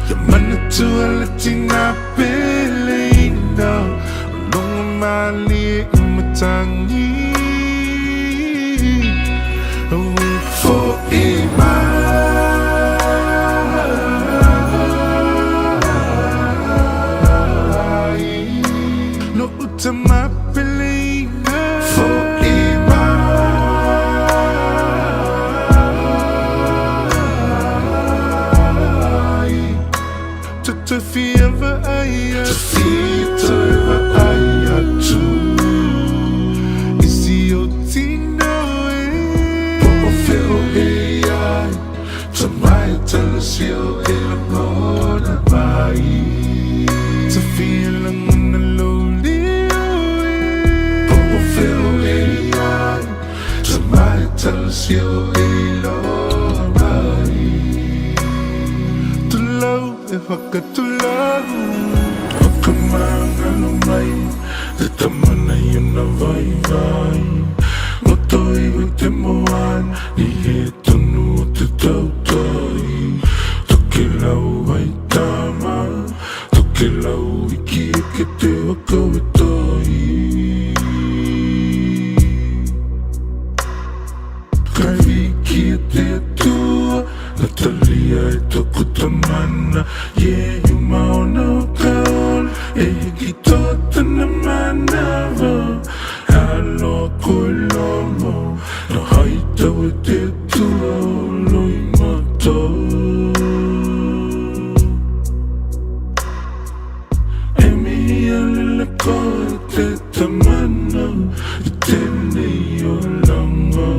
Ia manatua le tina peleina O logo malie i matagi Aue fo'i mai Lo'u tama peleina Fo'i mai Te fia vaai atu Te vaai atu I si ou tino e Po o fea o e ai Tamai talasi o e lagona mai Te fia lagona lou leo e Po o fea o e ai Tamai talasi o e iloa mai Tulou e whakatulou O ka mangalo mai Te tama nei ona vaivai Roto iho i te moana I he tonu o te tautai Tokelau ai tama Tokelau iki eke te waka o tai Kai wiki e te Atua Natalia e toku tamana Yeah you maona o ka ola E hiki toa tana manawa Aloha koe lomo Na hai tau e te Atua o Loimata E mihi alele koe te tamana I tenei oranga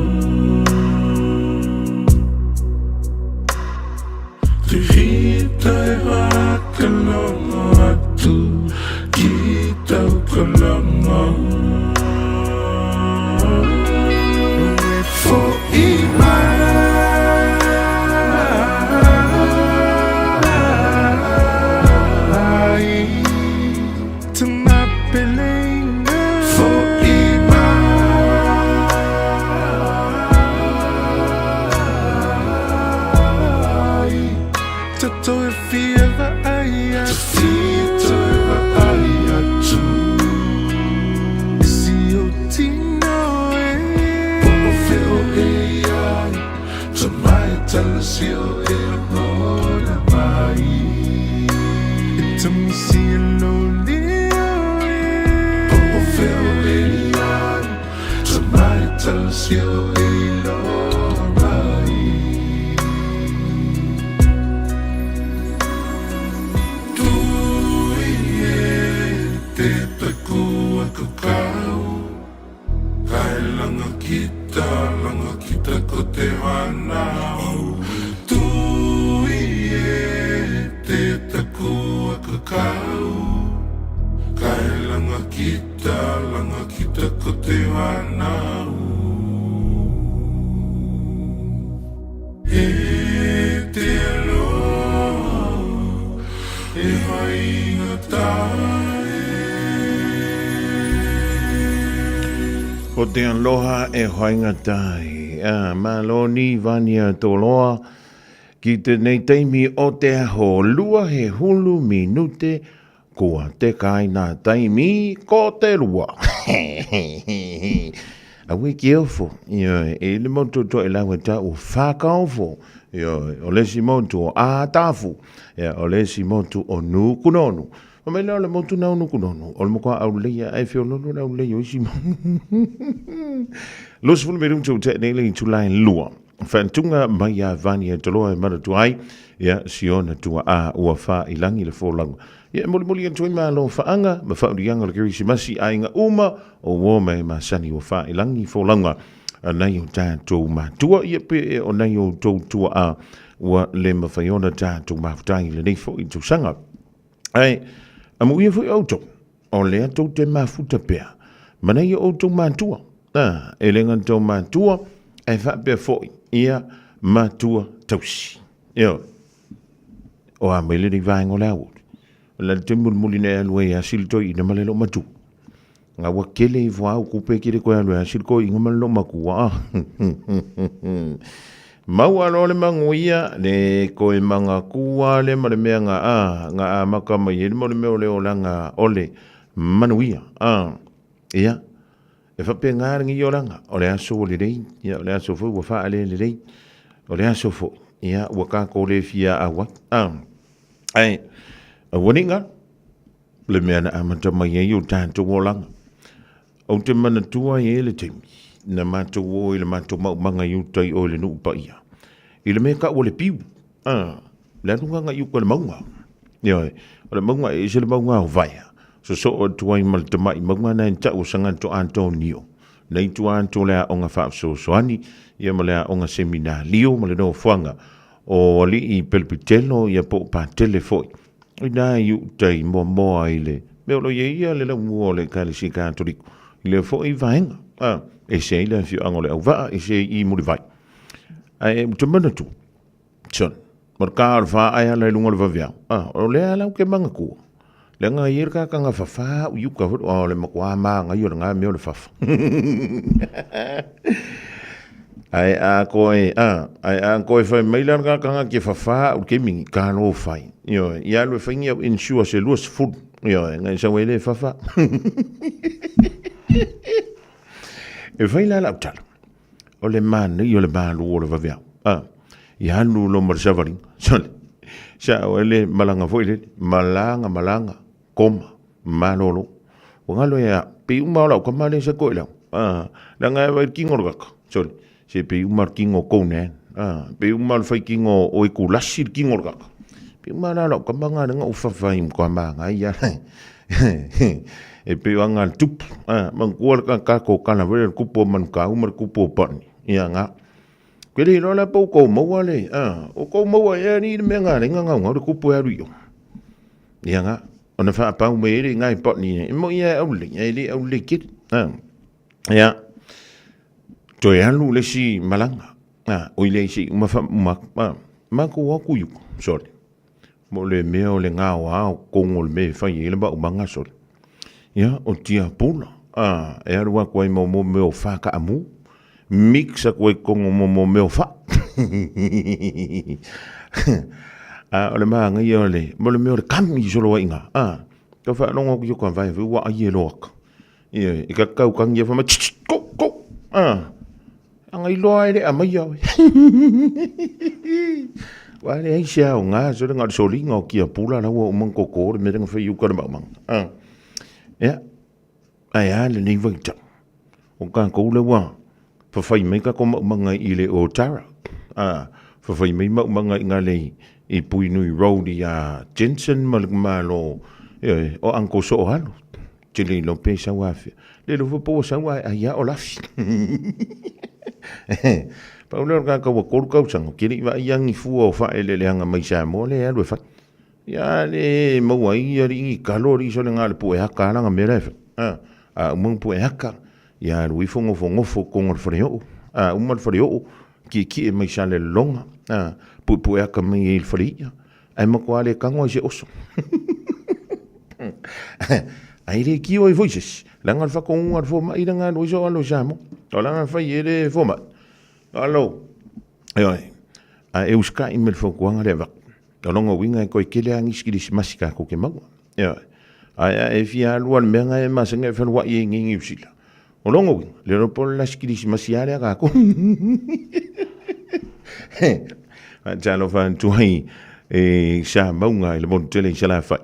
Te hita e whakalongo atu ki tau kalanga E fo'i mai Tama peleina Fo'i mai Tatou e fia vaai atu Toe vaai atu I si ou tino e Po o fea o e ai Tamai talasi o e lagona mai E tamisi e lou leo e Po o fea o e ai Tamai talasi o e iloa mai Tui e te taku aku kau Kai langa kita, langa kita ko te whanau Tui e te taku aku kau Kai langa kita, langa kita ko te whanau E te aloha e haingata e. Ko te aloha e haingata e. A, malo ni vania toloa ki tenei taimi o te aho lua he hulu minute Kua te kai nā taimi ko te rua. Aue ki ofo, ioe, e le motu to e lawe ta o whakaofo. Ioe, o le isi motu o Atafu, ia, o le isi motu o Nukunonu. Fai mai lea o le motu na o Nukunonu, o le matua aulelei ae feololo le aulelei o isi motu. 20 minute ua tea nei le itula e lua. Faatuga mai ia Vani e Toloa e manatua ai, ia, si ona tuaa ua faailagi le folauga. Ia, e molimoli atu ai malo faaga ma faauliaga o le Kerisimasi i aiga uma o uo ma e masani ua faailagi folauga a nai o tatou matua, ia pe ea o nai o outou tuaa ua le mafai ona tatou mafuta i lenei foi tausaga. Ae, amuia foi outou, o lea tou te mafuta pea ma nai o outou matua. A, e le gata o matua, ae faapea foi ia matua tausi. Ioe. O a mai lenei vaega o le aoauli. O le a le taimi mulimuli na e alu ai e asi le toeaina ma le loomatua. Nga ua kele ifo a u kupe kele koe alu e asi le toeaina ma le loomatua. Maua loa le manuia, le koe magakua le ma le mea nga a, nga amata mai ai le mo le mea o le olaga o le manuia. A, ia, e faapena lenei olaga, o le aso ua lelei, ia, o le aso foi ua faalelelei, o le aso foi, ia, ua tatou le fia auai. A, ae, aua ne i galo, le mea na amata mai ai o tatou olaga. Ou te manatua e i ai le taimi na matou o i le matou maumaga i uta i o i le nuu paia, i le mea e tau o le piu, a, le aluga agai i uta i le mauga. Ioe, o le mauga e ese le mauga o Vaea, sosoo atu ai ma le tamai mauga na e tau o Saganto Antonio, nei tua atu o le aoga faafesoasoani, ia ma le aoga seminalio ma le nofoaga o alii Pelepitelo ia po o Patele foi. I na i uta i Moamoa i le mea o lo o i ai ia le laumua o le Ekalesia Katoliko i lea foi vaega. A, ese ai le afioaga o Leauvaa, ese ai i Mulivai. Ae ou te manatua, son, o le ka o le wha ai ala i lunga o le vaveao. A, o lea ala ou ke manatua. Leaga e i ai le kakanga fafa au i uka foi, o le matua māngai o le ngā mea o le fafa. Ae a koe, a, ae a koe whai mai la le kakanga ke fafa au ke mingi, ka lo whai. Ioe, i alu e whaingi au insure se 20. Ioe, ngai sau e le fafa. E whai la lau tala. O le mānei o le mālu o le vaveao. A, i alu lo ma le savalinga. Sole, sa o ele malaga foi lele. Malaga, malaga, koma, malolo. Ua galo e a, pei uma o lau kama le sa koe lau. A, leaga e vai le kingo le kaka. Sole, se pei uma le kingo kou nen. A, pei uma le fai kingo o e kulasi le kingo le kaka. Pei uma la lau kama ngā lenga u whawhai mkoa mānga ia. E pei o anga le tupu. A, manatua le kaka ko kana vele le kupu o Manukau ma le kupu o Pani. Ia ngā. Ke le iloa la po o kou maua le, a, o kou maua ea ni le mea ngā lenga ngau ngau le kupu e alu i o. Ia ngā. Ona whaapau me ere ngai Pani e mo ia e aule, e le aule kere. A, ia. Toe alu le si malanga. A, o ile isi uma wha, uma, a, mako waku yuku, sorry. Mo le mea o le gaoa o kongo le mea e fai ai le maumaga sole. Ia, o tia pula, a, e alu aku ai mo mo mea o wha ka amu, mix aku ai kongo mo mo mea o wha. A, o le maanga ia o le, mo le mea o le kami solo ai ngā. A, ka whaalongo aku i o ka vai, ua ai e loaka. Ia, i ka kau kangi e wha mai, tch, tch, go, go. A, anga i loa e le a mai au. Wa le ai se ao ngā, so le ngā solinga o kia pula la ua umang koko le merenga whai uka le maumanga. A, ia, ai a le nei waita. O ka kou le wā, whawhai mai ka ko maumanga i le o Tara. A, whawhai mai maumanga i ngā lei i Puinui Road i a Jensen ma le malo, e, o Uncle So'ohalo. Te le iloa pe sau afea. Le iloa foi po ua sau ae ai a o lafi. Pau lea o le kaka ua 3 kausaga, ou te le i vaai agi fua o faaeleeleaga mai Samoa lea e alu e fai. Ia le maua ai alii kalo alii sole nga le pue aka ala nga mea la e fai. A, a uma nga pue aka, ia alu ifo ngofongofo kongo le fale oo. A uma le fale oo, kiekie mai sa le lologa, a, puepue aka mai ai i le fale ia. Ae matua le tango ai se oso. Ai le kio ai foi se isi. Leaga le whakongunga le fomai langa alu ai so alo i Samoa. O langa whai e le fomai. Alo. E oi. A e uskai me le whakuanga le avak. O longa winga e koe kele angi kirisimasi ka koke maua. E oi. Ai a e fia alua le mea ngai e masenga e whalua i e ngingi usila. O longa winga. Le ropo le lasi kirisimasi a le a kako. Faatalofa atu ai i Samauga i le motu tele i Salafai.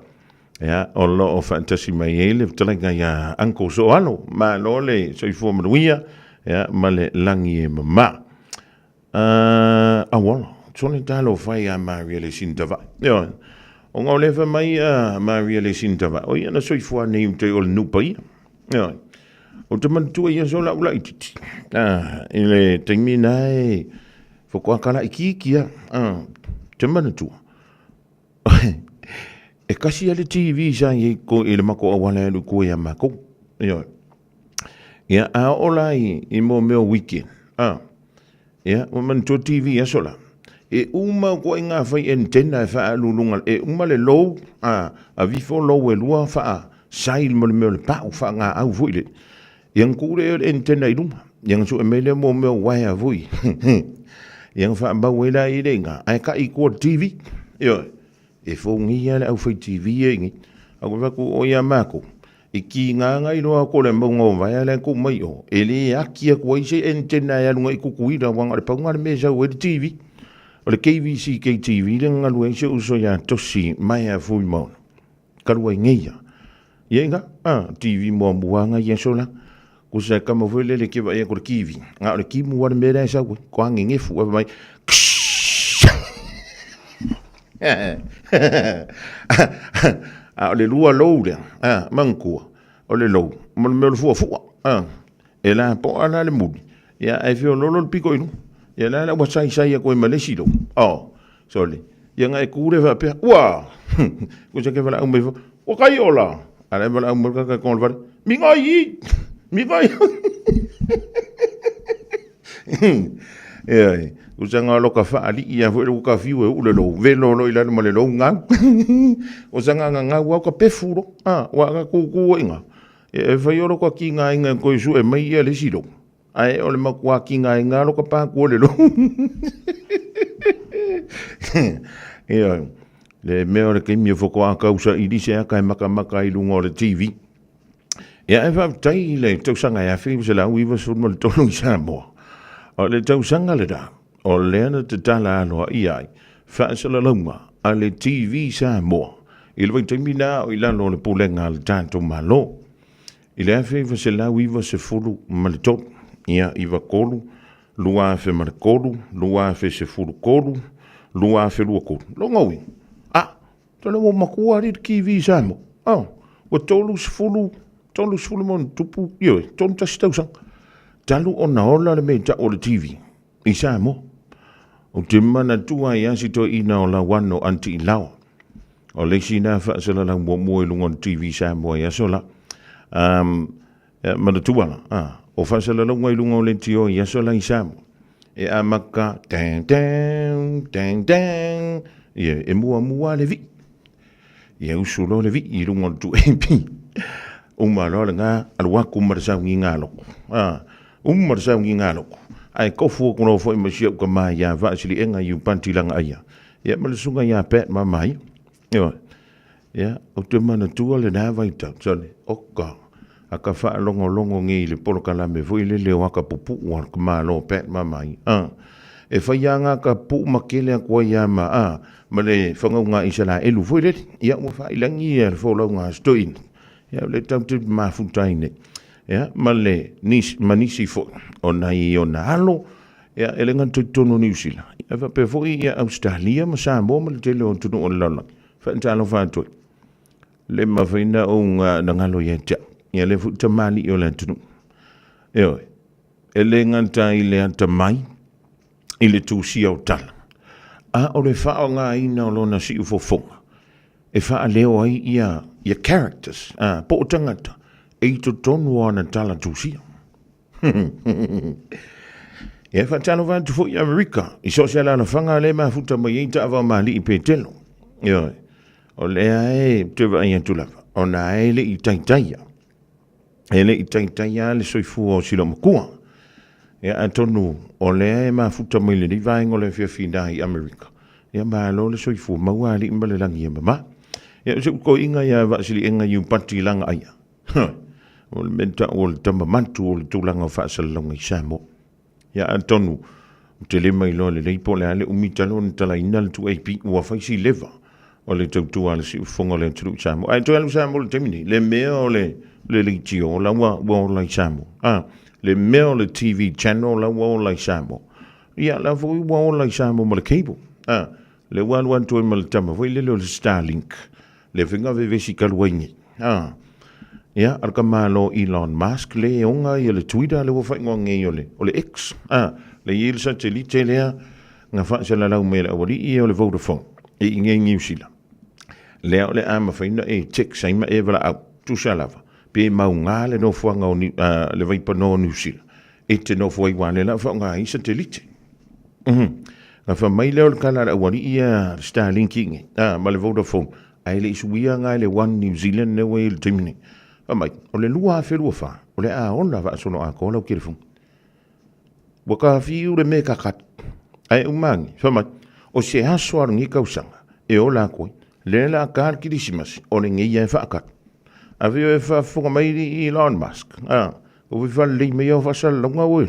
Ia, o lo o faatasi mai ai le fetalaiga ia Uncle Soalo. Malo le soifua manuia, ia, ma le lagi e mama. Auala, sole talofa ia Maria le Sinitava'i. Ioe, ona o lea fai mai a Maria le Sinitava'i, o ia na soifua nei i tai o le nuu paia. Ioe, ou te manatua ia so lau laitiiti, i le taimi na e faatoa kalaitiiti lava, ou te manatua, e tasi lava le TV sa i ai i le matou auala e alu i tua ia matou. Ioe. Ia, a oo la i mo mea o weekend, a, ia, ua manatua TV i aso la, e uma koe ngā whai antenna e whaalulunga, e uma le low, a, a vifo low e lua whaa sail mo le mea o le pau, whaa ngā au foi le. Ia nga kuu le le antenna i luma, ia nga sue mai lea mo mea o wire foi. Ia nga whaa mau ai la i le inga, ae ka i kua TV, ioe, e fōngia le au whai TV e ingi. Au koe whaku o ia mākou, I ki ngā ngai loa ko le maunga o Vaea le ku mai o, e le aki aku ai se antenna e alu ngai Kukuila wanga o le paunga le mea sau ai le TV. O le KVC KTV le ngalu ai se uso ia Tosi Maea Fuimaono. Kalu ai ngeia. Ia inga, a, TV mua mua ngai ia sola. Ku se kama foi lele ke vai ko le kiwi. Nga o le kimu wa le mea le sau ai. Ko ange ngefu a mai. A o le lua lou lea, a, manatua, o le lou, ma le mea o le fuafua, a, e lapoa la le muli, ia, ae feoloolo le piko i luga. Ia la la ua saisai atu ai ma le isi lou, oh, sole, ia na e ku lea faapea, ua, kusa ke valaau mai fua, ua kai ola, a la e valaau mai le kaka e konga le fale, migai i, migai. Ioe, usaga o loka faalii a foi le uka fiu e uu le lou, velo lo i lalo ma le lou gau. Usaga nga gau au ka pefu lo, a, ua ka kūkū ai ngā. E, e fai o loka ki ngā inga koe su e mai ia le si lou. Ae o le makua ki ngā inga loka pākua le lou. Ioe, le mea o le kaimi o whakoa kausa i lise aka e makamaka i lunga o le TV. Ia e faafetai i le tausaga e 1993 i Samoa. O le tausaga lena, o lea na tatala aloaia ai faasalalauga a le TV Samoa i le vaitaimi na o i lalo o le pulega a le tatou Malo. I le 1993, ia 93, 2003, 2013, 2023. Lona uiga, a, Tala ua matua ali le TV Samoa. Oh, ua 30, 30 ma ona tupu, ioe, 31 tausaga. Talu ona ola le mea i tau o le TV i Samoa. Ou te manatua ai lava si toeaina o Lauano Aunty Ilaoa. O le isi lena faasalalau muamua i luga o le TV Samoa i aso la. Um, manatua la, ah, o faasalalauga i luga o leitio i aso la i Samoa. E amata, dang, dang, dang, dang, ia, e muamua le vii. Ia usu loa le vii i luga o le 2AB. Uma loa lena, alu atu ma le sauniga loko. Ah, uma le sauniga loko. Ae tofu atu loa foi ma si ou tama ia Vaasiliega Iupati Lagaaia. Ia ma le susuga ia Pat Mamaia. Ioe. Ia, ou te manatua lena vaitau, sole, oka, a ka faalogologo nei i le polokalame foi lele o aka pupuu a le Malo Pat Mamaia, a, e fai lava ngā ka pupuu ma kele atu ai lava ma, a, ma le fagauga Isaraelu foi lele. Ia, ua faailagi ia le folauga a si toeaina. Ia, o lea tatou te mafuta ai nei. Ia, ma le, nisi, ma nisi foi o nai ona alo, Ia, e le gata i totonu o Niu Sila, ae faapea foi ia Ausetalia ma Samoa ma le tele o atunuu o le lalolagi. Faatalofa atu ai. Le mafai na ou na galo ia te au. Ia lea foi tamalii o le atunuu. Ioe, e le gata i le atamai, i le tusia o tala, a o le faaaogaina o lona siufofoga e faaleo ai ia, ia characters, a, po o tagata, e i totonu o ana tala tusia. Ia e faatalofa atu foi i Amerika, i so o se alaalafaga lea e mafuta mai ai taavaomalii Petelo. Ioe, o lea e toe vaai atu lava, ona e le i taitaia, e le i taitaia le soifua o si loomatua. Ia atonu o lea e mafuta mai lenei vaega o le afiafi na i Amerika, ia malo le soifua maua alii ma le lagi e mama. Ia o si ou toeaina ia Vaasiliega Iupati Lagaaia, O le mea tau o le tama matu o le tulaga o faasalalauga i Samoa. Ia atonu, Ou te le mailoa lelei po o le a le umi talu ona talaina le 2AP ua fai si leva o le tautua a le siufofoga o le atunuu i Samoa. Ae toe alu Samoa i le taimi nei, le mea o le le leitio la ua ua ola i Samoa. A, le mea o le TV channel la ua ola i Samoa. Ia, la foi ua ola i Samoa ma le cable. A, le ua alu atu ai ma le tama foi lele o le Starlink. Le faiga vevesi talu ai nei. A, ia, a le tamalo Elon Musk le e ona ia le Twitter le ua faaigoa nei o le, o le X. A, le i ai le satelite lea na faasalalau mai e le aualii ia o le Vodafone i inei Niu Sila. Lea o le a mafai ona e text ai ma e valaau, tusa lava, pe mauga le nofoaga o Niu, a, le vaipanoa o Niu Sila e te nofo ai aua o lea o le a faaaoga ai satelite. Na fai mai lea o le tala a le aualii ia le Starlink i inei, a, ma le Vodafone, ae le i suia na i le One New Zealand lea ua i ai i le taimi nei. Fai mai, o le 2024, o le a ola faasoloatoa lau telefoni. Ua tafiu le mea e kakali, ae uma ane, fai mai, o se aso lava o lenei tausaga e ola atu ai, lea o le a ta le Kerisimasi, o lenei lava e faakali. Afio e faafofoga mai Elon Musk, a, Ua fai faalelei mai au faasalalauga ua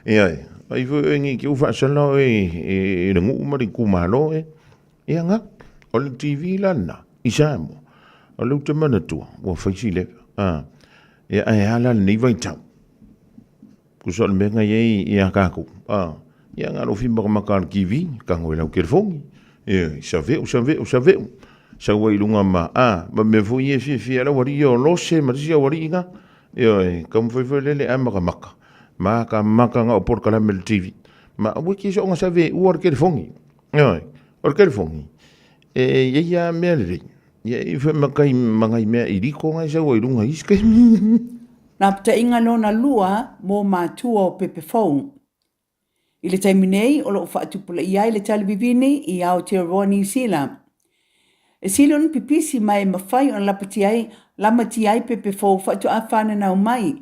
Ia, ai foi oe nei te ua faasala oe i le nuu ma le itumalo e. Ia na, o le TV la lena, i Samoa. O lea ou te manatua, ua fai si leva. Ah, ia ae a la lenei vaitau. Tusa o le mea na i ai ia tatou. Ah, ia na alofi makamaka i le TV, tago i lau telefoni. Ia, saveu, saveu, saveu. Sau ai i luga ma, ah, ma mea foi ia e fiafia ai le aualii ia o Lose ma le isi aualii na. Ioe, taumafai foi lele ae makamaka. Makamaka na o polokalame i le TV. Ma aua e te soona saveua le telefoni. Ioe, o le telefoni, e i ai lava mea lelei, ia e i ai foi ma tai ma nai mea iliko na e sau ai i luga i isi taimi. Lapataiga lona lua mo matua o pepe fou. I le taimi nei o lo o faatupulaia ai le talivivini i Aotearoa Niu Sila. E sili ona pipisi ma e mafai ona lapatia ai, lamatia ai pepe fou faatoa fananau mai,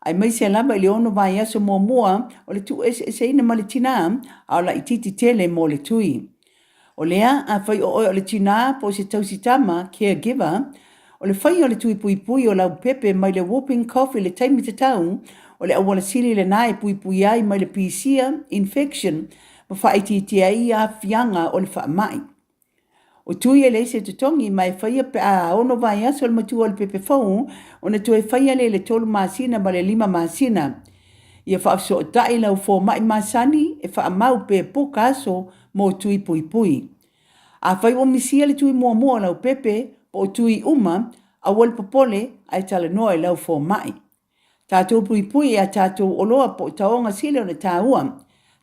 aemaise lava i le ono vaiaso muamua o le tuueseeseina ma le tinā, a o laitiiti tele mo le tui. O lea, afai o oe o le tinā po o se tausi tama, caregiver, o le faia o le tui puipui o lau pepe mai le whooping cough i le taimi tatau, o le auala sili lenā e puipui ai mai le pisia, infection, ma faaitiitia ai aafiaga o le faamai. O tui e leai se totogi ma e faia pe a ono vaiaso le matua o le pepe fou ona toe faia lea i le tolu masina ma le lima masina. Ia faafesootai lau fomai masani e faamau pe puka aso mo tui puipui. Afai ua misia le tui muamua o lau pepe po o tui uma, aua le popole ae talanoa i lau fomai. Tatou puipui i a tatou oloa po o taoga sili ona taua.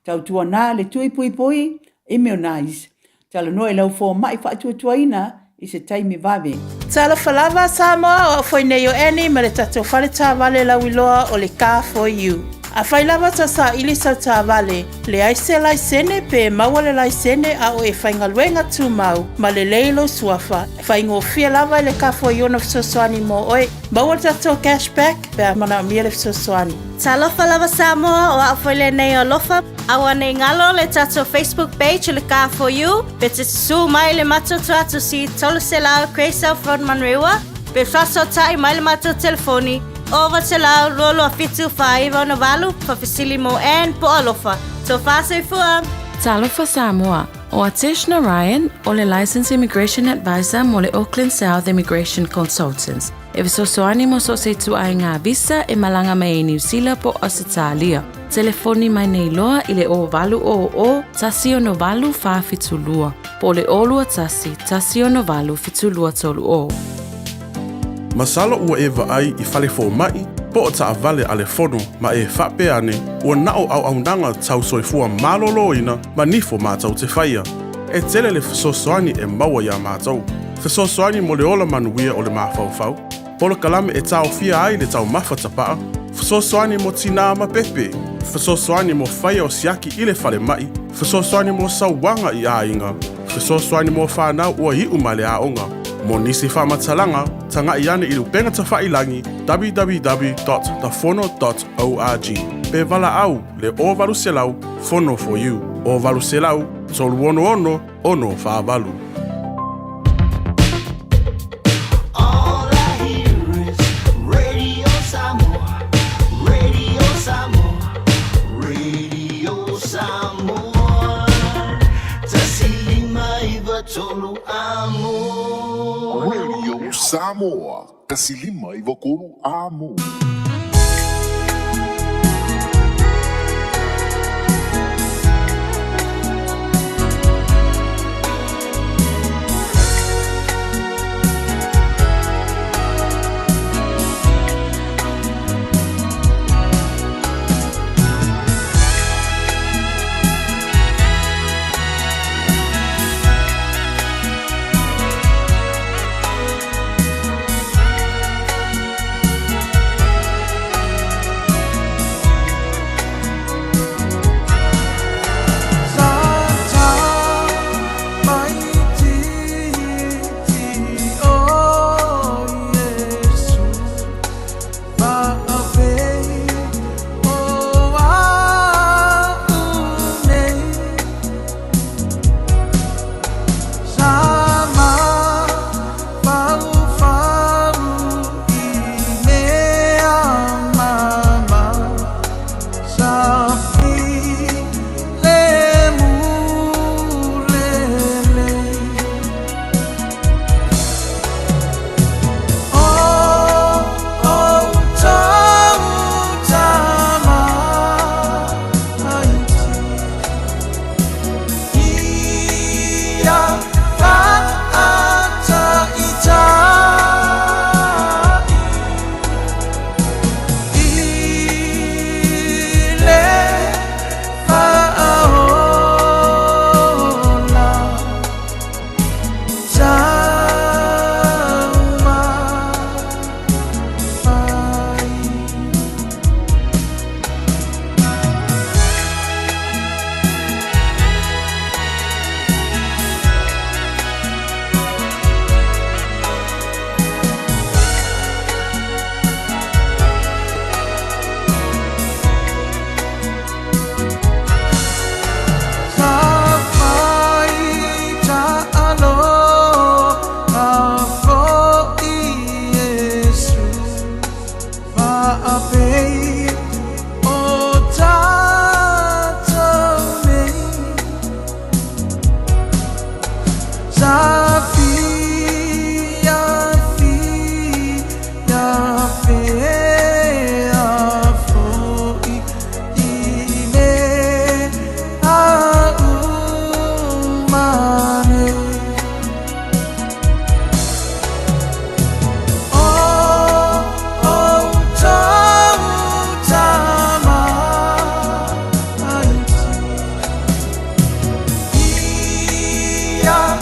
Tautuana le tui puipui, immunize. Talanoa i lau fomai faatuatuaina i se taimi vave. Talofa lava Samoa, o au foi nei o Annie ma le tatou fale taavale lauiloa o le Car For You. Afai lava tau saili sau taavale, leai se laisene pe maua le laisene a o e faigaluega tumau ma lelei lou suafa, faigofie lava i le Car For You ona fesoasoani mo oe. Maua le tatou cash back pe a manaomia le fesoasoani. Talofa lava Samoa, o au foi lenei o Alofa. Aua nei galo le tatou Facebook page o le Car For You, pe te susu mai le matou tuatusi 300 Grey South Road Manurewa, pe faasootai mai le matou telefoni 900 227 4968, faafesili mo Ann po o Alofa. Tofa soifua! Talofa Samoa, o Atesh Narayan o le Licensed Immigration Advisor mo le Auckland South Immigration Consultants. E fesoasoani mo so o se ituaiga visa e malaga mai ai Niu Sila po o Ausetalia. Telefoni mai nei loa i le 0800 168 472 po o le 021 168 7230. Masalo ua e vaai i fale fomai po o taavale a le fono ma e faapea ane ua na o auaunaga tau soifua maloloina ma nifo matou te faia. E tele le fesoasoani e maua iā matou. Fesoasoani mo le ola manuia o le mafaufau, polokalame e taofia ai le taumafa tapaa, fesoasoani mo tinā ma pepe, fesoasoani mo faia o siaki i le falemai, fesoasoani mo sauaga i aiga, fesoasoani mo fanau ua iu mai le aoga. Mo nisi faamatalaga, taga'i ane i le upega tafa'ilagi www.thefono.org pe valaau le 0800 Fono for you 0800 366 648. All I hear is Radio Samoa, Radio Samoa. 93 amo. Radio Samoa, 153 amo. Ia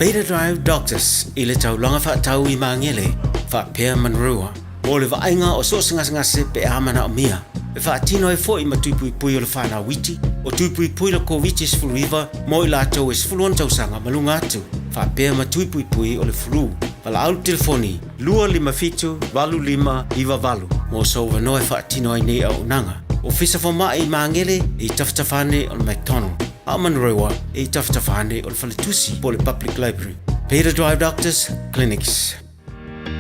Beta Drive Doctors i le taulaga faatau i Magele faapea Manurewa mo le vaaiga o so o se gasegase pe a manaomia. E faatino ai foi ma tui puipui o le fanau iti, o tui puipui le Koviti-19 mo i latou e 16 tausaga ma luga atu, faapea ma tui puipui o le flu. Valaau le telefoni 257 8598 mo sou avanoa e faatino ai nei auaunaga. Ofisa Fomai i Magele i tafatafa ane o le McDonald. A o Manurewa e i tafatafa ane o le faletusi po o le Public Library. Peter Drive Doctors Clinics.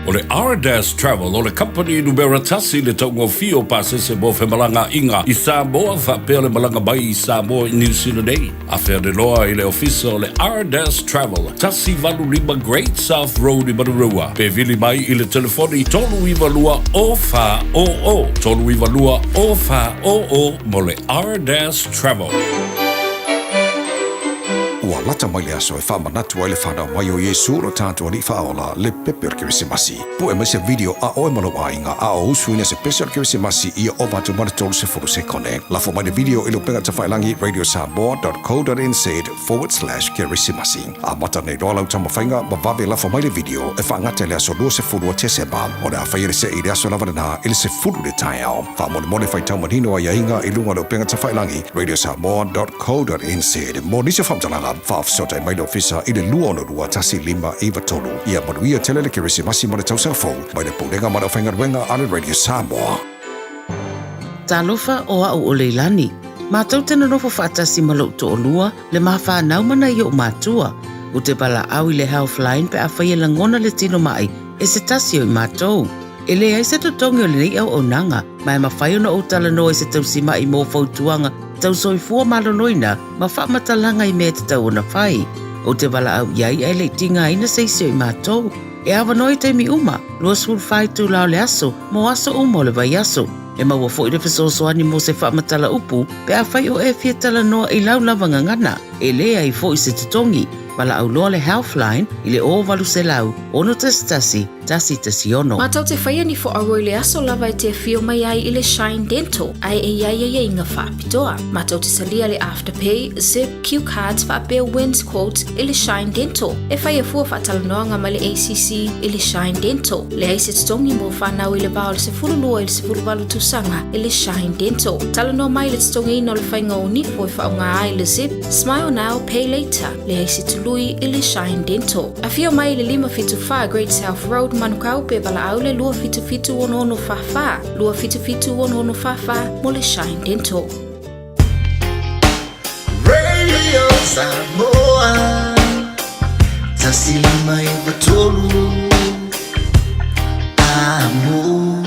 O le Ardas Travel o le kamupani numera tasi i le taugofie o pasese mo femalagaaiga i Samoa faapea le malaga mai i Samoa i Niu Sila nei. Afe ane loa i le ofisa o le Ardas Travel, 185 Great South Road i Manurewa, pe vili mai i le telefoni 392 0400, 392 0400 mo le Ardas Travel. Ua lata mai le aso e faamanatu ai le fanau mai o Iesu lo tatou Alii Faaola, le pepe o le Kerisimasi. Pue mai se video a oe ma lou aiga a o usuina se pese o le Kerisimasi ia ova atu ma le 30 sekone. Lafo mai le video i le upega tafailagi radiosamoa.co.nz/kerisimasi. Amata nei loa lau taumafaiga ma vave lafo mai le video e faagata i le aso 20 o Tesema. O le a faia le see i le aso lava lena i le 10 le taeao. Faamolemole faitau manino aiaiga i luga o le upega tafailagi radiosamoa.co.nz. Mo nisi o faamatalaga, faafesootai mai le ofisa i le 262 1593. Ia manuia tele le Kerisimasi ma le tausaga fou mai le Pulega ma le Aufaigaluega a le Radio Samoa. Talofa o a'u o Leilani. Matou te nonofo faatasi ma lo'u to'olua, le ma fanau ma nai o'u matua. Ou te valaau i le Healthline pe afai e lagona le tino ma'i e se tasi o i matou. E leai se totogi o lenei auaunaga, ma e mafai ona ou talanoa i se tausima'i mo fautuaga tau soifua maloloina ma faamatalaga i mea e tatau ona fai. Ou te valaau i ai ae le i tigaina se isi o i matou. E avanoa i taimi uma, 24 itula o le aso, mo aso uma o le vaiaso. E maua foi le fesoasoani mo se faamatala upu pe afai o e fia talanoa i lau lava gagana. E leai foi se totogi. Valaau loa le Healthline i le 0800 611 116. Matou te faia ni fo'auo i le aso lava e te afio mai ai i le Shine Dental ae e i ai aiaiga faapitoa. Matou te talia le Afterpay, Zip, Cue Cards faapea Wins Quotes i le Shine Dental. E faia fua faatalanoaga ma le ACC i le Shine Dental. Leai se totogi mo fanau i le va o le 12 i le 18 tausaga i le Shine Dental. Talanoa mai i le totogiina o le faiga o nifo e faaaoga ai le Zip, Smile Now, Pay Later. Leai se tului i le Shine Dental. Afio mai i le 574 Great South Road, Manukau pe valaau le 277 6644, 277 6644 mo le Shine Dental. Radio Samoa 153 Amo.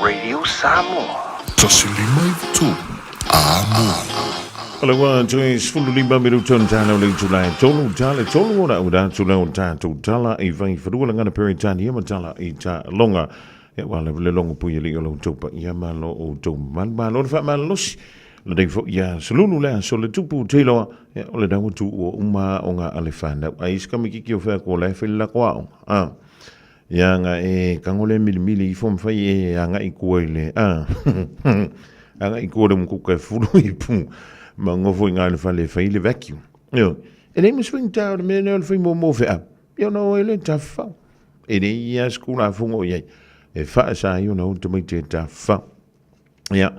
Radio Samoa. 153 Amo. O le ua toe 15 minuto na tālau le itula e tolu, tala tolu o lau rātu lau tātou tala i vai wharua la ngana Peretania ma tala i tā longa. E wā le le longo pui ali o lau taupa ia malo o tau malu malo le whaamalosi. La dei fo ia salulu le aso le tupu te loa e o le dawa tu o uma o ngā ale whanau. Ai iska mi kiki o whea ko le whai la koa o. Ah. Ia nga e kango le mili mili ifo mwhai e anga i kua i le. Ah. Anga i kua le mkuka e fulu i pu. Ma ngofo i ngā le whale whai le vacuum. Io. E nei maswing tau le mea le whai mō mō whea. Ia no e le tawhau. E le ia skula fungo i ai. E wha sa i ona uta mai te tawhau. Ia,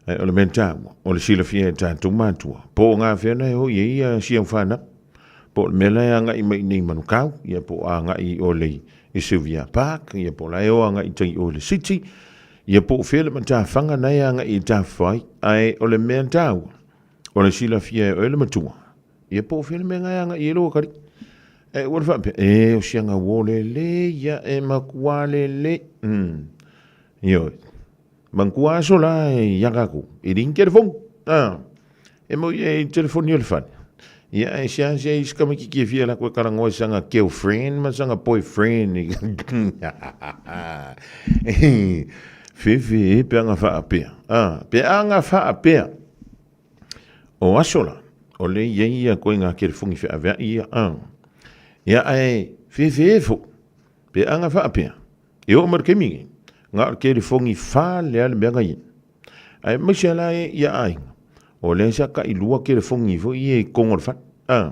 e, o le mea tāua, o le silafia e tātou mātua. Po o ngā whea nei hoi e ia si au whānau. Po o le mea lai a ngai mai nei Manukau, ia po a ngai o le i Sylvia Park, ia po lai o a ngai tai o le City, ia po o whea le matāwhanga nei a ngai i tāwhai, ai o le mea tāua, o le silafia e oe le matua. Ia po o whea le mea ngai a ngai e loa kari. E ua le whaapea, e o sianga wo le le, ia e makua le le. Ioe. Mangua aso la e ia kakou, e ring telefon. Ah. E mo ia e telefoni o le fale. Ia e sia sia i skama ki ki fia la koe karangoa sanga girlfriend ma sanga boyfriend. Fefe e pe anga whaapea. Ah, pe anga whaapea. O aso la, o le ia ia koe ngā kelefongi whaavea ia. Ah. Ia e fefe e fo. Pe anga whaapea. E oo mai le taimi lenei, na o le kelifongi fa lea le mea na i ai. Ae aemaise la e ia aiga, o lea sa tailua kelifongi foi ia i totonu o le fale. A,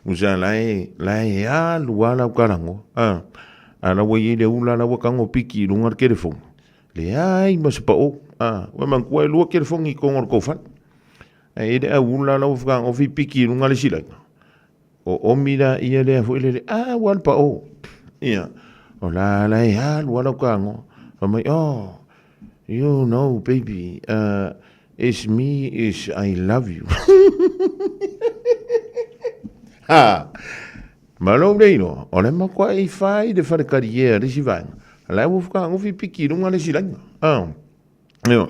Usa la e, la e alu lava lau kalagoa, a. A la ua i ai le ula la ua tago piki i luga o le telefoni, leai ma se pao, a. Ua manatua e lua telefoni i totonu o le tou fale. Ae i ai le au ula la ua fetagofi piki i luga le isi laina, o omi laia lea foi lele, a ua alu pao. Ia, o la la e alu lava lau tagoa, fai mai, oh, you know baby, it's me is I love you. Ha! Ma lou le iloa, o le matuai fai le faletalie a le isi vaega, la e ua fetagofi piki i luga le isi laina. Ah. Ioe.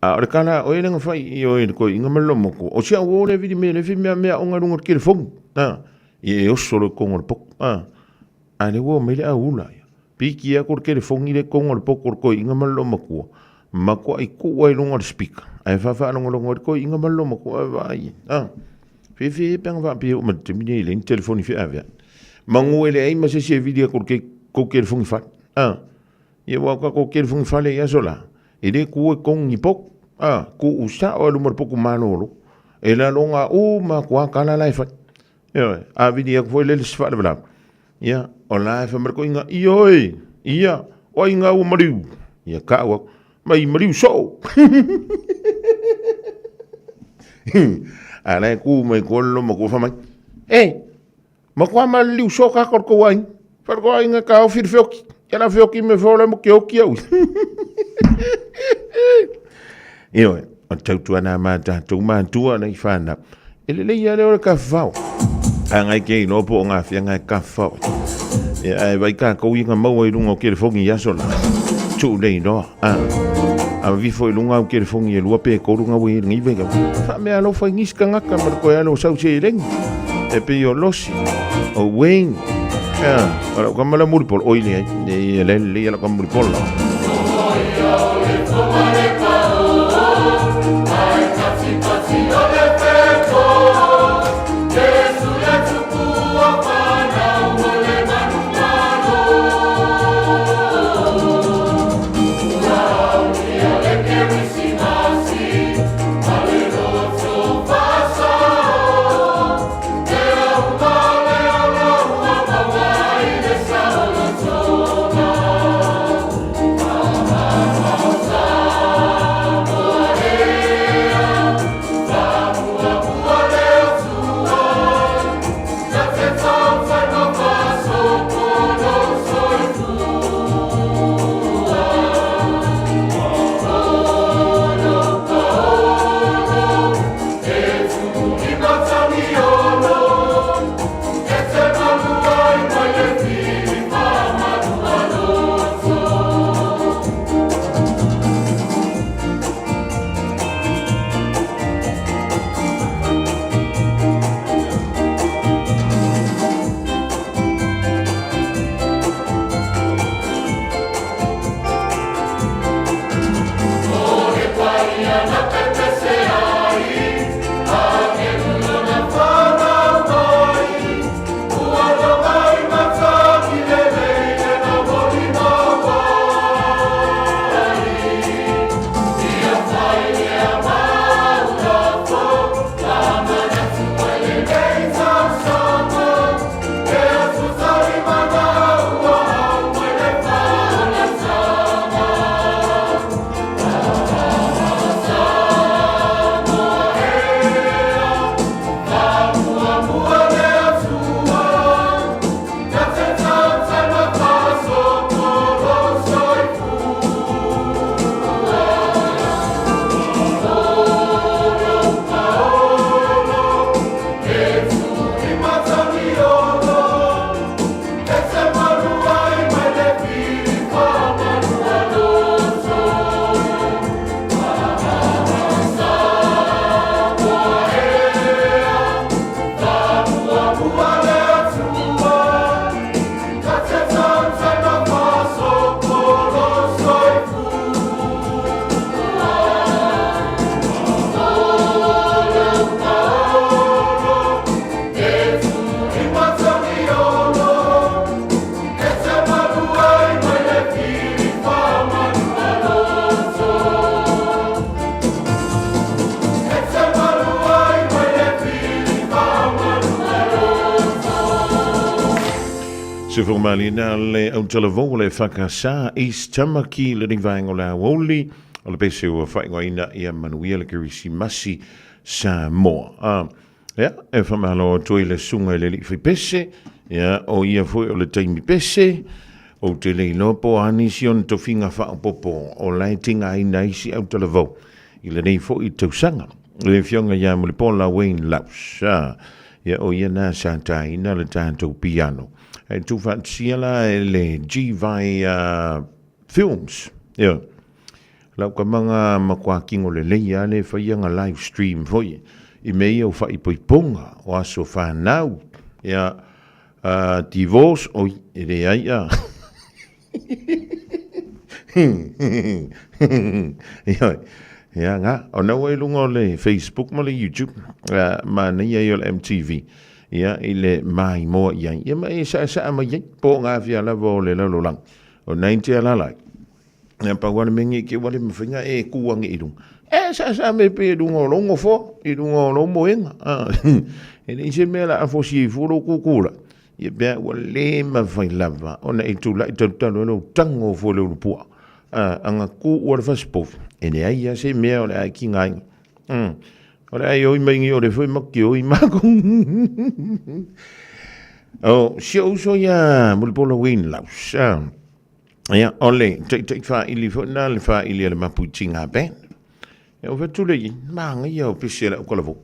A o le tala a oe lea na fai i oe i le toeaina ma le lomatua, o si au uo lea vili mea lea fai meamea aoga i luga o le telefoni, a, ia e oso loa i totonu o le poto, a, a lea ua omai le au ula ia, piki atu le telefoni lea i totonu o le poto o le toeaina ma le lomatua, matuai tuu lava i luga o le speaker, ae faafaalogologo ai le toeaina ma le lomatua, ae vaai i ai, a. Fefe pe ana faapea e oo mai i le taimi lenei e leai ni telefoni feaveai. Manu e leai ma se isi e vili atu i le tou telefoni fale, a. Ia aua o tatou telefoni fale i aso la, e le tuua i totonu ni potu, a, tuu sao lava i luma o le potu malolo, e laloga uma atu lava tala la e fai. Ioe, a vili atu foi lea le isi faalavelave, ia, o la e fai mai le toeaina, ioe, ia, o ai na ua maliu? Ia tau atu, mai maliu soo. A la e tu mai tua le loma fai mai, e, Matua maliliu soo kākou le tou aiga. Fai le tou aiga e taofi le feoki. Ia la feoki me feo mo ke oki au. Ioe, o le tautuana ma tatou matua nei whanau. E lelei ia lea o le tafafao. A ngai ke iloa po o ngā whianga e tafafao. Ia ae vai kākou i ngā maua i lunga o telefoni i aso la. Tuu nei loa. A, a vifo i lunga o telefoni e lua pe tolu ngā ue ngi vega. Wha mea alofa i ngisi kangaka ma le koe alo sau se i lengi. E pei o Losi, o Wayne, ia, o lau kama lea mulipola, oi leai, e le lelei lau kama mulipola. Sefomalina le autalavou le EFKS East Tamaki lenei vaega o le aoauli o le pese ua faaigoaina ia manuia le Kerisimasi Samoa. Ah, ia, e whamalo atu i le sunga i le alii faipese, ia, o ia foi o le taimi pese, ou te le iloa po o a nisi o ni tofiga faaopoopo o la e tigaina ai si autalavou i lenei foi tausaga. Le afioga ia Mulipola Wayne Laus, ah, ia, o ia na sa taina le tatou piano. E tuufaatasia la e le G-Vi Films, ia, Lau kamaga matua kino lelei a le faia nga live stream foi i mea ia o faaipoipoga o aso fanau ia divorce oi e leai a Ioe ia nga ona ua i luga o le Facebook ma le YouTube manaia ia o le MTV ia i le maimoa i ai ia ma e saesae mai ai po o gafea lava o le lalolagi o 90 alala ai. Ia pau lava le mea nei ke ua le mafai ona e tu ane i luga. E sasaa mai pea i luga o lou nofoa, i luga o lou moega. E leai se mea o le a fosi ai fua lou kukū la. Ia pe a ua le mafai lava ona e tulai talutalu ai lou tago fua i le ulupuaa. Ana tu ua le fasipovi, e leai lava se mea o le a e tigaina. O le a e oi mai nei o lea foi matou te oi matou. O si ou uso ia Mulipola Wayne Laus. Ia, o le taitai faili foi lena le faili a le Mapuitinga Band. Ia, ua fai atu le manaia o pese a le autalavou.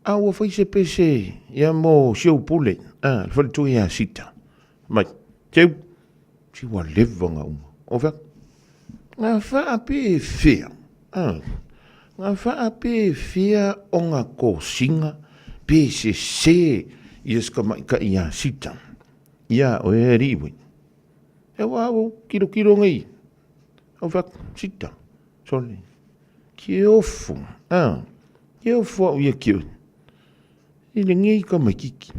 A ua fai se pese ia mo si ou pule, a, le faletua ia Sita. Mai, teu, si ua leva ona uma. O fai atu, na faapefea, a, na faapefea ona kosina pe sese ia si tamaitai ia Sita. Ia, oe e alii ue. E wā o kirokiro nei. Au whak, sita, sole. Ki ofu, a, ki ofu au ia ki oe. I le ngei ka mai kiki.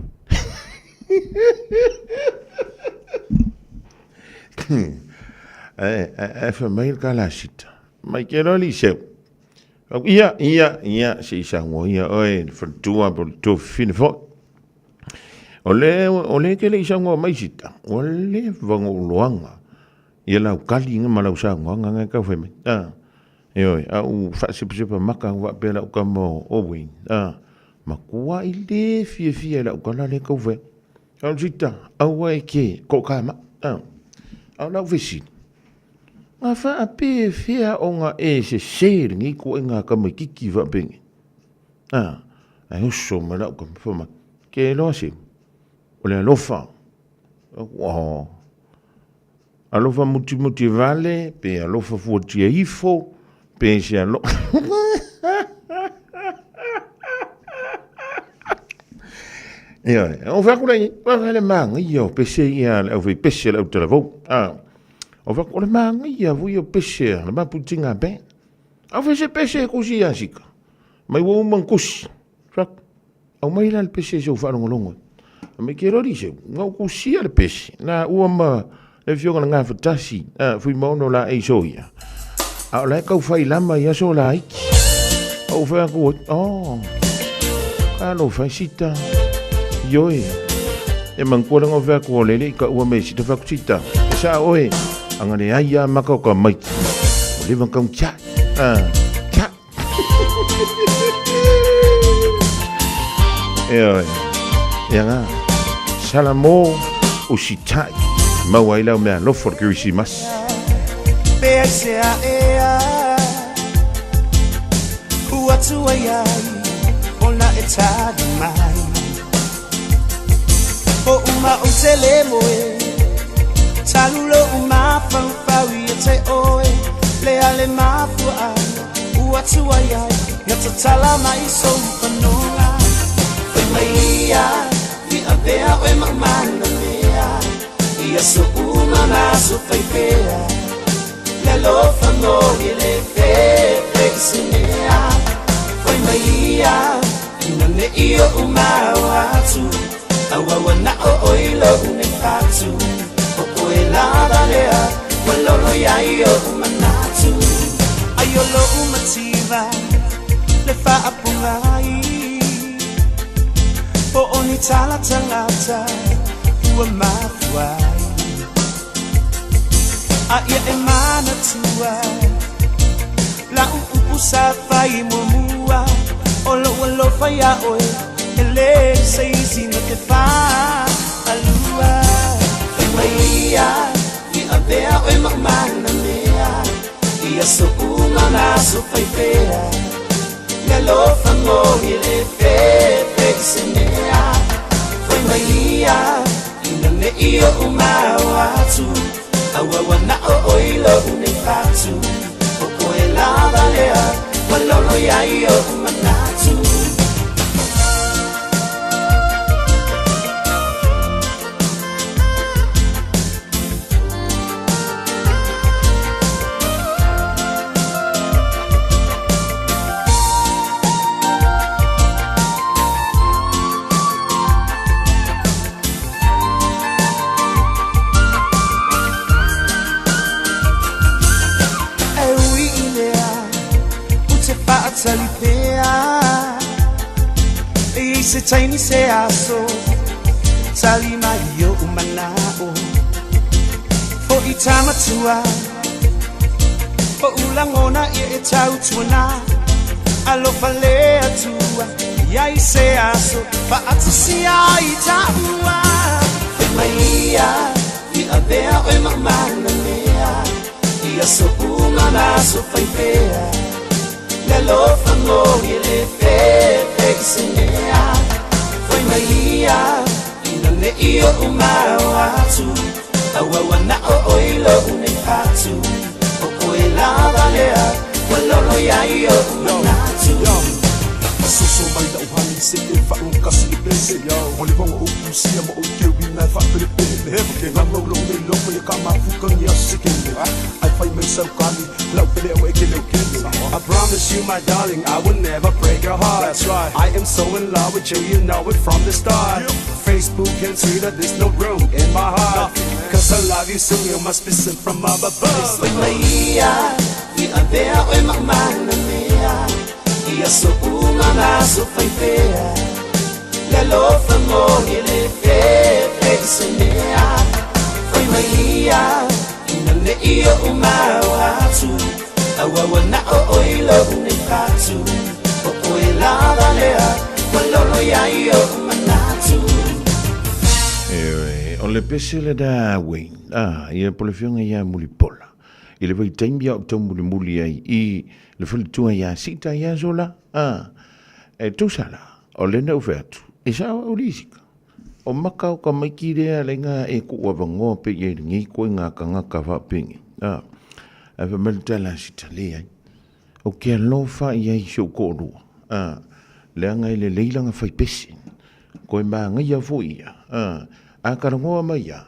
E, e, e wha mai ka la sita. Mai ke roli seu. Au, ia, ia, ia, se i sango ia oe, le whantua po le tofine foi. O le, o le ke le i saunoa mai sita, ua leva ona ou loaga ia lau kali ma lau saunoaga na e tau fai mai. A, ioe, a ou faasepasepa maka aku faapea lau tama o o Wayne, a, matuai le fiafia i lau tala lea e tau fai atu. A o sita, aua e ke toʻatāmaʻi, a, a o lau fesili, na faapefea ona e sese lenei ituaiga tamaititi faapenei? A, ae oso mai lau tama, fai mai, Ke iloa se, o le alofa. Oh. Alofa mutimuti vale, pe alofa fuatia ifo, pe se alo... Ia, o fai atu lea, o le manaia o pese ia, le au pese le au talavou. Ah, o fai atu, o le manaia foi o pese a le maputinga band. Au fai se pese e kusi ia sika. Mai ua uma kusi. Fai atu, Aumai la le pese se u faalogologo ai. Mai ke rori se, nga u kusia le pese. Na ua ma le fioga le gafatasi, a fui maono la ei soia. A o la e kau fai lama i aso la iki. Au fai aku, oh, ka lo fai sita. Ioe. E mangkua lenga fai aku o lele i ka ua me sita fai aku sita. E sa oe, anga le ai a maka o ka maiki. O le kau kia. Ah, kia. Ioe. Ia ngā. Salamo o sitai. Mau ai lau mea alofa o le Kerisimasi. Pe ai se a ea Ua atu ai ai Ona e tali mai O uma o te le moe Talu lo uma whau ia te oe Le ale mafua ai Ua atu ai ai Na tatala mai so panola Fai mai ia Fia pea oe maumana mea Ia so uma ma so fai pea Le alofa mo i le fe fe se mea Fai mai ia Ina ne i o umau atu Auaua na o oi lo une fatu O koe lava lea Ua lolo ia i o umanatu Ai o lo umativa Le faapungai Po o ni talatalata. ua mafua ai. A ia e manatua La'u upu sa fai muamua O lo'u alofa iā oe E lē se isi na te fa'alua Fai mai ia I avea oe ma'u manamea I aso uma ma aso faipea Le alofa moni e lē fefe i se mea Fai mai ia Ina ne'i o'u mao atu Aua ua na'o oe i lo'u nei fatu O koe lava lea Ua lolo i ai o'u manatu E ui i lea Ou te fa'atali pea E i ai se taimi se aso Tali mai i o'u mana'o Fo'i tamatua O'u lagona ia e tautuana Alofa le Atua I ai se aso Fa'atasia ai ta'ua Fai mai ia I avea oe ma'u manamea I aso uma ma aso faipea Le alofa moni e lē fefe i se mea Fai mai ia Ina ne'i o'u mao atu Aua ua na'o oe i lo'u nei fatu O koe lava lea Ua lolo i ai o'u manatu Soso mai la'u hani se'e fa'alogakasi i le pese O le vaoga ou usia ma ou keuina e fa'apelepele Lamau lo'u nei lofa ia ka mafuka ni aso se kele Ae fai mai sau kani la'u pele ua e keleukele I promise you my darling I will never break your heart That's right. I am so in love with you you know it from the start Yep. Facebook and Twitter there's no room in my heart Nothing, Cause I love you so you must be sent from up above Fai mai ia I avea oe ma'u manamea I aso uma ma aso faipea Le alofa moni e lē fefe i se mea Fai mai ia Ina ne'i o'u mao atu Aua ua na'o oe i lo'u nei fatu O koe lava lea Ua lolo i ai o'u manatu Ioe, o le pese lenā Wayne, a, ia po le afioga ia Mulipola, i le vaitaimi a o taumulimuli ai i le faletua ia Sita ia Zola, a, e tusa la, o lena ou fai atu, e sao au lisika. O maka o ka maiki lea lenga e ku avangoa pe ia i lenei koe ngā kangaka whaapenge. A, ae fai mai le tala a Sita, leai. O ke alofa i ai si ou toalua, a, leaga e lelei lana fai pese. Koe māgaia foi ia, a, a talanoa mai ia,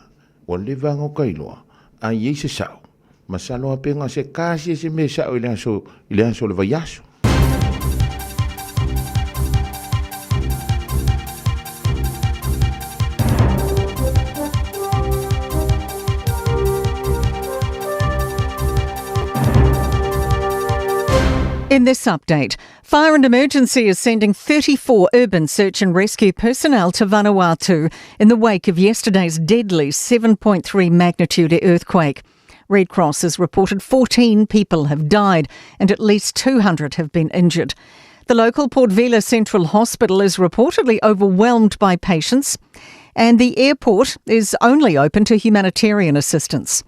ua leva ona ka iloa, a i ai se sao, masalo a pena se kasi e se mea sao i le aso, i le aso o le vaiaso. In this update, Fire and Emergency is sending 34 urban search and rescue personnel to Vanuatu in the wake of yesterday's deadly 7.3 magnitude earthquake. Red Cross has reported 14 people have died and at least 200 have been injured. The local Port Vila Central Hospital is reportedly overwhelmed by patients, and the airport is only open to humanitarian assistance.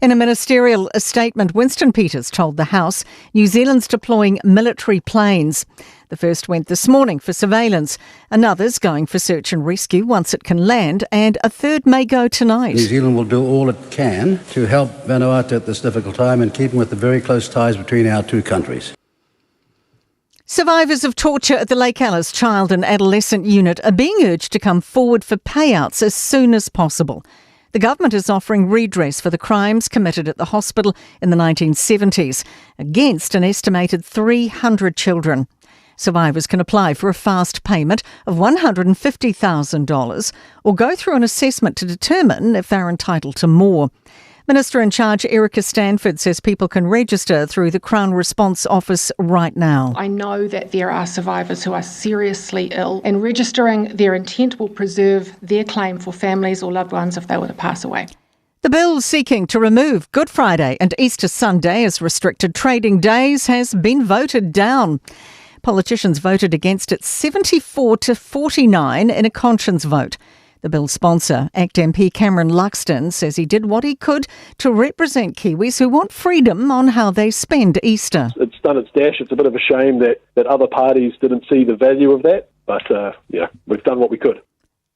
In a ministerial statement, Winston Peters told the House New Zealand's deploying military planes. The first went this morning for surveillance, another's going for search and rescue once it can land, and a third may go tonight. New Zealand will do all it can to help Vanuatu at this difficult time in keeping with the very close ties between our two countries. Survivors of torture at the Lake Alice Child and Adolescent Unit are being urged to come forward for payouts as soon as possible. The government is offering redress for the crimes committed at the hospital in the 1970s against an estimated 300 children. Survivors can apply for a fast payment of $150,000 or go through an assessment to determine if they're entitled to more. Minister in charge Erica Stanford says people can register through the Crown Response Office right now. I know that there are survivors who are seriously ill, and registering their intent will preserve their claim for families or loved ones if they were to pass away. The bill seeking to remove Good Friday and Easter Sunday as restricted trading days has been voted down. Politicians voted against it 74 to 49 in a conscience vote. The bill's sponsor, ACT MP Cameron Luxton, says he did what he could to represent Kiwis who want freedom on how they spend Easter. It's done its dash. It's a bit of a shame that, that other parties didn't see the value of that, but yeah, we've done what we could.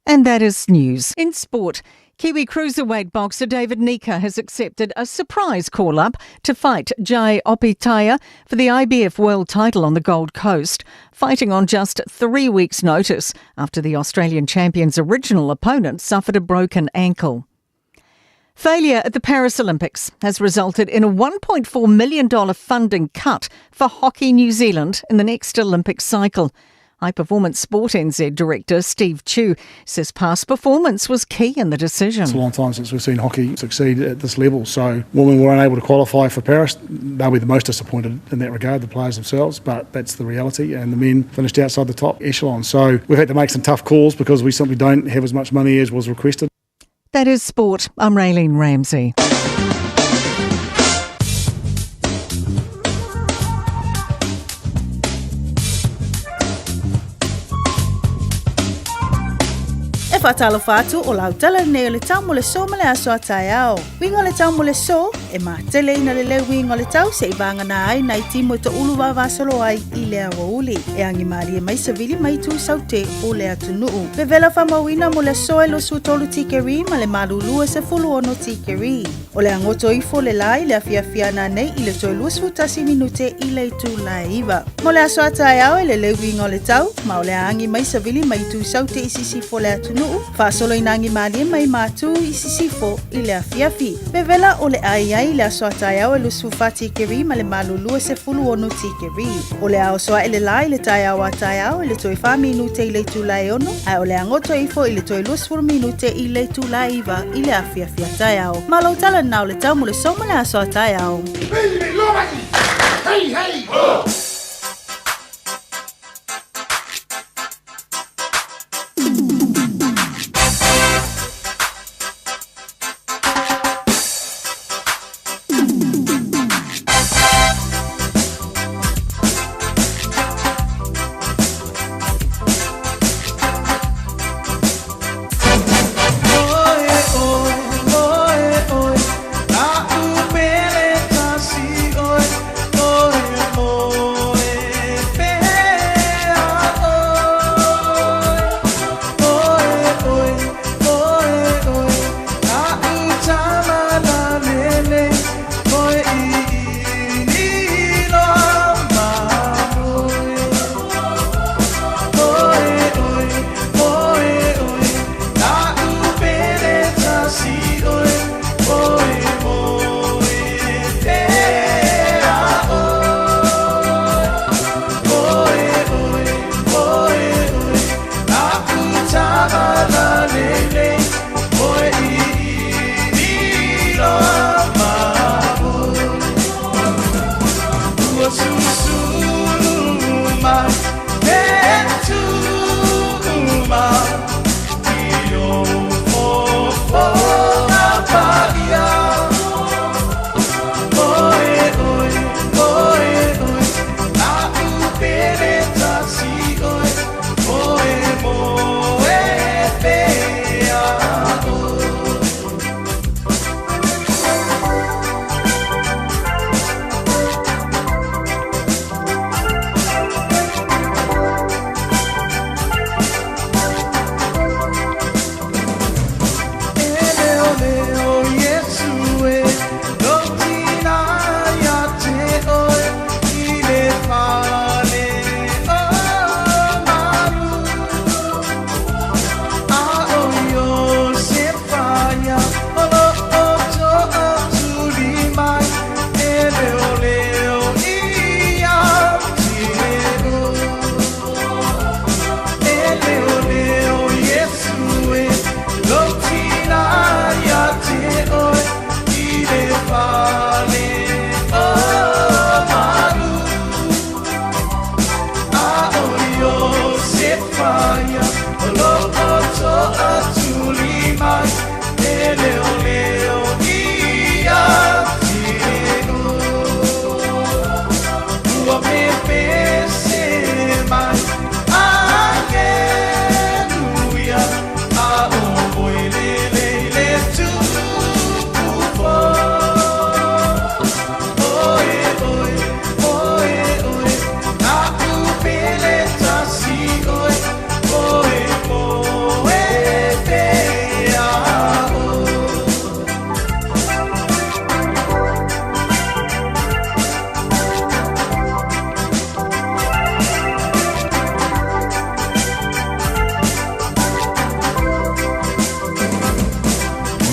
And that is news. In sport, Kiwi cruiserweight boxer David Nyika has accepted a surprise call-up to fight Jai Opetaia for the IBF world title on the Gold Coast, fighting on just 3 weeks' notice after the Australian champion's original opponent suffered a broken ankle. Failure at the Paris Olympics has resulted in a $1.4 million funding cut for Hockey New Zealand in the next Olympic cycle. High Performance Sport NZ Director Steve Tew says past performance was key in the decision. It's a long time since we've seen hockey succeed at this level. So when we were unable to qualify for Paris, they'll be the most disappointed in that regard, the players themselves, but that's the reality. And the men finished outside the top echelon. So we've had to make some tough calls because we simply don't have as much money as was requested. That is sport. I'm Raylene Ramsey. E faatalofa atu o lau tala lenei o le tau mo le so ma le aso a taeao. Uiga o le tau mo le so, e matele ina le leu uiga o le tau se'i vagana ai nai timu e to'ulu vavasolo ai i le aoauli. E agi malie mai savili mai itu saute o le atunu'u. Vevela faamauina mo le aso e 23 tikeri ma le malūlū e 16 tikeri. O le agoto ifo le lā i le afiafi a nanei i le toe 21 minute i le itulā e 9. Mo le aso a taeao e lelei uiga o le tau, ma o le a agi mai savili mai itu saute i sisifo o le atunu'u, faasolo ina agi malie mai matū i sisifo i le afiafi. Vevela o le a i ai i le aso a taeao e 24 tikeri ma le malūlū e 16 tikeri. O le a oso a'e le lā i le taeao a taeao i le toe 4 minute i le itulā e 6, ae o le agoto ifo i le toe 20 minute i le itulā e 9 i le afiafi a taeao. Ma lou tala lenā o le tau mo le so ma le aso a taeao. Hey, hey! Oh!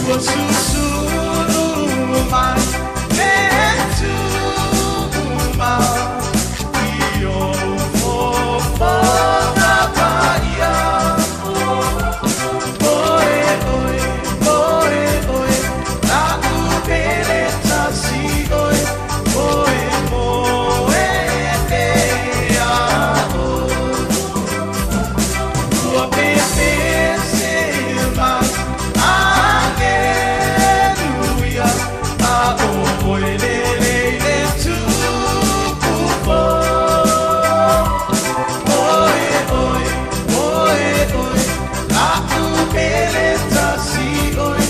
Ua susulu mai le tumau i ou fofoga paia. Oe, oe, oe, oe, la'u pele tasi oe, oe moe pea oe. Ua pepese mai aleluia, a o oe lele i le tupu fou. Oe, oe, oe, oe, la'u pele tasi oe,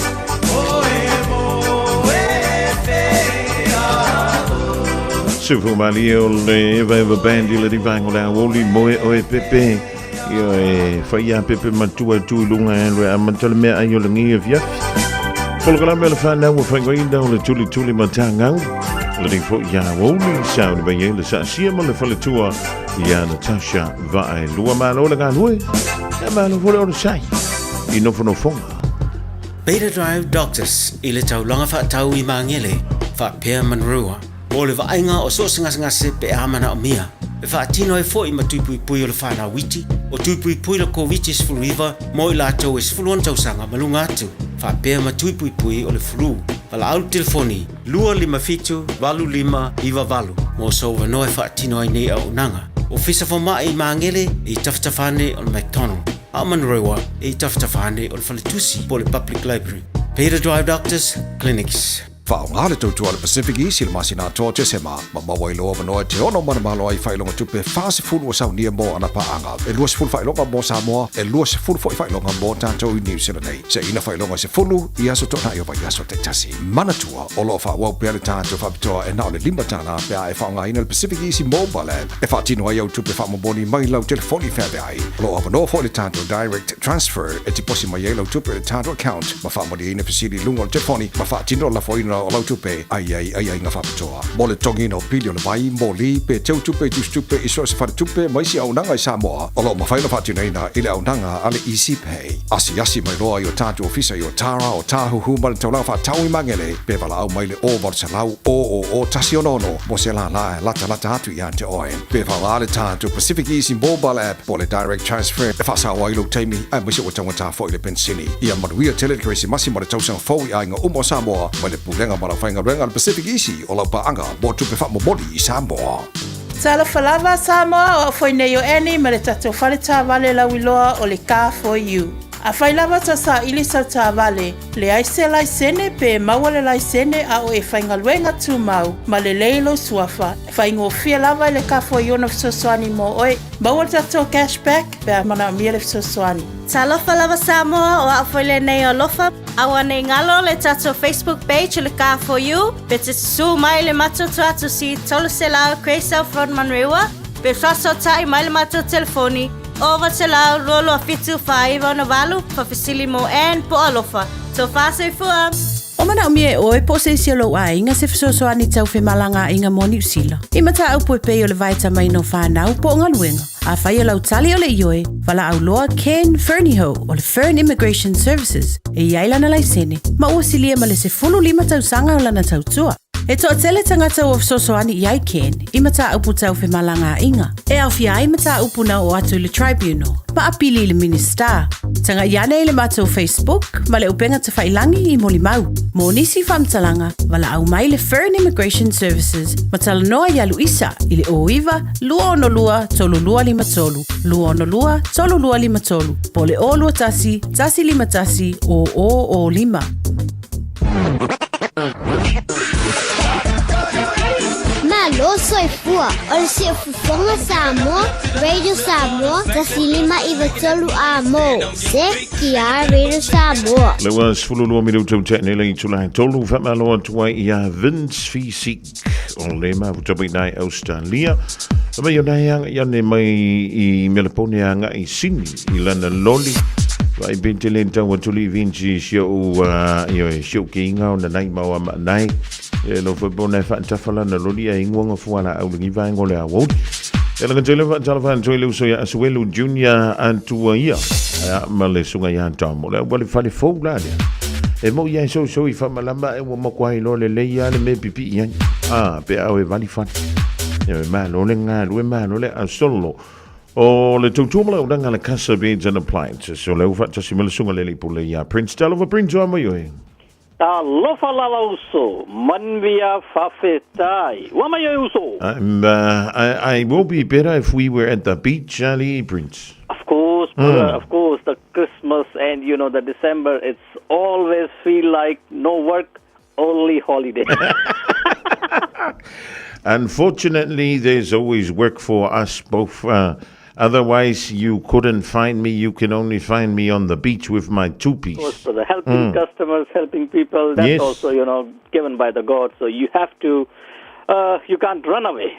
oe moe pea oe. Sufu malie o le Eva Eva Band i le rivaenga o le aoauli moe oe pepe. Ia e whai a pepe matua tu i lunga e lue amata le mea ai o le ngi afiafi. Polokalame o le whanau o whaingoina o le tuli tuli ma tāngau. Le nei fo ia aoauli sa o le mai e le saasia ma le faletua ia Natasha Vae. Lua malo le galue. Ia malo fo le o le sai. I nofonofonga. Beta Drive Doctors i le taulaga faatau i Magele, faapea Manurewa, mo le vaaiga o so o se gasegase pe a manaomia, e faatino ai foi ma tui puipui o le fanau iti, o tui puipui le Koviti-19 mo i latou e 16 tausaga ma luga atu, faapea ma tui puipui o le flu. Valaau le telefoni 257 8598 mo sou avanoa e faatino ai nei auaunaga. Ofisa Fomai i Magele e i tafatafa ane o le McDonald, a o Manurewa e i tafatafa ane o le Faletusi po o le Public Library. Beta Drive Doctors Clinics. Faaaoga le tautua a le Pacific East i le masina atoa o Tesema, ma maua ai lou avanoa e te ono manumalo ai i faailoga tupe 40 ua saunia mo ana paaga. E 20 faailoga mo Samoa, e 20 foi faailoga mo tatou i Niu Sila nei. Seina faailoga e 10 i aso toanai o vaiaso taitasi. Manatua, o lo o faaauau pea le tatou faapitoa e na o le $5 pe a e faaaogaina le Pacific Easy Mobile App e faatino ai au tupe faamomoli mai lau telefoni feaveai. O lo o avanoa foi le tatou Direct Transfer e tiposi mai ai lau tupe i le tatou account ma faamalieina fesili i luga o le telefoni ma faatino le lafoina o lau tupe a i ai aiaiga faapitoa. Mo le totogiina o pili o le vai, moli, pe teu tupe i tusitupe i so o se faletupe ma isi auaunaga i Samoa, o lo o mafai ona faatinoina i le auaunaga a le Easy Pay. Asiasi mai loa i o tatou ofisa i Otara, Otāhuhu ma le taulaga faatau i Magele, pe valaau mai i le 0800 000 166 mo se lālā e latalata atu ia te oe. Pe faaaoga le tatou Pacific Easy Mobile App po o le Direct Transfer e faasao ai lou taimi aemaise ua taugata foi le penisini. Ia manuia tele le Kerisimasi ma le tausaga fou i aiga uma o Samoa mai le Pulega ma le Aufaigaluega a le Pacific Easy o lau paaga mo tupe faamomoli i Samoa. Talofa lava Samoa, o au foi nei o Annie ma le tatou fale taavale lauiloa o le Car For You. Afai lava ta saili sau taavale, leai se laisene pe maua le laisene a o e faigaluega tumau ma lelei lou suafa, faigofie lava i le Car For You ona fesoasoani mo oe. Maua le tatou cash back pe a manaomia le fesoasoani. Talofa lava Samoa, o au foi lenei o Alofa. Aua nei galo le tatou Facebook page o le Car For You, pe te susu mai le matou tuatusi 300 Grey South Road Manurewa, pe faasootai mai le matou telefoni 0900 227 4968, faafesili mo Ann po o Alofa. Tofa soifua! O manaomia e oe po o se isi o lou aiga se fesoasoani tau femalagaaiga mo Niu Sila. I mataupu e pei o le vaetamaina o fanau po o galuega. Afai o lau tali o le ioe, valaau loa Ken Fernihough o le Fern Immigration Services e i ai lana laisene ma ua silia ma le 15 tausaga o lana tautua. E toatele tagata ua fesoasoani i ai Ken i mataupu tau femalagaaiga, e aofia ai mataupu na oo atu i le Tribunal ma apili i le Minisita. Tagai ane i le matou Facebook ma le upega tafailangi i molimau. Mo nisi faamatalaga, valaau mai le Fern Immigration Services ma talanoa ia Luisa i le 09 262 3253, 262 3253, po o le 021 151 0005. Malo soifua, o le siufofoga Samoa, Radio Samoa, 153 A mo, CTR Radio Samoa. Le ua 12 minuta ua tea nei le itula e tolu, faamalo atu ai ia Vince Fisick o le mafuta mai nai Australia. Mai o nai anga ia ne mai i Melapone anga i Sydney i lana loli. Vai bente le tau atu li Vince si o io e si o ke inga o na nai maua ma nai. E lo foi po nai whaatafa lana loli a inguanga fuala au lengi vaengo le awouri. E langa tele whaatala whaatoi le uso ia Asuelu Junior atua ia. Ma le sunga ia Tom. O le au wale whale fou la lea. E moʻi ia e sousou i faamalama ae ua makuā iloa lelei lava le mea e pipii ai. A, pe a o e valifali. Ioe, malo le galue, malo le asolo. O le tautua ma le auaunaga a le Casa Beds and Appliances, o lea ua faatasi mai le susuga i le alii pule ia Prince Talofa Prince, oa mai oe. Talofa lava uso, manuia faafetai. Ua mai oe uso. I'm, I, I will be better if we were at the beach, alii Prince. Of course, brother, of course, the Christmas and you know the December, it's always feel like no work, only holiday. Unfortunately, there's always work for us both. Otherwise, you couldn't find me. You can only find me on the beach with my two-piece. Of course, brother. Helping customers, helping people, that's also, you know, given by the God. So you have to, you can't run away.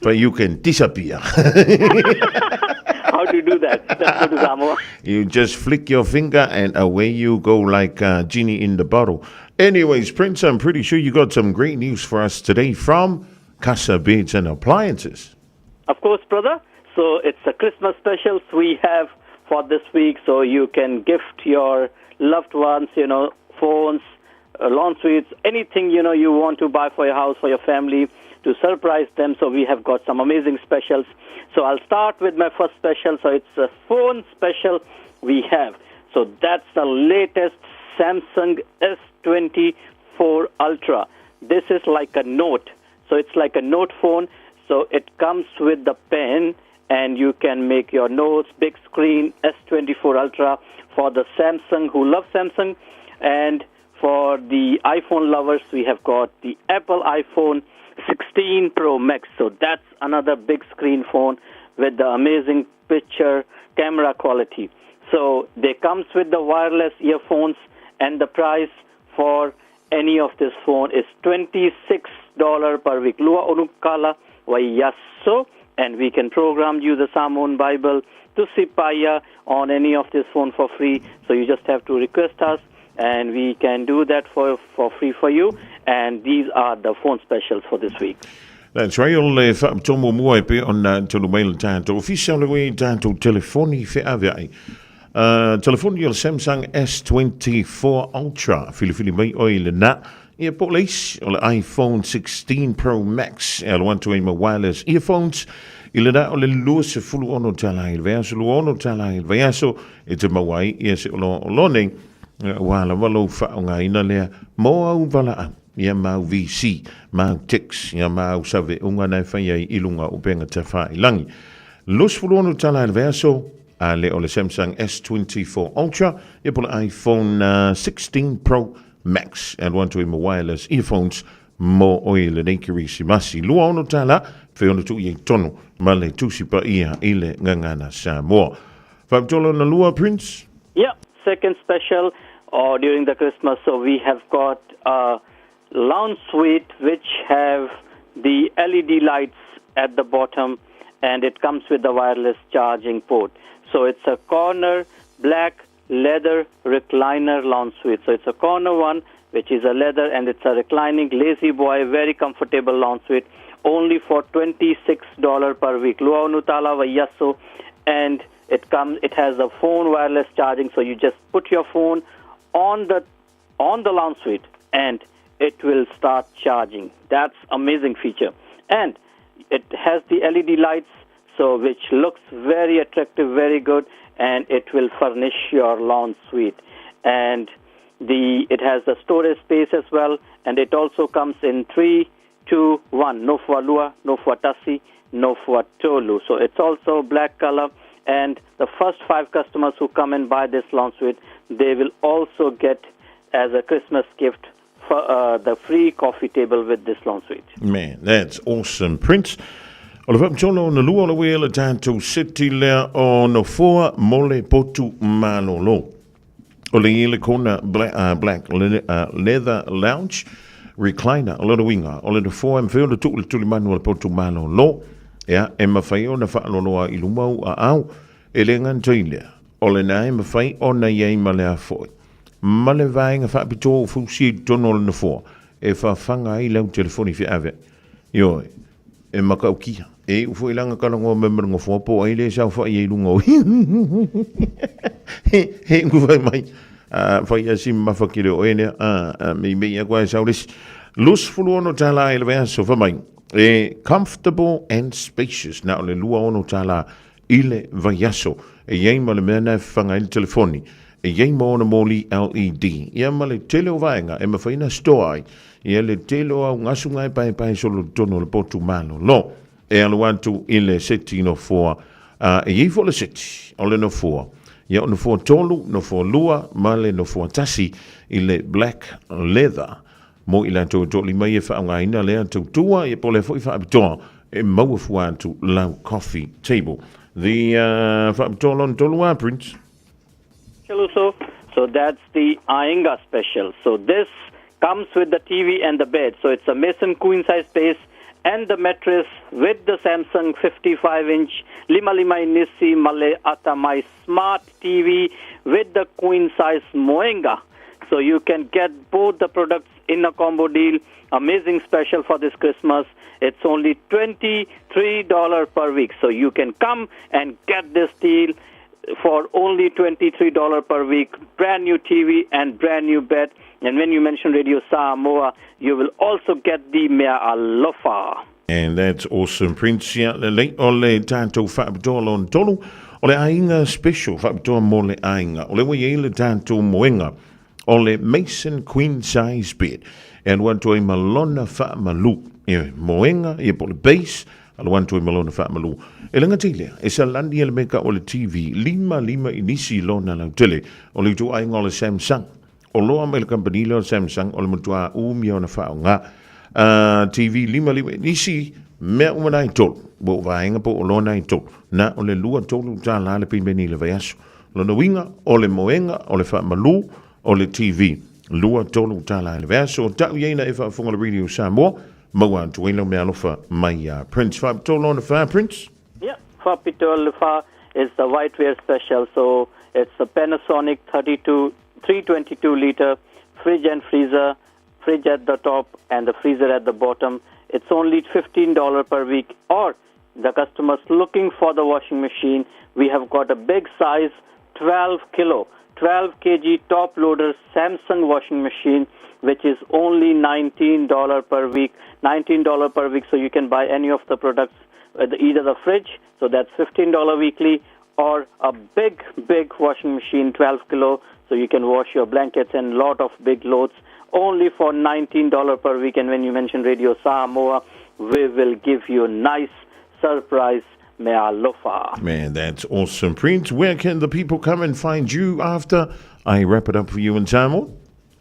But you can disappear. How do you do that? Let's go to Samoa. You just flick your finger and away you go like a genie in the bottle. Anyways, Prince, I'm pretty sure you got some great news for us today from Casa Beds and Appliances. Of course, brother. So it's a Christmas specials we have for this week, so you can gift your loved ones, you know, phones, lawn suites, anything, you know, you want to buy for your house, for your family, to surprise them. So we have got some amazing specials. So I'll start with my first special. So it's a phone special we have. So that's the latest Samsung S24 Ultra. This is like a note. So it's like a note phone. So it comes with the pen, and you can make your notes, big screen, S24 Ultra for the Samsung who love Samsung. And for the iPhone lovers, we have got the Apple iPhone 16 Pro Max. So that's another big screen phone with the amazing picture camera quality. So they comes with the wireless earphones, and the price for any of this phone is $26 per week. Lua onukala waiyaso, and we can program you the Samoan Bible Tusi Paia on any of this phone for free. So you just have to request us, and we can do that for free for you. And these are the phone specials for this week. That's right, o le faapitoa muamua e pei ona talu mai le tatou ofisa o le ue i tatou telefoni feaveai. Telefoni o le Samsung S24 Ultra, filifili mai oe i lena, ia po o le isi o le iPhone 16 Pro Max e alu atu ai ma wireless earphones i lena o le 26 tala i le vaiaso, 26 tala i le vaiaso e te maua ai ia se oloa o lo nei, ua lava lou faaaogaina lea mo au valaau. Ia mau VC, mau ticks, ia mau saveunga na e fai ai i luga o upega tafailangi. 26 tala i le vaiaso, a le o le Samsung S24 Ultra, ia po le iPhone 16 Pro Max, e alu atu ai ma wireless earphones mo oe i lenei Kerisimasi. 26 tala, fe ona tuu i ai tonu ma le Tusi Paia i le Gagana Samoa. Faapitoa lona lua, Prince? Yeah, second special during the Christmas. So we have got a lounge suite which have the LED lights at the bottom, and it comes with the wireless charging port. So it's a corner black leather recliner lounge suite. So it's a corner one, which is a leather, and it's a reclining lazy boy, very comfortable lounge suite, only for $26 per week. Lua nutala vayaso, and it comes. It has a phone wireless charging, so you just put your phone on the lounge suite, and it will start charging. That's amazing feature. And it has the LED lights, so which looks very attractive, very good, and it will furnish your lounge suite. And it has the storage space as well, and it also comes in 3, 2, 1. No for lua, no for tasi, no for tolu. So it's also black color, and the first 5 customers who come and buy this lounge suite, they will also get as a Christmas gift for the free coffee table with this lounge suite. Man, that's awesome, Prince. O le faapitoa lona lua o le uē le tatou seti lea o nofoa mo le potu malolo. O le i le kona black, black leather lounge recliner o lona uiga o le nofoa e mafai ona tuu le tulimanu o le potu malolo. Ea, e mafai ona faaloloa i luma ou aao e le gata i lea. O lena e mafai ona i ai ma le a foi. Ma le vaega faapitoa ua fausia i totonu o le nofoa e fafaga ai lau telefoni feaveai. Ioe, e matautia. E iu foi lana talanoa mai ma le nofoa po o ai lea e saofai ai i luga o ia. He, he uku fai mai. Fai ia si mafa ki le o ene, mei mei ia koe sau lesi. 26 tālā i le vaiaso, fai mai, e comfortable and spacious, na o le 26 tālā i le vaiaso. E iai ma le mea na e whanga i le telefoni, e iai ma ona moli LED. Ia ma le tele o vaenga e mawhai na store ai, ia le tele o au ngasu ngai pae pae solo tonu o le potu malo. Lo, e alu atu i le seti nofoa, e iai foi le seti o le nofoa, ia o nofoa tolu, nofoa lua ma le nofoa tasi i le black leather mo i latou e toalima ia e faaaogaina lea tautua ia po o lea foi faapitoa e maua fua atu lau coffee table. The faapitoa lona tolu a Prince. Also, so that's the Ainga special. So this comes with the TV and the bed. So it's a Mason queen size base and the mattress with the Samsung 55 inch Lima Lima Nisi Male Atamai smart TV with the queen size Moenga. So you can get both the products in a combo deal. Amazing special for this Christmas. It's only $23 per week. So you can come and get this deal for only $23 per week. Brand new TV and brand new bed. And when you mention Radio Samoa, you will also get the Mea Alofa. And that's awesome, Prince. Ia, lelei o le tātou faapitoa lona tolu, o le aiga special faapitoa mo le aiga. O le ua i ai le tātou moenga o le Mason Queen Size Bed. E alu atu ai ma lona faamalu. Ia, moenga, ia po le base, alu atu ai ma lona faamalu. E le gata i lea, e salani e le meka o le TV, 55 inisi lona lautele. O le ituaiga o le Samsung. O loa mai le kamupani lea o le Samsung, o le matua umi ona faaaoga. TV 55 inisi, mea uma na i tolu. Ua ou vaega po o loa na i tolu. Na o le 23 tālā le pimeni i le vaiaso. Lona uiga, o le moega, o le faamalu, o le TV. 23 tālā i le vaiaso. O ta'u i ai na e faafofoga le Radio Samoa, maua atu ai lau meaalofa mai iā Prince. Faapitoa lona whā, Prince? Yeah, faapitoa le whā is the whiteware special. So it's a Panasonic 32, 322 liter fridge and freezer, fridge at the top and the freezer at the bottom. It's only $15 per week. Or the customers looking for the washing machine, we have got a big size 12 kilo, 12 kg top loader Samsung washing machine, which is only $19 per week. $19 per week, so you can buy any of the products, either the fridge, so that's $15 weekly, or a big, big washing machine, 12 kilo, so you can wash your blankets and lot of big loads, only for $19 per week. And when you mention Radio Samoa, we will give you a nice surprise. Mealofa. Man, that's awesome. Prince, where can the people come and find you after I wrap it up for you in Samoa?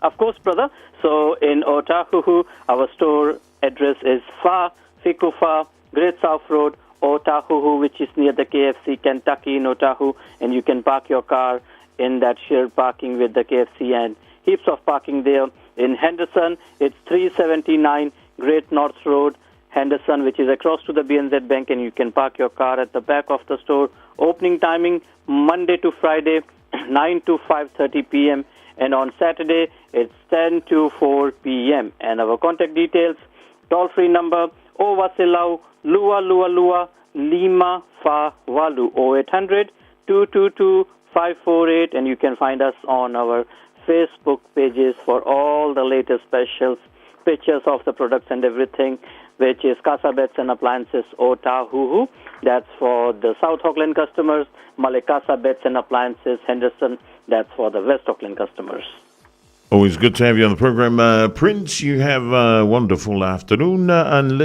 Of course, brother. So in Otahuhu, our store address is Fa Fikufa, Great South Road, Otahuhu, which is near the KFC Kentucky in Otahu, and you can park your car in that shared parking with the KFC and heaps of parking there. In Henderson, it's 379 Great North Road, Henderson, which is across to the BNZ Bank, and you can park your car at the back of the store. Opening timing, Monday to Friday, 9 to 5:30 p.m., and on Saturday, it's 10 to 4 p.m. And our contact details, toll-free number, Owasilau, Lua Lua Lua, Lima Fa Walu, 0800 222 548, and you can find us on our Facebook pages for all the latest specials, pictures of the products and everything, which is Casa Beds and Appliances Otahuhu. That's for the South Auckland customers. Malekasa Beds and Appliances Henderson. That's for the West Auckland customers. Always good to have you on the program, Prince. You have a wonderful afternoon, and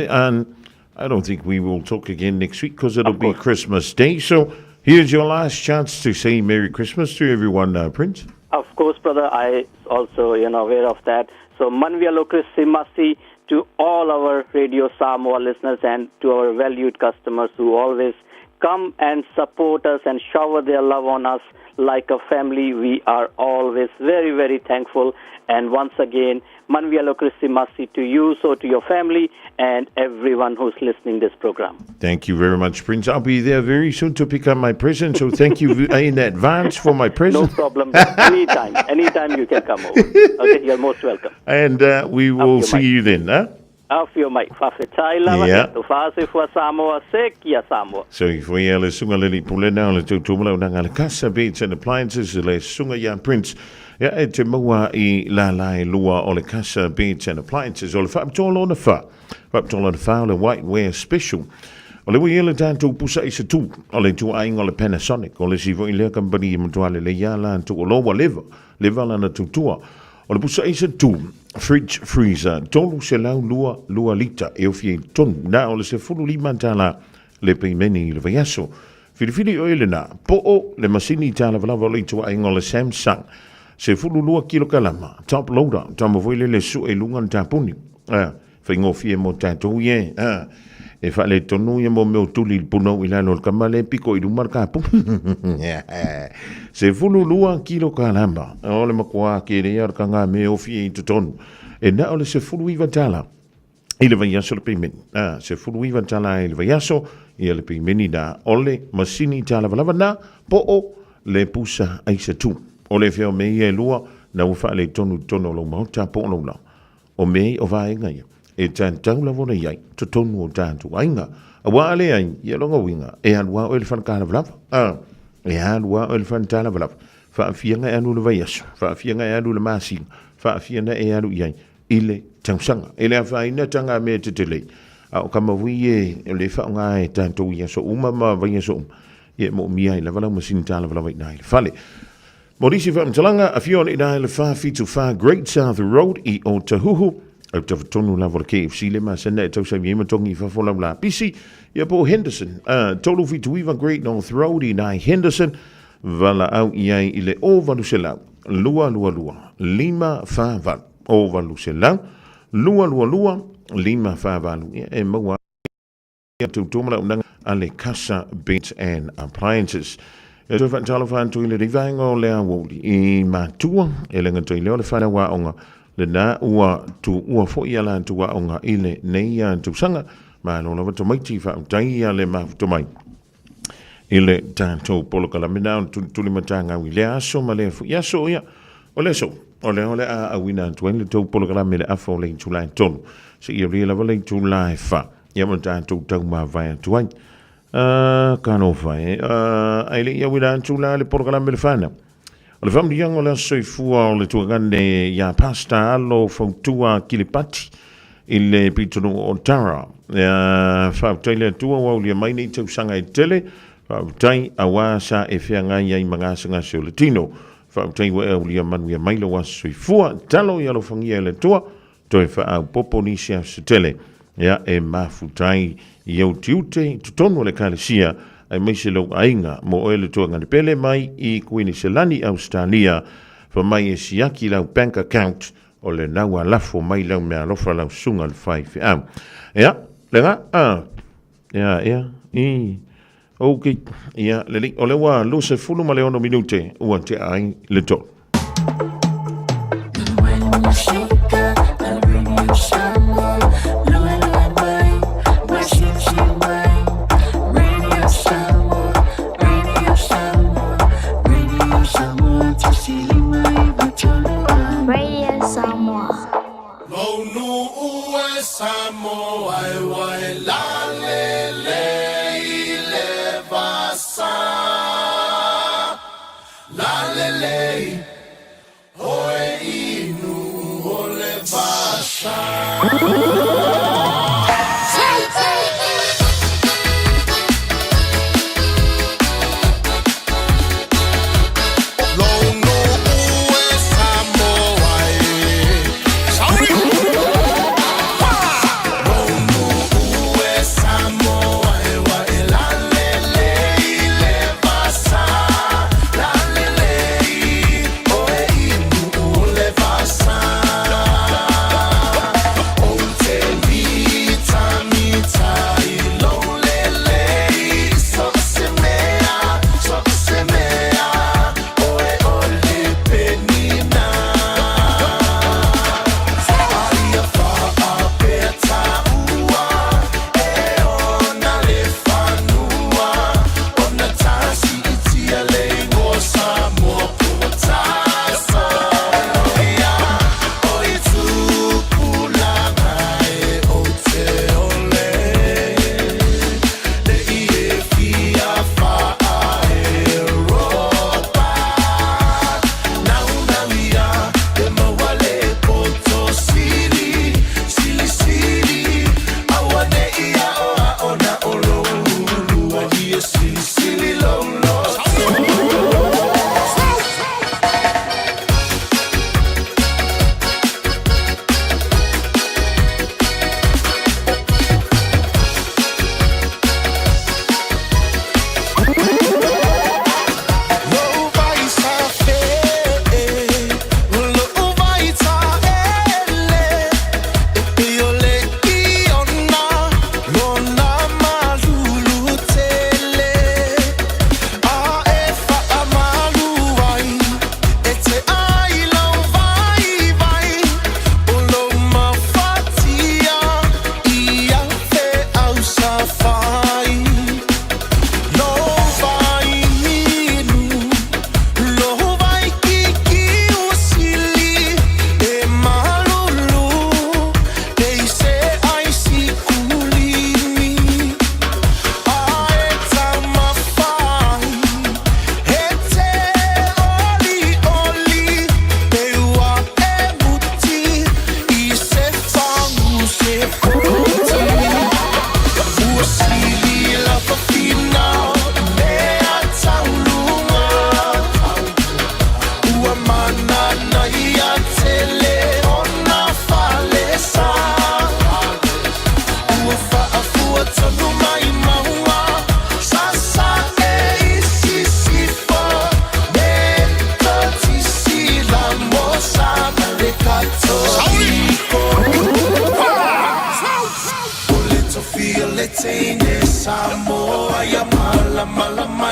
I don't think we will talk again next week because it'll be Christmas Day. So here's your last chance to say Merry Christmas to everyone, Prince. Of course, brother, I also, aware of that. So Manvia Lokrisimasi to all our Radio Samoa listeners and to our valued customers who always come and support us and shower their love on us like a family. We are always very, very thankful. And once again, Manvia Lokrisimasi to you, so to your family, and everyone who's listening this program. Thank you very much, Prince. I'll be there very soon to pick up my present, so thank you in advance for my present. No problem. Anytime. Anytime you can come over. Okay, you're most welcome. And we will see you then, huh? Afio mai, faafetai lava, Ia. ia faasoifua Samoa, sekia Samoa. Soifua ia le susuga le alii pulena o le tautua ma le auaunaga a le Casa Beds and Appliances, le susuga ia Prince. Ia e te maua i lala e lua o le Casa Beds and Appliances o le faapitoa lona fa. Faapitoa lona fa o le White Wear Special. O le ua ia le tatou pusa i se tu o le ituaiga o le Panasonic. O le isi foi lea kamupani e matua lelei lava latou o lo ua leva, leva lana tautua. O le pusa i se tu, fridge freezer, 322 lita e ofi ai tonu, na o le $15 le peimeni i le vaiaso. Filifili oe lena, po o le masini tālavalava o le ituaiga o le Samsung, 12 kilokalama, top loader, tama foi lele sue i luga le tapuni. A, faigofie mo tatou ia e, a, e faaletonu ia mo mea o tuli i le punou i lalo o le kama lea e piko i luma le kapuni. 12 kilokalama, o le makuā kele ia o le kagame e ofi ai i totonu. E na o le $19 i le vaiaso le peimeni. A, $19 tala i le vaiaso, ia le peimeni na o le masini tālavalava na, po o le pusa aisa tu. O le fea o mea ia e lua, na ua faaletonu i totonu o lou maota po o lou lao. O mea o vaega ia, e tatau lava ona i ai totonu o tatou aiga. Aua a leai, ia lona uiga, e alu lava oe i le fale tālavalava. A, e alu lava oe i le fale tālavalava. Faafiaga e alu i le vaiaso, faafiaga e alu i le masina, faafiaga e alu i ai i le tausaga. E le afaina taga mea tetele, a o kamaui e o lea e faaaoga e tatou i aso uma ma vaiaso uma, ia e moomia ai lava lau masini tālavalava i ina i le fale. Mo nisi faamatalaga, afio ane i ina i le 474 Great South Road i Otahuhu, autafa tonu lava o le KFC le masana e tausami ai ma togi i fafo lau lapisi, ia po o Henderson, 379 Great North Road i ina i Henderson, Valaau i ai i le 0800 222 548. 0800 222 548. Ia e maua ai tautua ma launaga a le Casa Beds and Appliances. E toe faatalofa atu i lenei vaega o le aoauli i matua e le gata i lea o le fanau aoga lena ua tuua foi a latou aoga i lenei tausaga. Malo lava tamaiti, faafetai ia le mafuta mai i le tatou polokalame na o le tulituli matagau i lea aso ma lea foi aso. Ia, o le aso, o lea o le a auina atu ai le tou polokalame i le afa o le itula e 3 seia aulia lava le itula e 4, ia ma tatou taumavae atu ai. Talofa e, ae le i auina atu la le polokalame i le whanau. O le faamanuiaga o le Aso Soifua o le Tuagane iā Pastor Alo Fautua Kilipati i le pitonuu o Tara. Faafetai le Atua ua aulia mai nei tausaga e tele. Faafetai auā sa e feagai ai ma gasegase o le tino. Faafetai ua e aulia manuia mai lou Aso Soifua. Talo i alofagia e le Atua toe faaaupopo nisi aso tele ia e mafuta ai i ou tiute i totonu o le Ekalesia aemaise lou aiga mo oe le tuagane pele mai i Kuiniselani, Ausetalia, fa mai e siaki lau bank account o lena ua lafo mai lau meaalofa lau susuga le faifeau. Ia, lena, a, ia, ia, i, ok, ia, lelei, o lea ua 26 minute ua tea ai le tolu. Radio Samoa.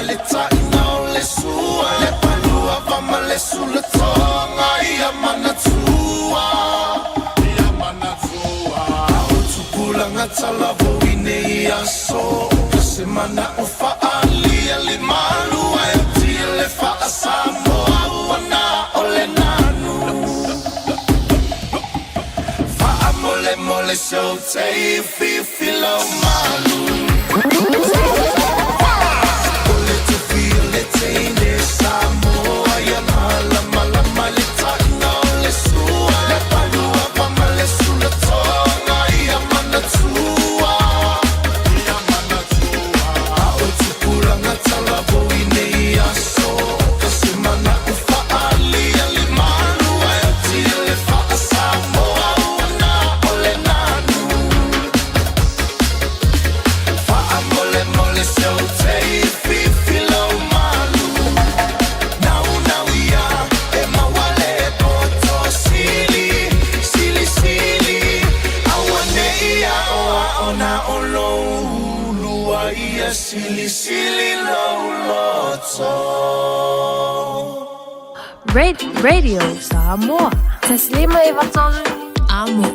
ma le taʻina o le sua Le palua va ma le sulatoga ia manatua Ia manatua A o tupulaga talavou i nei aso Ka se manaʻo faaalia le malu ae oti le faasamoa ua na o le nanu Faamolemole se ou te fifi lau malu O le tofi o le teine Samoa ia malamalama le taʻina o le sua Le palua va ma le sulatoga ia manatua Ia manatua A o tupulaga talavou i nei aso Ka se manaʻo faaalia le malu ae oti le faasamoa ua na o le nanu Faamolemole se ou te fifi lau malu Naunau ia e maua le poto sili Sili sili Auaneʻi aʻoaʻo na o lou ulu ai ia silisili lou loto. Radio Samoa. 153 Amo.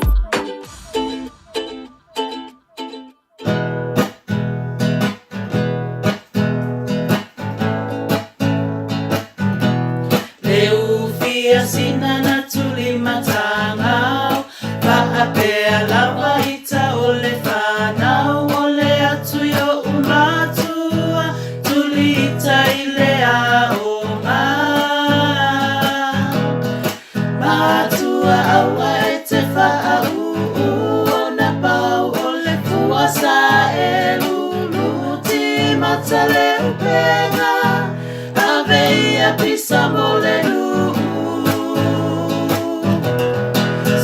Le ufia sina na tuli matangau Faapea lava ita o le fanau O le atu i o'u matua Tuli ita i le aoga Matua aua e te faauu Ona pau o le fua sa e lulu Timata le upega Ave ia pisa mo le nuu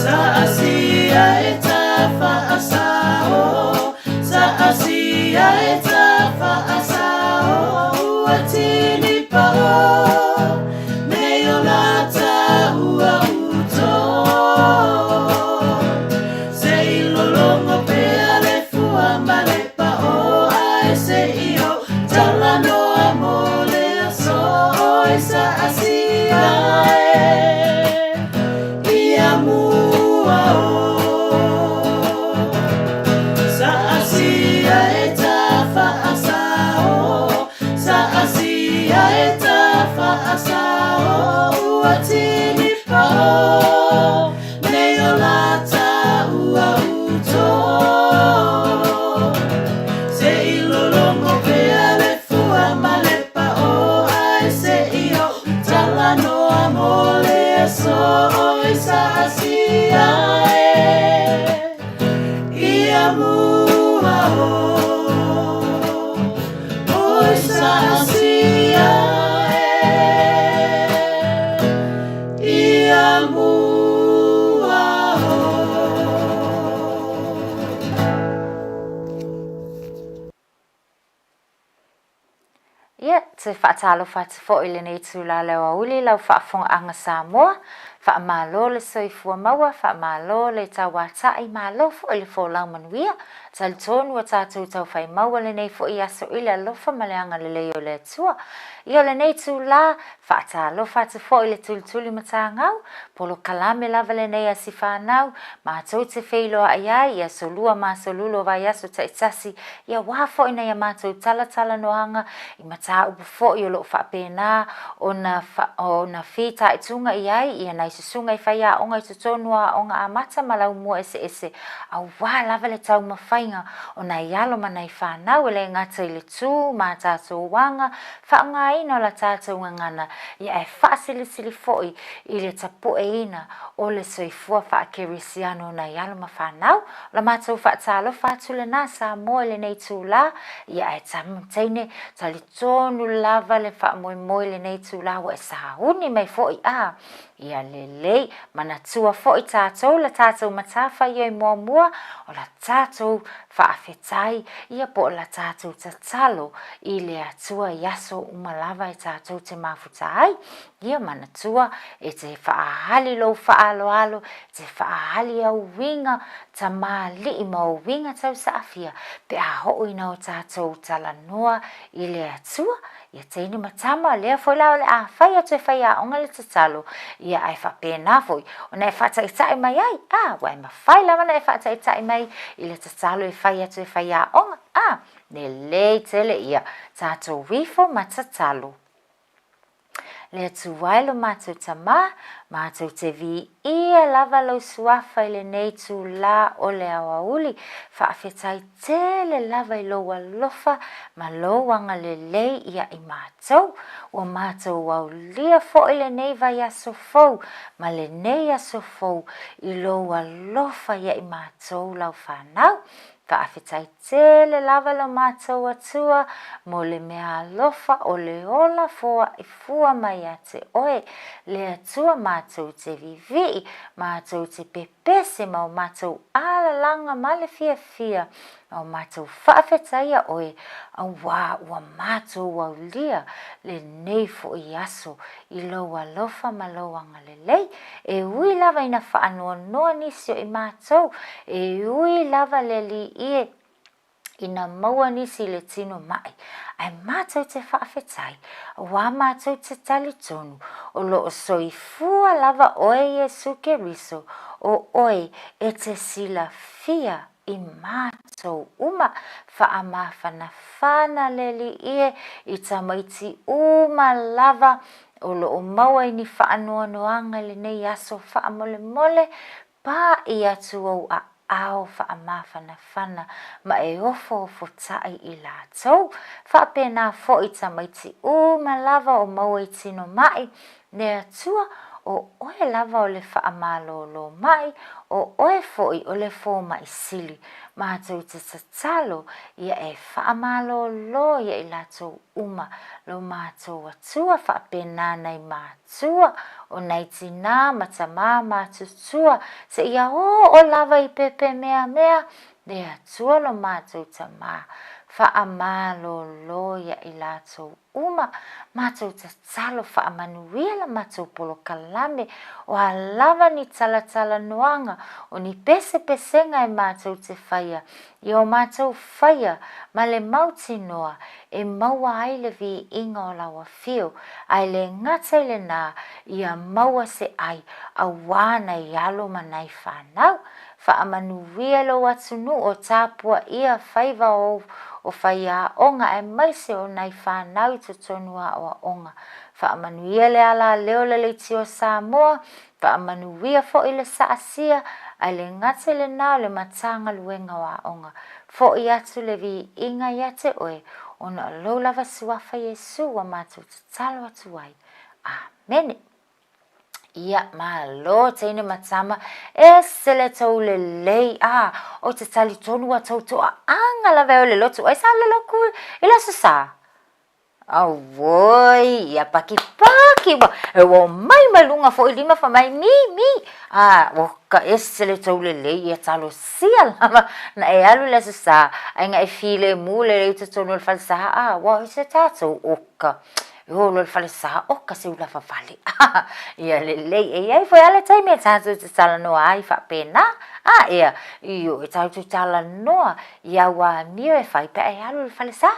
Sa asia e ta faasao Sa asia e ta faasao Ua tini pao Nei o lata ua uto Se i lologo pea le fua ma le pao Ae se i o talanoa mo le aso Oi sa asia e ia mua o Sa asia e ta faasao Sa asia e ta faasao Ua tini pao Nei o lata ua uto Se i lologo pea le fua ma le pao Ae se i o talanoa mo le aso Oi sa asia e ia mua o Oi sa asia e ia mua o. Ia, te faatalofa atu foi i lenei itula o le aoauli i lau faafofogaaga Samoa. Faamalo le soifua maua, faamalo le tauata'i, malo foi le folau manuia. Talitonu ua tatou taufai maua lenei foi aso i le alofa ma le agalelei o le Atua. Ia o lenei itula, faatalofa atu foi i le tulituli matagau, polokalame lava lenei a si fanau, matou te feiloai ai i aso lua ma aso lulu o vaiaso taitasi, Ia wā foi nai a matou talatalanoaga i mataupu foi o loo faapena ona ona fitaituga i ai ia nai susuga i faiaoga i totonu o aoga amata ma laumua eseese auā lava le taumafaiga o nai alo ma nai fanau e le gata i le tū ma tatou aga faaaogaina o la tatou gagana ia ae faasilisili foi i le tapueina o le soifua faakerisiano o nai alo ma fanau. O la matou faatalofa atu lena Samoa i lenei itula, ia ae tama ma teine, talitonu lava le faamoemoe i lenei itula ua e sauni mai foi a ia lelei manatua foi tatou la tatou matafaioi muamua o la tatou faafetai ia po o la tatou tatalo i le Atua i aso uma lava e tatou te mafuta ai. Ia manatua e te faaali lou faaaloalo, e te faaali au uiga tamalii ma ou uiga tausaafia pe a oo ina o tatou talanoa i le Atua. Ia teine ma tama, lea foi la o le a fai atu e faiaoga le tatalo, ia ae faapena foi ona e faataitai mai ai, a, ua e mafai lava ona e faataitai mai i le tatalo e fai atu e faiaoga, a, lelei tele ia tatou ifo ma tatalo. Le Atua e lo matou Tamā, matou te viia lava lou Suafa i lenei itulā o le aoauli, faafetai tele lava i lou alofa ma lou agalelei ia i matou. Ua matou aulia foi lenei vaiaso fou ma lenei aso fou i lou alofa ia i matou lau fanau. Faafetai tele lava lo matou Atua mo le mea alofa o le ola foaʻi fua mai ia te oe, le Atua matou te vivii, matou te pepese ma o matou alalaga ma le fiafia, ma o matou faafetaia oe, auā ua matou aulia lenei foi aso i lou alofa ma lou agalelei. E ui lava ina faanoanoa nisi o i matou, e ui lava le Alii e ina maua nisi i le tino maʻi, ae matou te faafetai, auā matou te talitonu, o lo o soifua lava oe Iesu Keriso, o oe e te silafia i matou uma, faamafanafana le Alii e i tamaiti uma lava o lo o maua i ni faanoanoaga i lenei aso faamolemole, paʻi atu ou aao faamafanafana ma e ofoofotaʻi i latou. Faapena foi tamaiti uma lava o maua i tino maʻi, le Atua, o oe lava o le faamalōlō maʻi, o oe foi o le fōmaʻi sili. Matou te tatalo ia e faamalōlō ia i latou uma lo matou Atua faapena nai matua o nai tinā ma tamā matutua seia oo lava i pepemeamea le Atua lo matou Tamā faamalōlō ia i latou uma matou tatalo faamanuia la matou polokalame o a lava ni talatalanoaga o ni pesepesega e matou te faia i o matou faia ma le mautinoa e maua ai le viiga o lau afio, ae le gata i lenā, ia maua se ai auā nai alo ma nai fanau. Faamanuia lou atunuu o tapuaia faiva ou o faiaoga aemaise o nai fanau i totonu aoaoga. Faamanuia le alaleo le leitio Samoa, Faamanuia foi le saasia, ae le gata i lenā o le Matagaluega o Aoga. Foi atu le viiga ia te oe, ona o lou lava Suafa Iesu ua matou tatalo atu ai. Amene. Ia, malo teine ma tama, ese le tou lelei, a, ou te talitonu ua tou toaaga lava e o le lotu, ai sa le loku i le Aso Sa? Auoi, ia pakipaki, ua, e ua omai mai luga foi lima fai mai, mi, mi, a, ua ka ese le tou lelei, ia talosia lava, na e alu i le Aso Sa, ae na e filemu lelei i totonu o le falesa, a, ua ai se tatou oka, e olo i le falesa, oka se ula vavale, a, ia lelei, e i ai foi lava le taimi e tatou te talanoa ai faapena, a, ia, ioe, tatou talanoa i au amio e fai pe a e alu i le falesa.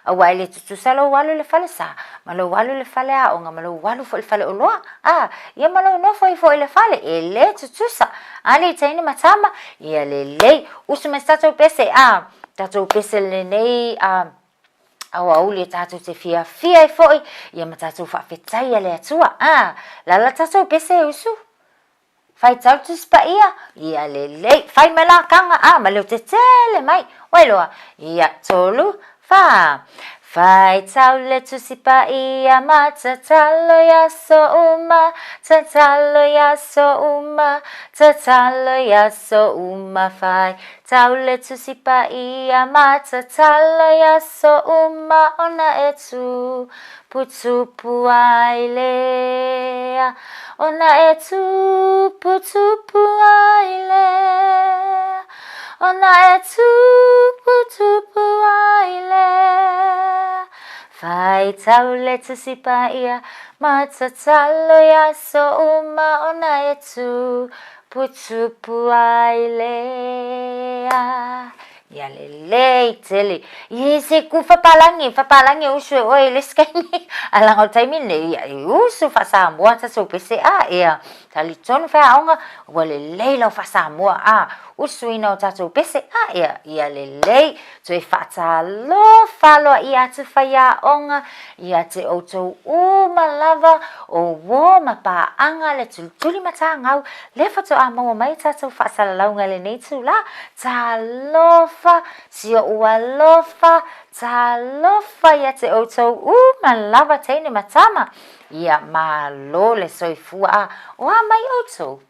Aua e le tutusa lou alu i le falesa, ma lou alu i le faleaoga, ma lou alu foi i le faleoloa, a, ia ma lou nofo ai foi i le fale, e le tutusa. Alii teine ma tama, ia lelei, usu mai se tatou pese, a, tatou pese lenei, a, aoauli e tatou te fiafia ai foi, ia ma tatou faafetaia le Atua, a, lala tatou pese e usu. Faitau Tusi Paia, ia lelei, fai mai la kaga, a, ma leo tetele mai, wailoa, ia, tolu, fa. Faitau le Tusi Paia ma tatalo i aso uma, tatalo i aso uma, tatalo i aso uma. Faitau le Tusi Paia ma tatalo i aso uma ona e tu Tuputupu ai lea, ona e tuputupu ai lea, ona e tuputupu ai lea. Faitau le Tusi Paia ma tatalo i aso uma ona e tuputupu ai lea. Ia lelei tele. Ia se ku fapalangi, fapalangi usu e oe i le isi taimi. Ae leaga o le taimi lenei, ia e usu faa-Samoa tatou pese a, ia talitonu faiaoga ua lelei lau faa-Samoa a, usuina o tatou pese a, ia, ia lelei. Toe faatalofa aloaia atu faiaoga ia te outou uma lava o uo ma paaga le tulituli matagau lea faatoa maua mai tatou faasalalauga i lenei itula. Talofa, si oʻu alofa, talofa ia te outou uma lava teine ma tama. Ia malo le soifua a o a mai outou?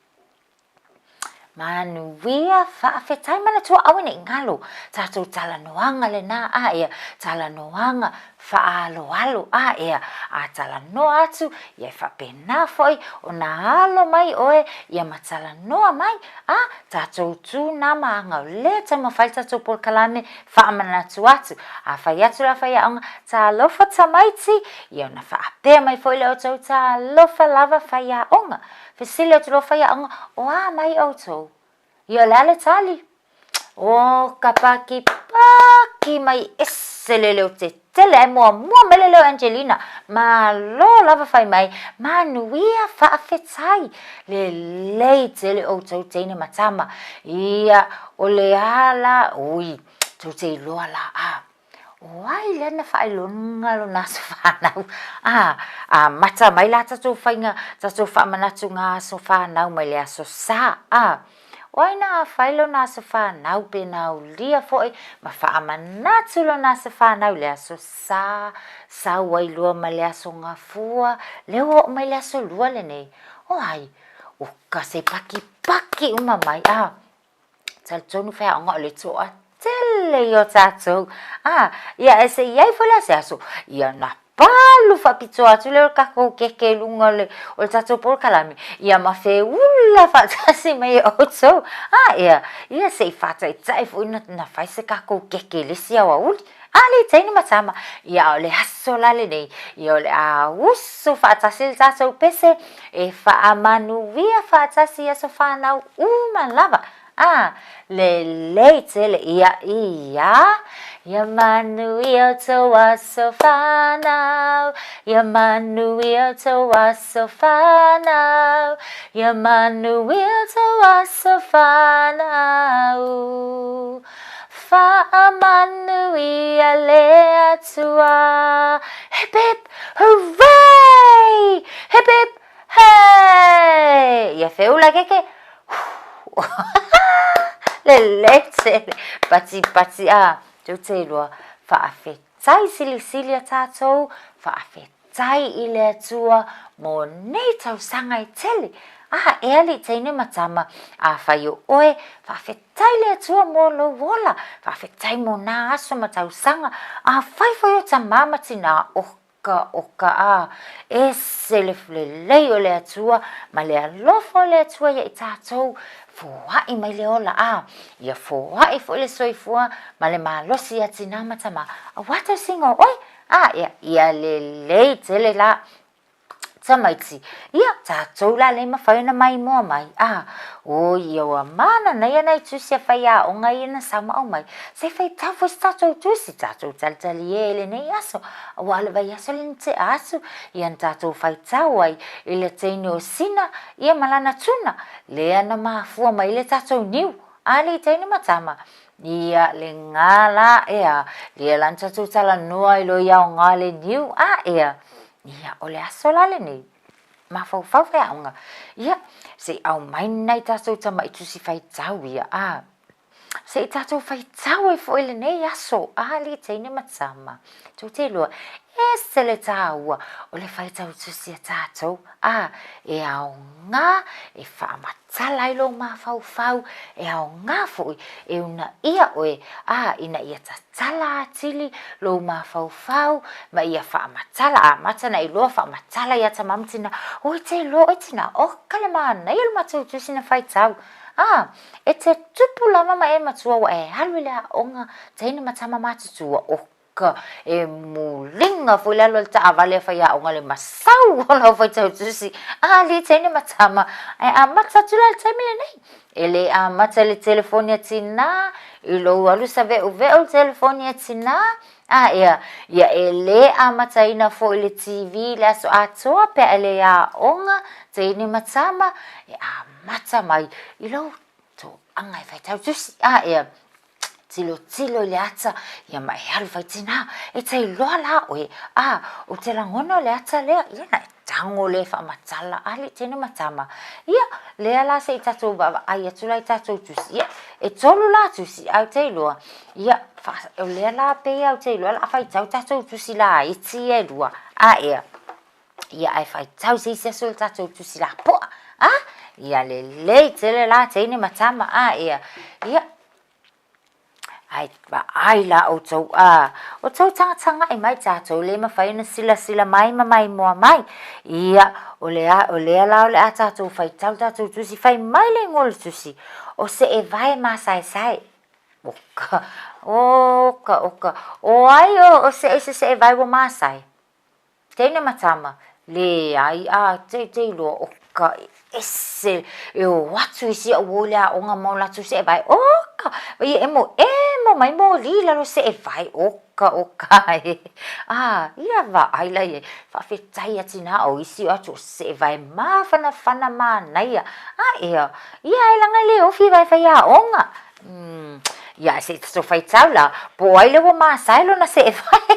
Manuia, faafetai manatua aua ne i galo tatou talanoaga lena a ea talanoaga faaaloalo a ea a talanoa atu ia e faapena foi ona alo mai oe ia ma talanoa mai a tatou tu na ma aga o lea taumafai le tatou polokalame faamanatu atu a fai atu la faiaoga talofa tamaiti ia ona faapea mai foi lea outou talofa lava faiaoga Fesili atu loa faiaoga, O a mai outou? Ia o le a le tali? O ka pakipaki mai ese le leo tetele ae muamua mai le leo Angelina. Malo lava fai mai, manuia faafetai. Lelei tele outou teine ma tama. Ia, o le a la, ui, tou te iloa la, a. O ai lea na faailoga lona aso fanau? A, amata mai la tatou faiga, tatou faamanatuga aso fanau mai le aso Sa. A, o ai na fai lona aso fanau pe na aulia foi ma faamanatu lona aso fanau i le aso Sa, sau ai loa ma le aso Gafua, lea ua oo mai le aso Lua lenei. O ai? O ka se pakipaki uma mai. A, Talitonu faiaoga o le toatele ia o tatou. A, ia e se i ai foi la se aso, ia na palu faapitoa atu lea o le tatou keke i luga o le, o le tatou polokalame, ia ma feula faatasi mai e outou. A, ia, ia se i faataitai foi na, na fai se tatou keke i le isi aoauli. A le teine ma tama, ia a o le aso la lenei, ia o le a usu faatasi le tatou pese e faamanuia faatasi i aso fanau uma lava. A, lelei tele, ia, ia, ia manuia outou aso fanau, ia manuia outou aso fanau, ia manuia outou aso fanau. Faamanuia le Atua. Hip hip hooray! Hip hip hey! Ia feula keke. Lelei tele. Pati pati a. Tou te iloa. Faafetai silisili a tatou. Faafetai. Tai i le Atua mo nei tausaga e tele. A e alii teine ma tama, afai o oe, faafetai le Atua mo lou ola, faafetai mo nā aso ma tausaga, afai foi o tamā ma tinā, oka, oka, a, ese le lelei o le Atua ma le alofa o le Atua ia i tatou, foai mai le ola, a, ia foai foi le soifua ma le malosi ia tinā ma tamā, aua tausiga o oe, A, ia, ia lelei tele la tamaiti. Ia, tatou la le mafai ona maimoa mai. A, oi, ia ua mana nei ana i tusi a faiaoga ia na sau ma aumai. Se faitau foi se tatou tusi, tatou talitali e i lenei aso. Aua o le vaiaso lea na tea atu, ia na tatou faitau ai i le teine o Sina, ia ma lana tuna, lea na mafua mai le tatou niu. A le teine ma tama, Ia, le ngā la, ea, lia la na tatou talanoa i lo iaoga le niu, a, ea, ia, o le aso la lenei, mafaufau faiaoga, ia, se i aumai nai tatou tama'i tusi faitau ia, a, se i tatou faitau ai foi lenei aso, a, le teine ma tama, tou te iloa, ese le tāua o le faitau tusi a tatou, a, e aoga e faamatala ai lou mafaufau, e aoga foi e unaia oe, a, ina ia tatala atili lou mafaufau ma ia faamatala, amata ona iloa faamatala ia tamā ma tinā, oi te iloa oe tinā, oka le manaia o le matou tusi na faitau, a, e te tupu lava ma e matua ua e alu i le aoga teine ma tama matutua, oka. Ka e muliga foi le alu a le taavale a faiaoga le masau o lau faitau tusi a alii teine ma tama ae amata atu la i le taimi lenei. E le amata i le telefoni a tinā, I lou alu saveʻuveʻu le telefoni a tinā, a ea, ia e lē amataina foi le TV i le aso atoa pe a e le aoga, teine ma tama, e amata mai i lou toaga e faitau tusi, a ea, tilotilo i le ata, ia ma e alu fai tinā, e te iloa la oe, a, ou te lagona o le ata lea, ia na e tago lea e faamatala, a alii teine ma tama, ia, lea la se i tatou vaavaai atu la i tatou tusi, ia, e tolu la tusi, ae ou te iloa, ia, o lea la pei ou te iloa o le a faitau tatou tusi laiti ia e lua, a ea, ia ae faitau se isi aso i le tatou tusi lapoa, a, ia lelei tele la teine ma tama, a ea, ia, Ae vaai la outou, a, o tou tagatagai mai tatou le mafai ona silasila mai ma maimoa mai. Ia, o le a, o lea la o le a tatou faitau le tatou tusi, fai mai le igoa o le tusi, o Seevae Masaesae. Oka, oka, oka, o ai o, o se, se Seevae ua masae? Teine ma tama, leai, a, te, te iloa, oka, ese, e o atu i si au o i le aoga ma o latou seevae, oka, ia emo, emo mai moli i lalo seevae, oka, oka e, a, ia vaai la i ai, faafetai a tinā o isi o atu o seevae mafanafana manaia, a ea, ia e laga e le ofi vae faiaoga, Umm, ia se i tatou faitau la, po o ai lea ua masae lona seevae.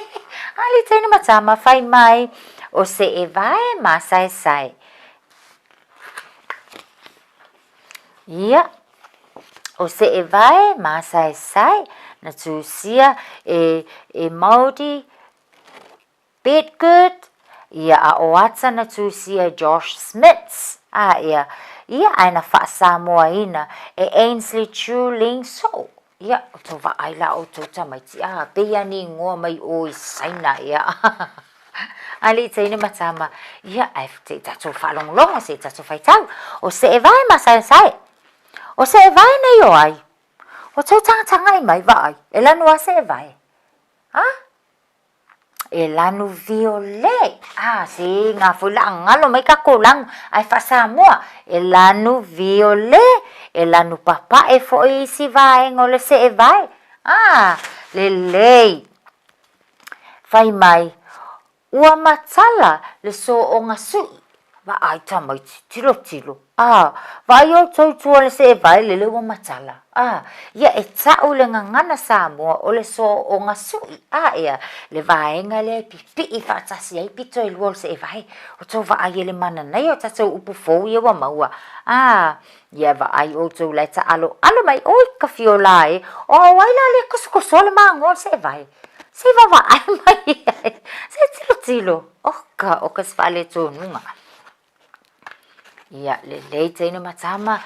A le teine ma tama, fai mai, o seevae masaesae. Ia, o seevae masaesae, na tusia e, e Maori Bedgood, ia a o ata na tusia e Josh Smits, a ia, ia ae na faa-Samoaina e Ainsley Chu Ling So, ia, o tou vaai la outou tamaiti, a, pei a ni ingoa mai o i Saina, ia, a le i teine ma tama, ia, ae se i tatou faalogologo, se i tatou faitau, o Seevae ma Saesae, o Seevae nei o ai? O tou tagatagai mai, vaai, e lanu a Seevae, a? E lanu violet. Ah, se ngā foi la ngalo mai ka kolagu ae faa-Samoa. E lanu violet, e lanu papae foi isi vaega o le seevae. Ah, lelei. Fai mai, ua matala le sooga suʻi. Vaai tamaiti, tilotilo. A, vaai outou i tua o le seevae lele ua matala. A, ia e taʻu le gagana Samoa o le sooga suʻi, a ea, le vaega lea e pipiʻi faatasi ai pito e lua o le seevae. O tou vaai e le mananaia o tatou upu fou ia ua maua. A, ia vaai outou la e taʻaloʻalo mai, oi ka fiola e, o ai la lea kosokosoa le magoa o le seevae? Se i vaavaai mai i ai, se i tilotilo, oka, oka se faaletonuga. Ia, lelei teine ma tama.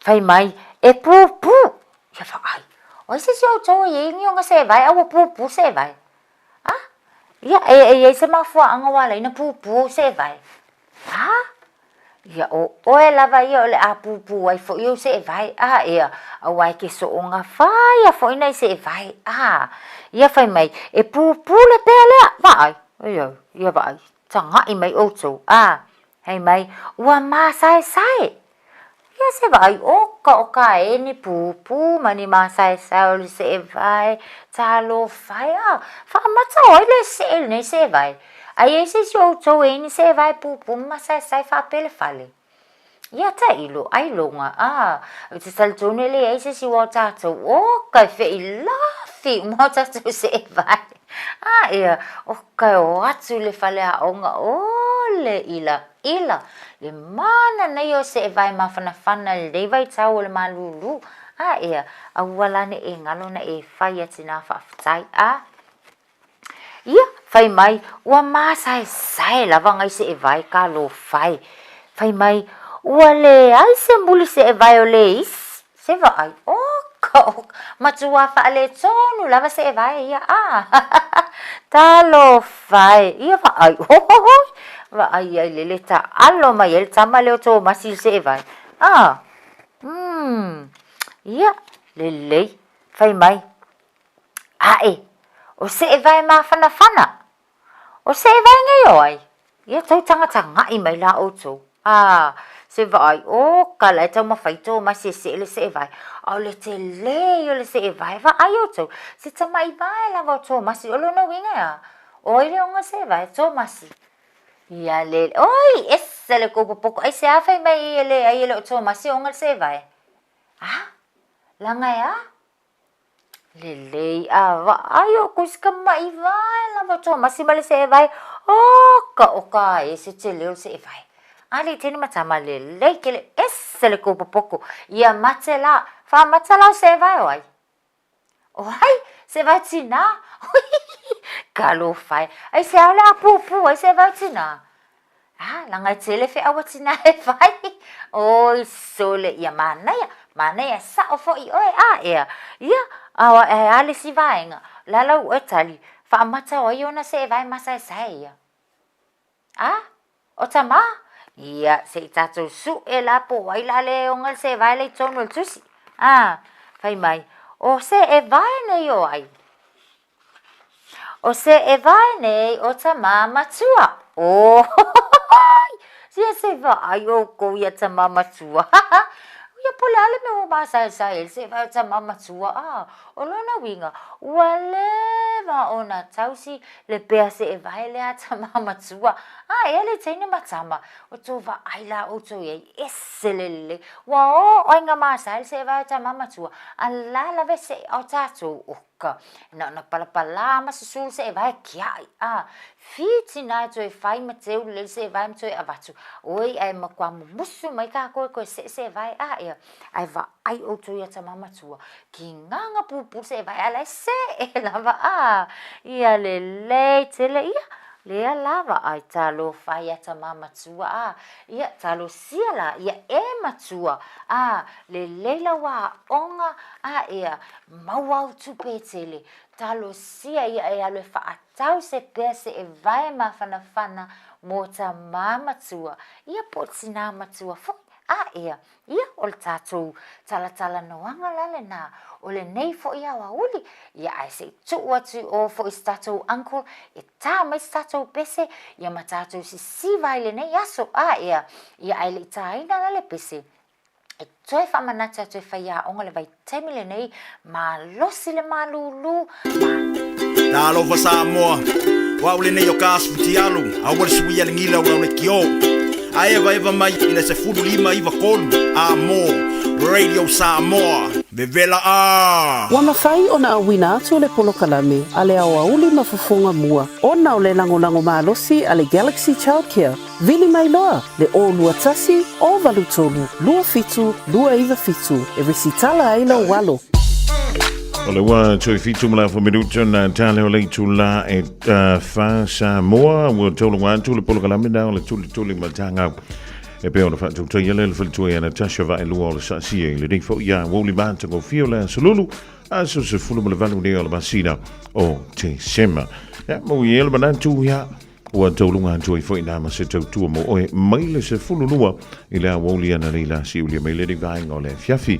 Fai mai, e pūpū. Ia vaai. O ai se isi o outou e iai ni ona seevae a ua pūpū seevae? A? Ia, e, e iai se mafuaaga ua ala ai ona pūpū ou seevae? A? Ia, o oe lava ia o le a pūpū ai foi ou seevae. A, ia, aua e ke sooga faia foi nai seevae. A, ia fai mai, e pūpū le pea lea. Vaai. Ia, ia vaai, tagaʻi mai ʻoutou, a, hei mai, ua māsaesae. Ia se vaai, oka o ka e ni pūpū ma ni māsaesae o le seʻewae, talofa e, a, faamata o ai le seʻe lenei seʻewae? A i ai se isi o ʻoutou e i ni seʻewae pūpū ma māsaesae faapea le fale? Ia tailo, ailoga, a, ou te talitonu e leai se isi o tatou, oka e feʻilafi uma o tatou seʻewae. A, ia, oka e o atu i le fale aoga, o le ʻilaʻila, le mananaia o seʻewae mafanafana i lenei vaitau o le malūlū. A, ia, aua la ne i e galo na e fai a tinā faafetai, a. Ia, fai mai, ua māsaesae lava ngai seʻewae ka lofae. Fai mai, ua leai se muli seʻewae o le isi, se vaai, oka, oka, matua faaletonu lava seʻewae ia, a, talofa e, ia vaai, hohohoi, vaai ai lele taʻalo mai ai le tama lea o Tomasi i le seʻewae, a, umm, ia, lelei, fai mai, Aʻe, o seʻewae mafanafana. O seʻewae nei o ai? Ia tou tagata gaʻi mai la ʻoutou. A, Se vaai, oka la e taumafai Tomasi e see le seevae, a o le telē ia o le seevae, vaai outou, se tama'i vae lava o Tomasi, o lona uiga e a? O ai le oga seevae? Tomasi. Ia le, oi, ese le kou popoko, aisea fai mai ai e leai e le o Tomasi e oga le seevae? A? Leaga e a? Lelei a vaai outou i se tama'i vae lava o Tomasi ma le seevae, oka oka e se tele o le seevae. A le i teine matama lelei tele, ese le kou popoto, ia mate la, faamata la o seevae o ai? O ai? Seevae o tinā? Talofa e, aisea o le a pupū ai seevae o tinā? A, leaga e tele feau a tinā e fai. Oi sole, ia manaia, manaia sao foi oe, a ea. Ia, a o ae a le isi vaega, o le a lau oe tali, faamata o ai ona seevae masaesae ia? A, o tamā? Ia, se i tatou sue la po o ai la le ona le seevae la i tonu o le tusi. A, fai mai, o seevae nei o ai? O seevae nei o tamā matua. Oi! Ia se vaai oukou ia tamā matua. Ia po o le a le mea ua masaesae ai le seevae o tamā matua, a? O lona uiga, ua leva ona tausi le pea seevae lea a tamā matua. A, ea le teine ma tama, o tou vaai la outou i ai, ese le lelei. Ua oo ai nga masae le seevae o tamā matua, a la lava e see o tatou, oh. Ka, na ona palapalā ma susu le seevae kiaʻi, a, fiti nā e toe fai ma teu lelei le seevae ma toe avatu, oi ae makuā mumusu mai kākou e toe seʻe seevae a ea, ae vaai ʻoutou iā tamā matua, kīgaga pupū le seevae a la e seʻe lava a, ia lelei tele ia, lea la vaai talofa iā tamā matua a, ia talosia la ia e matua a, lelei lau aoga a ea, Maua au tupe e tele, talosia ia e alu e faatau se pea seevae mafanafana mo tamā matua, ia po o tinā matua foi, a ea, ia o le tatou talatalanoaga la lenā, o lenei foi aoauli, ia ae se i tuu atu i o foi se tatou uncle e tā mai se tatou pese, ia ma tatou sisiva ai lenei aso, a ea, ia ae le i tāina la le pese, e toe faamanatu atu e faiaoga le vaitaimi lenei, malosi le malūlū, ma. Talofa Samoa, o au lenei o ka asu fitialu, aua le suia le gila o lau lekiō. A evaeva mai i le 15 9 3 a mō Radio Samoa, vevela a! Ua mafai ona auina atu le polokalame a le aoauli ma fofoga mua ona o le lagolago malosi a le Galaxy Childcare. Vili mai loa le 0 2 1 0 8 3 2 7 2 9 7 e resitala ai lou alo. O le ua toe fitu ma le afa minuta na tale o le itula e fa Samoa ua taulaga atu le polokalame na o le tulituli matagau e pei ona faatautaia le faletua ia Natasha Vaelua o le saasia i lenei foi ia aoauli matagofie o le aso Lulu aso 18 nei o le masina o Tesema. Ia, mau i le manatu ia Ua tauluga atu ai foi nā ma se tautua mo oe mai le 12 i le aoauli ananei la siulia mai lenei vaega o le afiafi.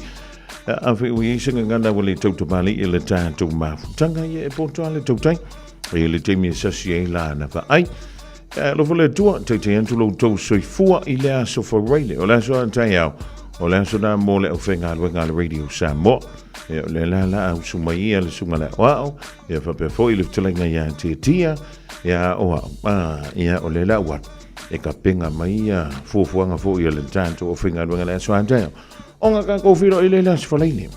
A fai ua i ai se gagana ua le tautamāli'i i le tatou mafutaga ia e poto a le tautai i le taimi e sasi ai la na vaai. Alofa le Atua, taitai atu lo outou soifua i le aso Faraile, o le aso a taeao, o le aso nā mo le aufaigaluega a le Radio Samoa. Ia, o le la la au su mai ia le suga le aoao, ia faapea foi le fetalaiga ia Tiatia, ia o au, a, ia o le la ua e ka penga mai ia fuafuaga foi a le tatou aufaigaluega le aso a taeao. Ona tatou feiloai lea i le aso Faraile.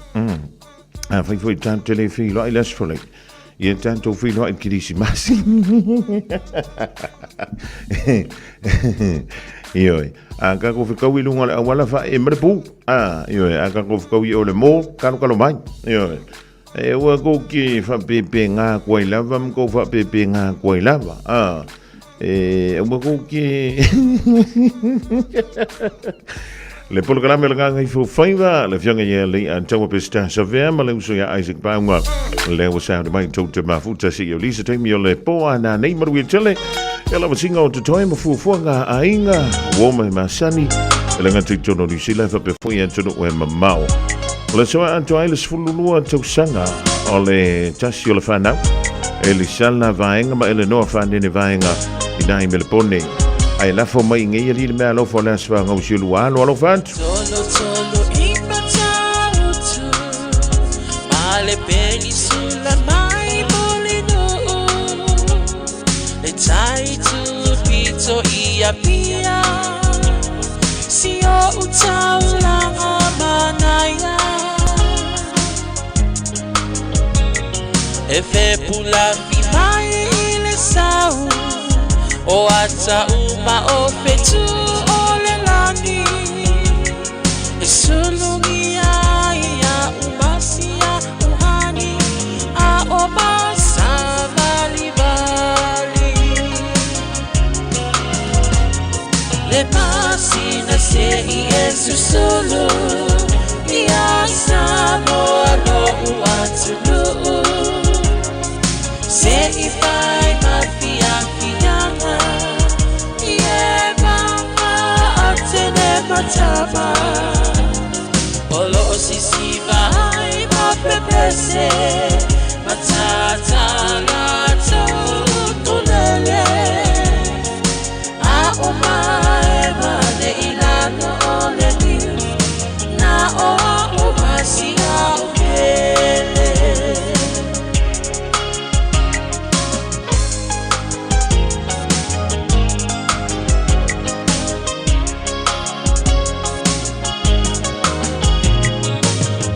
A fai foi tatou te le feiloai i le aso Faraile. Ia tatou feiloai i le Kerisimasi. Ioe. A tatou fetau i luga o le auala fae ma le pu. A, ioe, a tatou fetau i o le mall, kalokalo mai. Ioe. E ua kou ke whapepe ngā atu ai lava ma kou whapepe ngā atu ai lava. A, e ua kou ke... Le polokalame o le Gagaifo Faiva, le afioga ia Lee Antaua Pesita Savea ma le uso ia Isaac Paunga. Le ua sauni mai tou te mafuta si o Lisa taimi o le po a nā nei maruia tele. E lava singa o te toe ma fuafuaga a aiga, ua mai masani, e le ngata i tonu New Zealand whapea foi atunuu e mamao. O le soa atoa ai le 12 tausaga o le tasi o le whanau, e Lisala Vaenga ma Elenoa Whanene Vaenga i nā i Melepone. Ae lafo mai i nei alii le meaalofa o le Aso Fagausi o lua alo. Alofa atu. Tolo tolo i Matautu Ma le penisula mai Mulinuu Le tai tupito i Apia Si o utaulanga manaia E fepulafi mai i le sau O ata uma o fetu o le lagi E sulugia ia umasia uhani A o masavalivali Le masina se i e susulu Ia Samoa lo'u atunuu Se i fai ma fiafiaga I e maga atene matama O loo sisiva ai ma pepese Matata latou utulele A o mae ma le ilalo o le niu Na o a o masia o pele.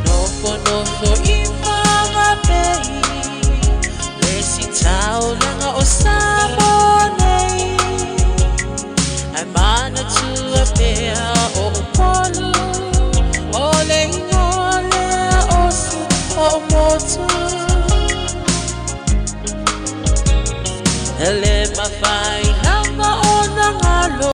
Nofo nofo i Whangape Le si taulaga o Samoa nei Ae manatua pea o Upolu O le igoa lea o si o'u motu E le mafai